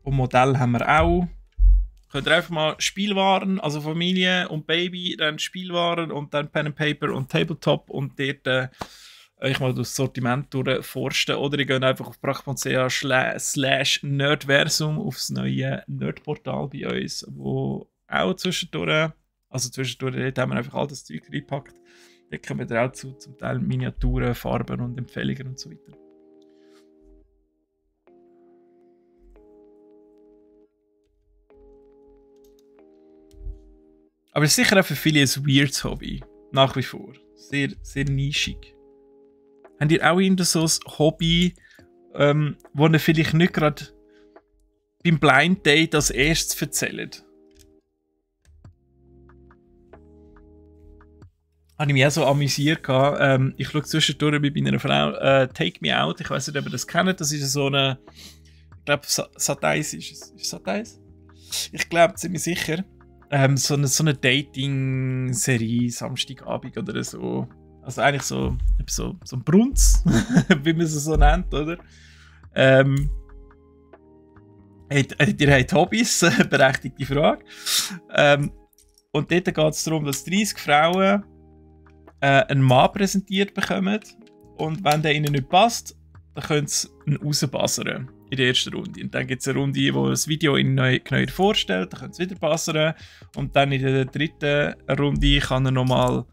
Und Modell haben wir auch. Könnt ihr einfach mal Spielwaren, also Familie und Baby, dann Spielwaren und dann Pen and Paper und Tabletop und dort euch mal das Sortiment durchforsten. Oder ihr geht einfach auf pracht.ch/nerdversum aufs neue Nerdportal bei uns, wo auch zwischendurch, dort haben wir einfach all das Zeug reingepackt. Da kommen wir auch zum Teil Miniaturen, Farben und Empfehlungen und so weiter. Aber es ist sicher auch für viele ein weirdes Hobby. Nach wie vor. Sehr, sehr nischig. Habt ihr auch so ein Hobby, wo ihr vielleicht nicht gerade beim Blind Date als erstes erzählt? Habe ich mich auch so amüsiert. Ich schaue zwischendurch bei meiner Frau Take Me Out. Ich weiß nicht, ob ihr das kennt. Das ist so eine. Ich glaube, Satice ist es. Ist Satice? Ich glaube, ziemlich sicher. So eine Dating-Serie, Samstagabend oder so. Also eigentlich so ein Brunz, wie man es so nennt, oder? Ihr habt Hobbys, berechtigte Frage. Und dort geht es darum, dass 30 Frauen einen Mann präsentiert bekommen Und wenn der ihnen nicht passt, dann können sie ihn rausbassern in der ersten Runde. Und dann gibt es eine Runde, wo das Video ihnen neu vorstellt, dann können sie wieder bassern. Und dann in der dritten Runde kann er nochmal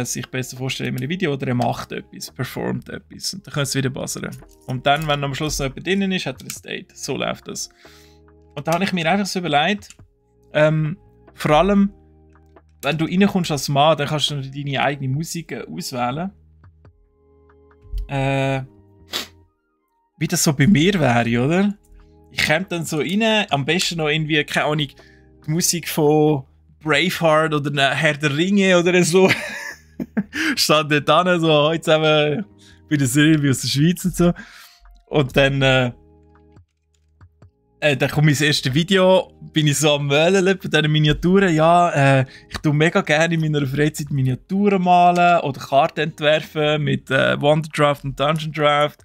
sich besser vorstellen in einem Video oder er macht etwas, performt etwas. Und dann können sie wieder bassern. Und dann, wenn am Schluss noch jemand drinnen ist, hat er ein Date. So läuft das. Und da habe ich mir einfach so überlegt, vor allem, wenn du reinkommst als Mann, dann kannst du deine eigene Musik auswählen. Wie das so bei mir wäre, oder? Ich käme dann so rein, am besten noch irgendwie, keine Ahnung, die Musik von Braveheart oder Herr der Ringe oder so. Stand dort an, so, heute zusammen bei der Silvia aus der Schweiz und so. Und dann kommt mein erstes Video, bin ich so am Malen bei diesen Miniaturen. Ja, ich tue mega gerne in meiner Freizeit Miniaturen malen oder Karten entwerfen mit Wonderdraft und Dungeon Draft.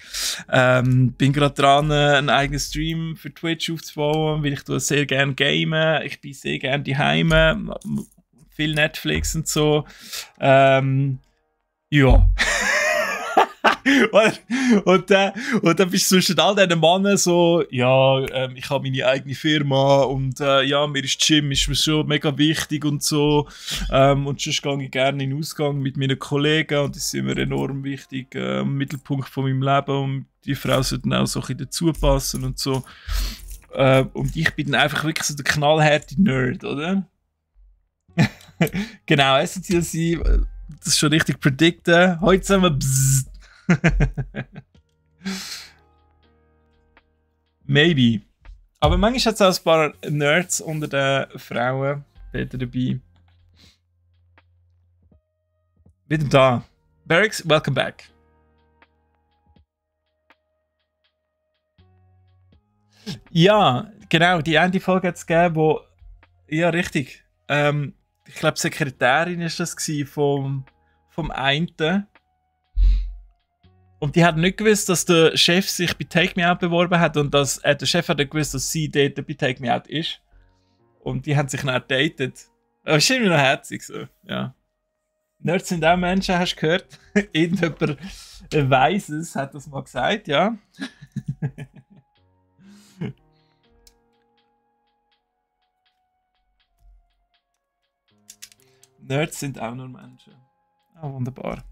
Bin gerade dran, einen eigenen Stream für Twitch aufzubauen, weil ich sehr gerne game. Ich bin sehr gerne daheim, viel Netflix und so. Ja. und dann bist du zwischen all diesen Männern so, ja, ich habe meine eigene Firma und ja, mir ist Gym ist mir schon mega wichtig und so. Und sonst gehe ich gerne in den Ausgang mit meinen Kollegen und das ist mir enorm wichtig, Mittelpunkt von meinem Leben und die Frau sollte auch so ein bisschen dazu passen und so. Und ich bin dann einfach wirklich so der knallharte Nerd, oder? Genau, essentiell sein, das ist schon richtig predikten. Heute zusammen bzzzt. Maybe. Aber manchmal hat es auch ein paar Nerds unter den Frauen dabei. Wieder da. Barracks, welcome back. Ja, genau, die eine Folge hat es gegeben, wo. Ja, richtig. Ich glaube, Sekretärin war das vom einen. Und die hat nicht gewusst, dass der Chef sich bei Take Me Out beworben hat und dass der Chef hat nicht gewusst, dass sie dort bei Take Me Out ist. Und die haben sich dann datet. Aber ist irgendwie noch herzig so, ja. Nerds sind auch Menschen, hast du gehört? Irgendjemand weiss es, hat das mal gesagt, ja. Nerds sind auch nur Menschen. Ah, wunderbar.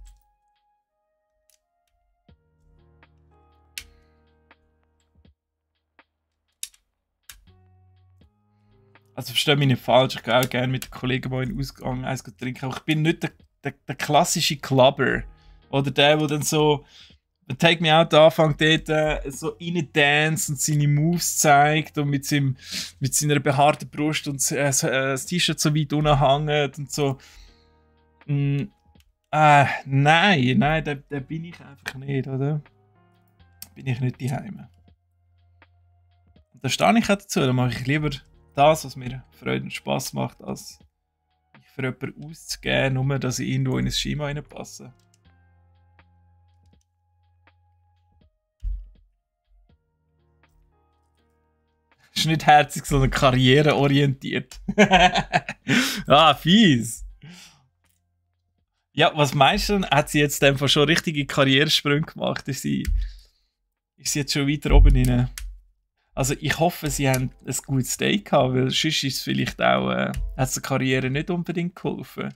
Also verstehe mich nicht falsch, ich gehe auch gerne mit den Kollegen mal in den Ausgang eins trinken, aber ich bin nicht der klassische Clubber. Oder der dann so, wenn Take Me Out anfängt, dort so rein-dance und seine Moves zeigt und mit seiner behaarten Brust und das T-Shirt so weit unten hängt und so. Nein, der bin ich einfach nicht, oder? Bin ich nicht daheim. Und da stehe ich auch dazu, dann mache ich lieber das, was mir Freude und Spass macht, als mich für jemanden auszugeben, nur dass ich irgendwo in ein Schema reinpasse. Das ist nicht herzig, sondern karriereorientiert. Ah, fies. Ja, was meinst du denn? Hat sie jetzt einfach schon richtige Karrieresprünge gemacht? Ist sie jetzt schon weiter oben rein? Also ich hoffe, sie haben ein gutes Day gehabt, weil sonst ist es vielleicht auch, hat es der Karriere nicht unbedingt geholfen.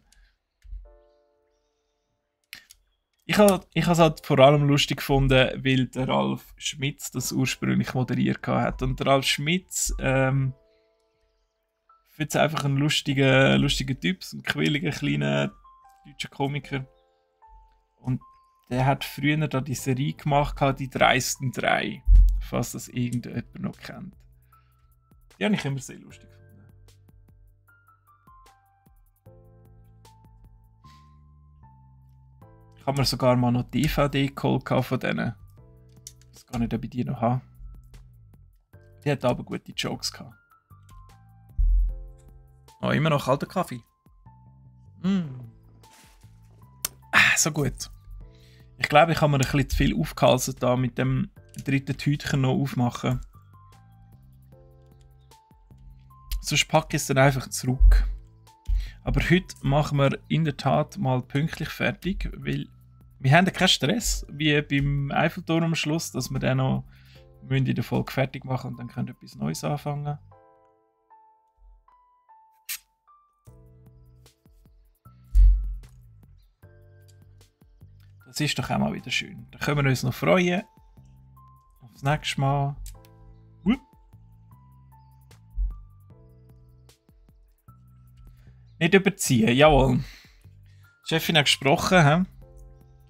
Ich habe es halt vor allem lustig gefunden, weil der Ralf Schmitz das ursprünglich moderiert hat. Und der Ralf Schmitz, ich finde es einfach ein lustiger Typ, ein quirliger, kleiner deutscher Komiker. Und der hat früher da die Serie gemacht, die Dreisten 3. Falls das irgendjemand noch kennt. Die habe ich immer sehr lustig gefunden. Ich habe mir sogar mal noch DVD geholt von denen. Ich weiß gar nicht, ob ich die noch habe. Die hat aber gute Jokes gehabt. Oh, immer noch kalter Kaffee. So gut. Ich glaube, ich habe mir ein bisschen zu viel aufgehalten da mit dem dritten Tütchen noch aufmachen. Sonst packe ich es dann einfach zurück. Aber heute machen wir in der Tat mal pünktlich fertig, weil Wir haben keinen Stress, wie beim Eiffelturm am Schluss, dass wir dann noch in der Folge fertig machen und dann können wir etwas Neues anfangen. Das ist doch auch mal wieder schön. Da können wir uns noch freuen. Aufs nächste Mal. Nicht überziehen, jawohl. Die Chefin hat gesprochen, he?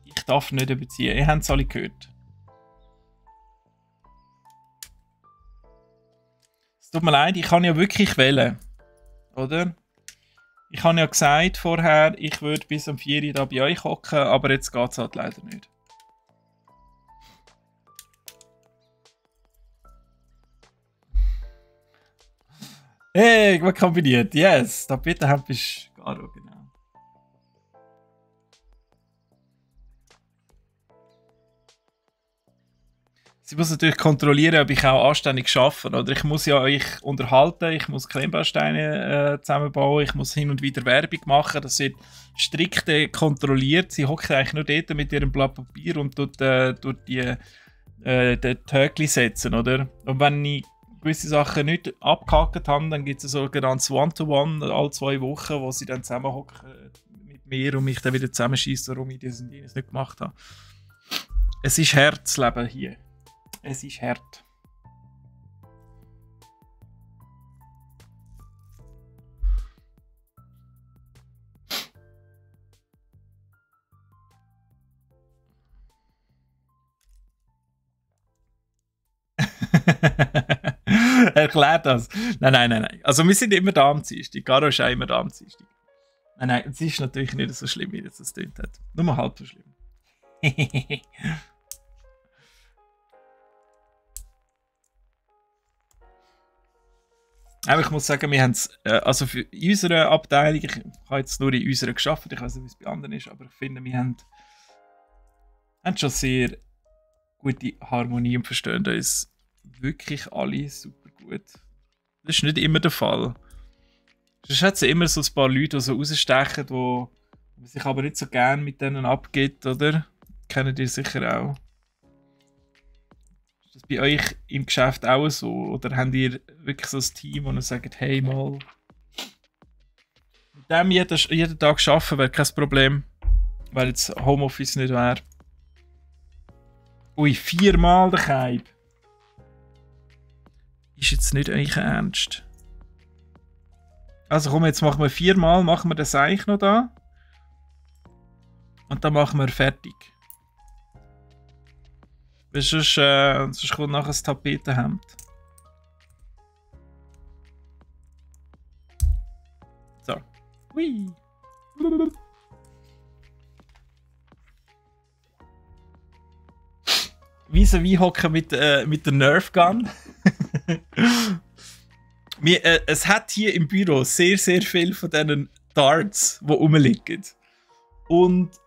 Ich darf nicht überziehen. Ihr habt es alle gehört. Es tut mir leid, ich kann ja wirklich wählen. Oder? Ich habe ja gesagt vorher, ich würde bis am 4 Uhr da bei euch hocken, aber jetzt geht es halt leider nicht. Hey, gut kombiniert. Yes, da bitte habt ihr Garo, genau. Sie muss natürlich kontrollieren, ob ich auch anständig arbeite. Oder ich muss ja euch unterhalten, ich muss Klemmbausteine zusammenbauen, ich muss hin und wieder Werbung machen. Das wird strikt kontrolliert. Sie hockt eigentlich nur dort mit ihrem Blatt Papier und tut die Töckli setzen, oder? Und wenn ich gewisse Sachen nicht abgehakt habe, dann gibt es ein sogenanntes One-to-One alle 2 Wochen, wo sie dann zusammenhocken mit mir und mich dann wieder zusammenschießen, warum ich das und jenes nicht gemacht habe. Es ist Herzleben hier. Es ist hart. Erklärt das. Nein. Also wir sind immer da am Dienstag. Garo ist auch immer da am Dienstag. Nein, es ist natürlich nicht so schlimm, wie das klingt hat. Nur mal halb so schlimm. Aber ich muss sagen, wir haben es, also für unsere Abteilung, ich habe jetzt nur in unserer geschafft, ich weiß nicht, wie es bei anderen ist, aber ich finde, wir haben schon sehr gute Harmonie und verstehen uns wirklich alle super gut. Das ist nicht immer der Fall. Es hat immer so ein paar Leute, die so rausstechen, die sich aber nicht so gern mit denen abgibt, oder? Kennt ihr sicher auch. Ist das bei euch im Geschäft auch so? Oder habt ihr wirklich so ein Team, wo ihr sagt, hey mal, mit dem jeden Tag arbeiten wäre kein Problem, weil jetzt Homeoffice nicht wäre. Ui, 4-mal der Keib. Ist jetzt nicht euch ernst. Also komm, jetzt machen wir 4-mal, machen wir das Seich noch da. Und dann machen wir fertig. Weil sonst kommt nachher das Tapetenhemd. So. Hui. Vis-à-vis hocken mit der Nerf Gun. Es hat hier im Büro sehr, sehr viel von diesen Darts, die rumliegen. Und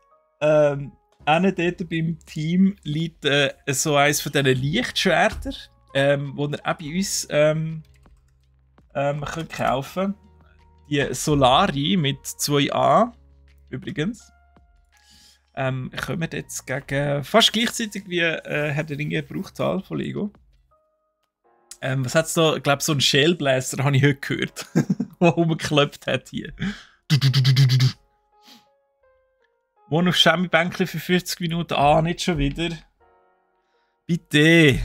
einer dort beim Team liegt so eins von diesen Lichtschwertern, wo ihr auch bei uns könnt kaufen. Die Solari mit 2A übrigens. Kommen jetzt gegen fast gleichzeitig wie Herr der Ringe Bruchzahl von Lego. Was hat es da? Ich glaube, so ein Shellblaster habe ich heute gehört, der rumgeklopft hat hier. Wohn auf Schemmibänkchen für 40 Minuten. Ah, nicht schon wieder. Bitte.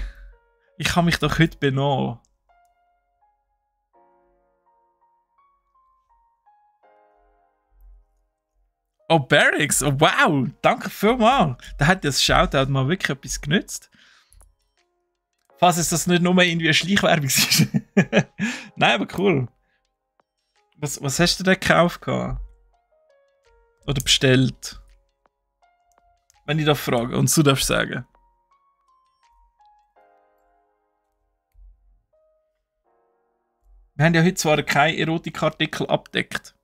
Ich kann mich doch heute benommen. Oh, Barracks. Oh, wow. Danke vielmals. Da hat das Shoutout mal wirklich etwas genützt. Falls es das nicht nur irgendwie eine Schleichwerbung ist. Nein, aber cool. Was hast du denn gekauft? Oder bestellt? Wenn ich da frage und du darfst sagen. Wir haben ja heute zwar keine Erotikartikel abdeckt.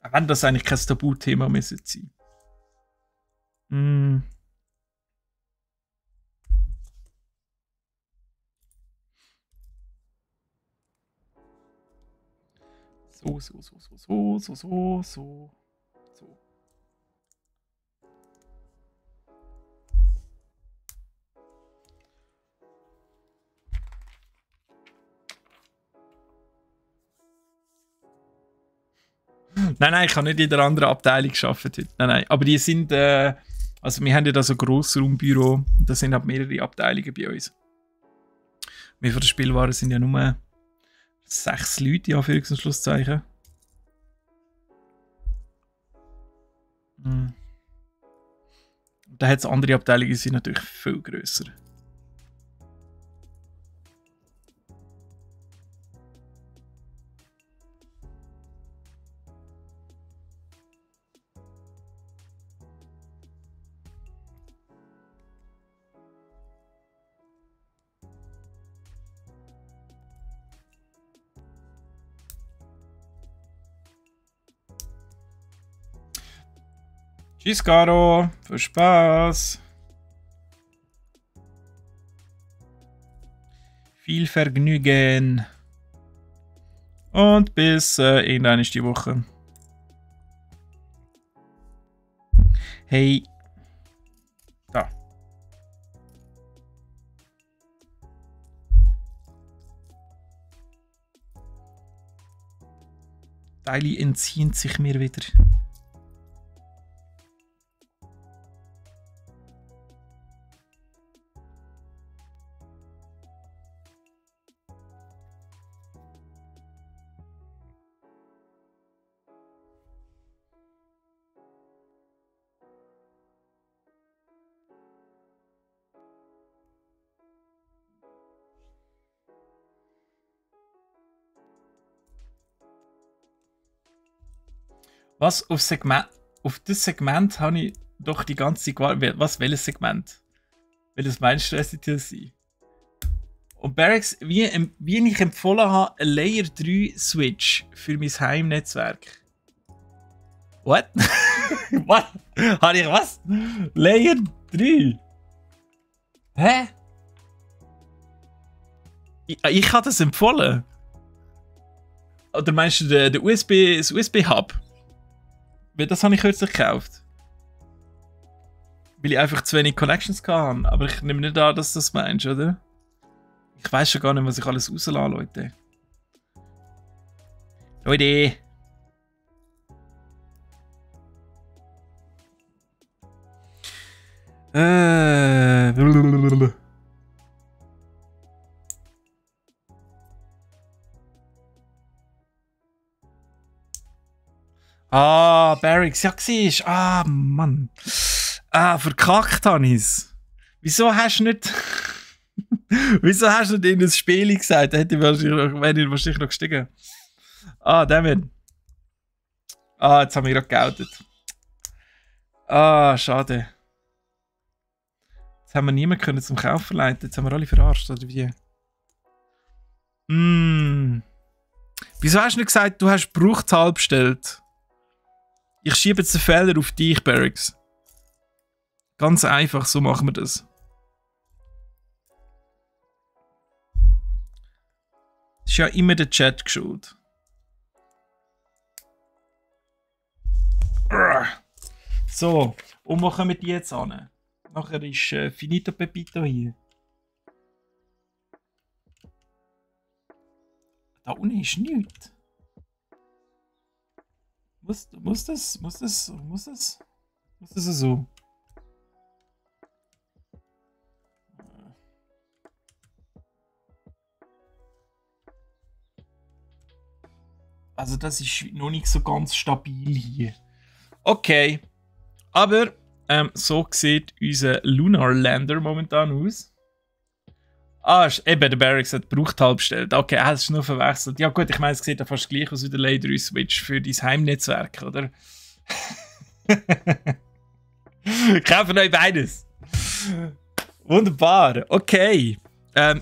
Aber wenn das eigentlich kein Tabuthema müsste sein. Mm. So. Nein, ich habe nicht in der anderen Abteilung gearbeitet heute. Nein. Aber die sind, also wir haben ja da so ein Grossraumbüro, da sind halt mehrere Abteilungen bei uns. Wir von der Spielwaren sind ja nur 6 Leute, in Anführungs- und Schlusszeichen. Da hat es andere Abteilungen, die sind natürlich viel grösser. Tschüss, Caro. Viel Spaß. Viel Vergnügen. Und bis irgendwann ist die Woche. Hey. Da. Teile entziehen sich mir wieder. Was auf das Segment habe ich doch die ganze Zeit gewartet. Was, welches Segment? Welches meinst du, es soll sein? Und Barracks, wie ich empfohlen habe, ein Layer 3 Switch für mein Heimnetzwerk. What? Was? Habe ich was? Layer 3? Hä? Ich habe das empfohlen. Oder meinst du das USB-Hub? Weil das habe ich kürzlich gekauft. Weil ich einfach zu wenig Connections hatte. Aber ich nehme nicht an, dass du das meinst, oder? Ich weiß schon gar nicht, was ich alles rauslasse, Leute. Leute! Ah, Barracks, ja, siehst. Ah, Mann. Ah, verkackt habe ich's. Wieso hast du nicht. Wieso hast du nicht in das Spiel gesagt? Da hätte ich wahrscheinlich noch gestiegen. Ah, damit. Ah, jetzt haben wir gerade geoutet. Ah, schade. Jetzt haben wir niemanden können zum Kauf verleiten. Jetzt haben wir alle verarscht, oder wie? Wieso hast du nicht gesagt, du hast Bruchzahl bestellt? Ich schiebe jetzt den Fehler auf dich, Barracks. Ganz einfach, so machen wir das. Ist ja immer der Chat geschuld. So, und wo kommen die jetzt an? Nachher ist Finito Pepito hier. Da unten ist nichts. Muss das so? Also das ist noch nicht so ganz stabil hier. Okay. Aber so sieht unser Lunar Lander momentan aus. Ah, eben, der Barracks hat Bruchtal bestellt. Okay, hast du nur verwechselt. Ja gut, ich meine, es sieht ja fast gleich aus wie der Layer 3 Switch für dein Heimnetzwerk, oder? Kaufen euch beides. Wunderbar. Okay.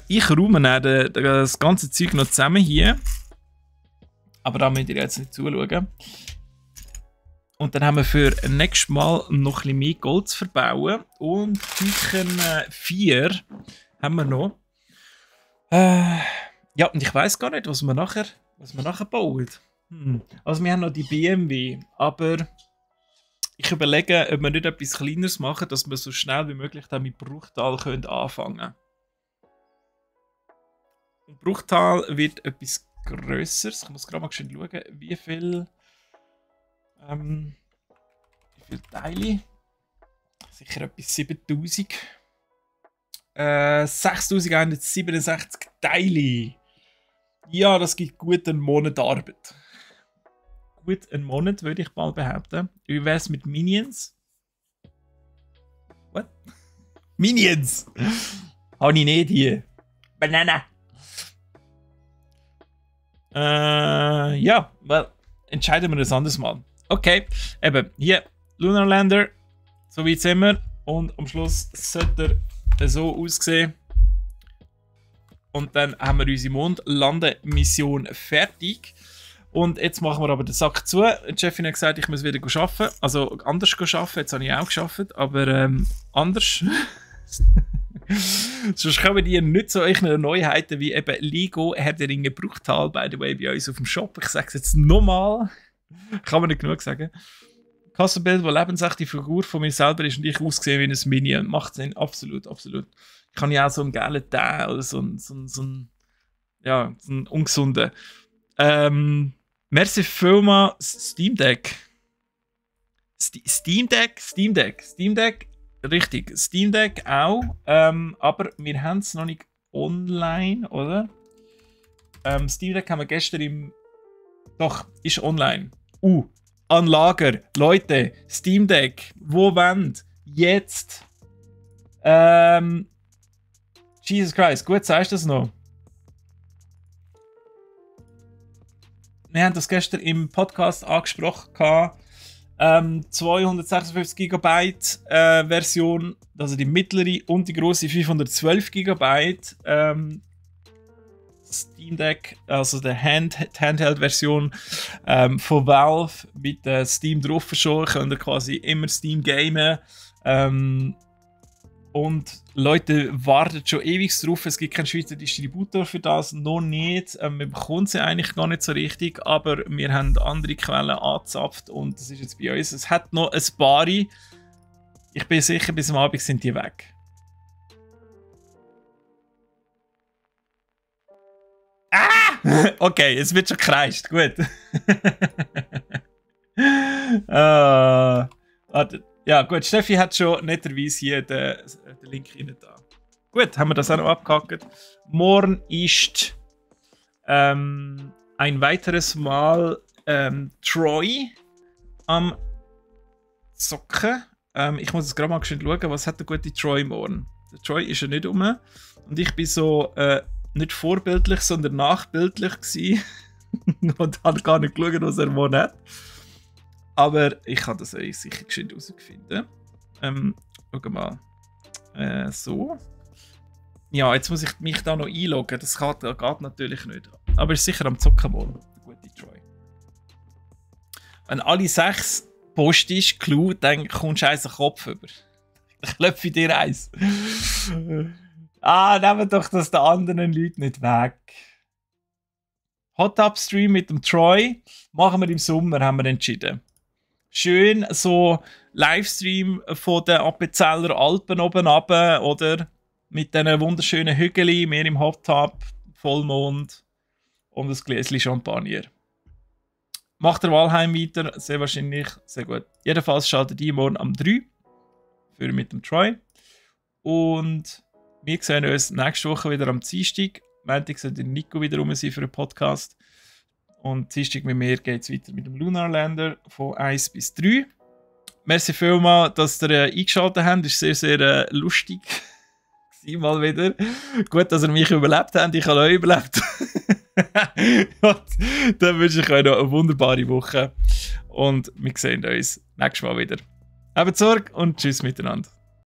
Ich räume dann das ganze Zeug noch zusammen hier. Aber da müsst ihr jetzt nicht zuschauen. Und dann haben wir für nächstes Mal noch ein bisschen mehr Gold zu verbauen. Und Küchen 4 haben wir noch. Ja, und ich weiß gar nicht, was wir nachher bauen. Also wir haben noch die BMW, aber ich überlege, ob wir nicht etwas Kleineres machen, dass wir so schnell wie möglich dann mit Bruchtal anfangen können. Und Bruchtal wird etwas Grösseres. Ich muss gerade mal schauen, wie viel Wie viele Teile? Sicher etwas 7000. 6167 Teile. Ja, das gibt gut einen Monat Arbeit. Gut einen Monat, würde ich mal behaupten. Wie wäre es mit Minions? What? Minions! Habe ich nicht hier. Banana! Ja, well, entscheiden wir das anderes Mal. Okay, eben, hier, Lunar Lander, so weit sind wir. Und am Schluss sollte er so aussehen. Und dann haben wir unsere Mondlandemission fertig. Und jetzt machen wir aber den Sack zu. Die Chefin hat gesagt, ich muss wieder arbeiten. Also anders arbeiten. Jetzt habe ich auch gearbeitet, aber anders. Sonst kommen die nicht so Neuheiten wie eben Lego Herr der Ringe Bruchtal, by the way, bei uns auf dem Shop. Ich sage es jetzt nochmal. Kann man nicht genug sagen. Kassenbild, wo lebensechte Figur von mir selber ist und ich ausgesehen wie ein Minion. Macht Sinn, absolut, absolut. Ich kann ja auch so einen gelben Tee oder so einen ungesunden. Merci vielmals Steam Deck. Steam Deck. Richtig, Steam Deck auch. Aber wir haben es noch nicht online, oder? Steam Deck haben wir gestern Doch, ist online. An Lager. Leute, Steam Deck. Wo wollt? Jetzt. Jesus Christ, gut, sagst du das noch? Wir haben das gestern im Podcast angesprochen. 256 GB Version, also die mittlere und die große 512 GB. Steam Deck, also die Handheld-Version von Valve mit Steam drauf schon. Könnt ihr quasi immer Steam gamen. Und Leute warten schon ewig drauf. Es gibt keinen Schweizer Distributor für das, noch nicht. Wir bekommen sie eigentlich gar nicht so richtig, aber wir haben andere Quellen angezapft und das ist jetzt bei uns. Es hat noch ein paar. Ich bin sicher, bis am Abend sind die weg. Okay, es wird schon gekreischt. Gut. Warte. Ja, gut. Steffi hat schon netterweise hier den Link rein da. Gut, haben wir das auch noch abgehakt. Morgen ist ein weiteres Mal Troy am Zocken. Ich muss jetzt gerade mal schauen, was hat der gute Troy morgen? Der Troy ist ja nicht rum. Und ich bin so nicht vorbildlich, sondern nachbildlich gewesen. Und habe gar nicht geschaut, was er morgen hat. Aber ich kann das sicher geschwind herausfinden. Schau mal. So. Ja, jetzt muss ich mich da noch einloggen. Das geht natürlich nicht. Aber ist sicher am Zocken morgen. Der gute Troy. Wenn alle 6 postest, Clou, dann kommst du einen Kopf über. Ich klopfe dir eins. Nehmt doch das den anderen Leuten nicht weg. Hot Up Stream mit dem Troy machen wir im Sommer, haben wir entschieden. Schön so Livestream von den Appenzeller Alpen oben runter, oder? Mit diesen wunderschönen Hügeln, mehr im Hot Tub, Vollmond und ein Gläschen Champagner. Macht der Walheim weiter, sehr wahrscheinlich, sehr gut. Jedenfalls schaltet die morgen am 3 für mit dem Troy. Und wir sehen uns nächste Woche wieder am Dienstag. Montag sollte Nico wieder rum sein für einen Podcast. Und Dienstag mit mir geht es weiter mit dem Lunar Lander von 1 bis 3. Merci vielmals, dass ihr eingeschaltet habt. Das war sehr, sehr lustig. Mal wieder. Gut, dass ihr mich überlebt habt. Ich habe euch überlebt. Dann wünsche ich euch noch eine wunderbare Woche. Und wir sehen uns nächstes Mal wieder. Habt Sorge und tschüss miteinander.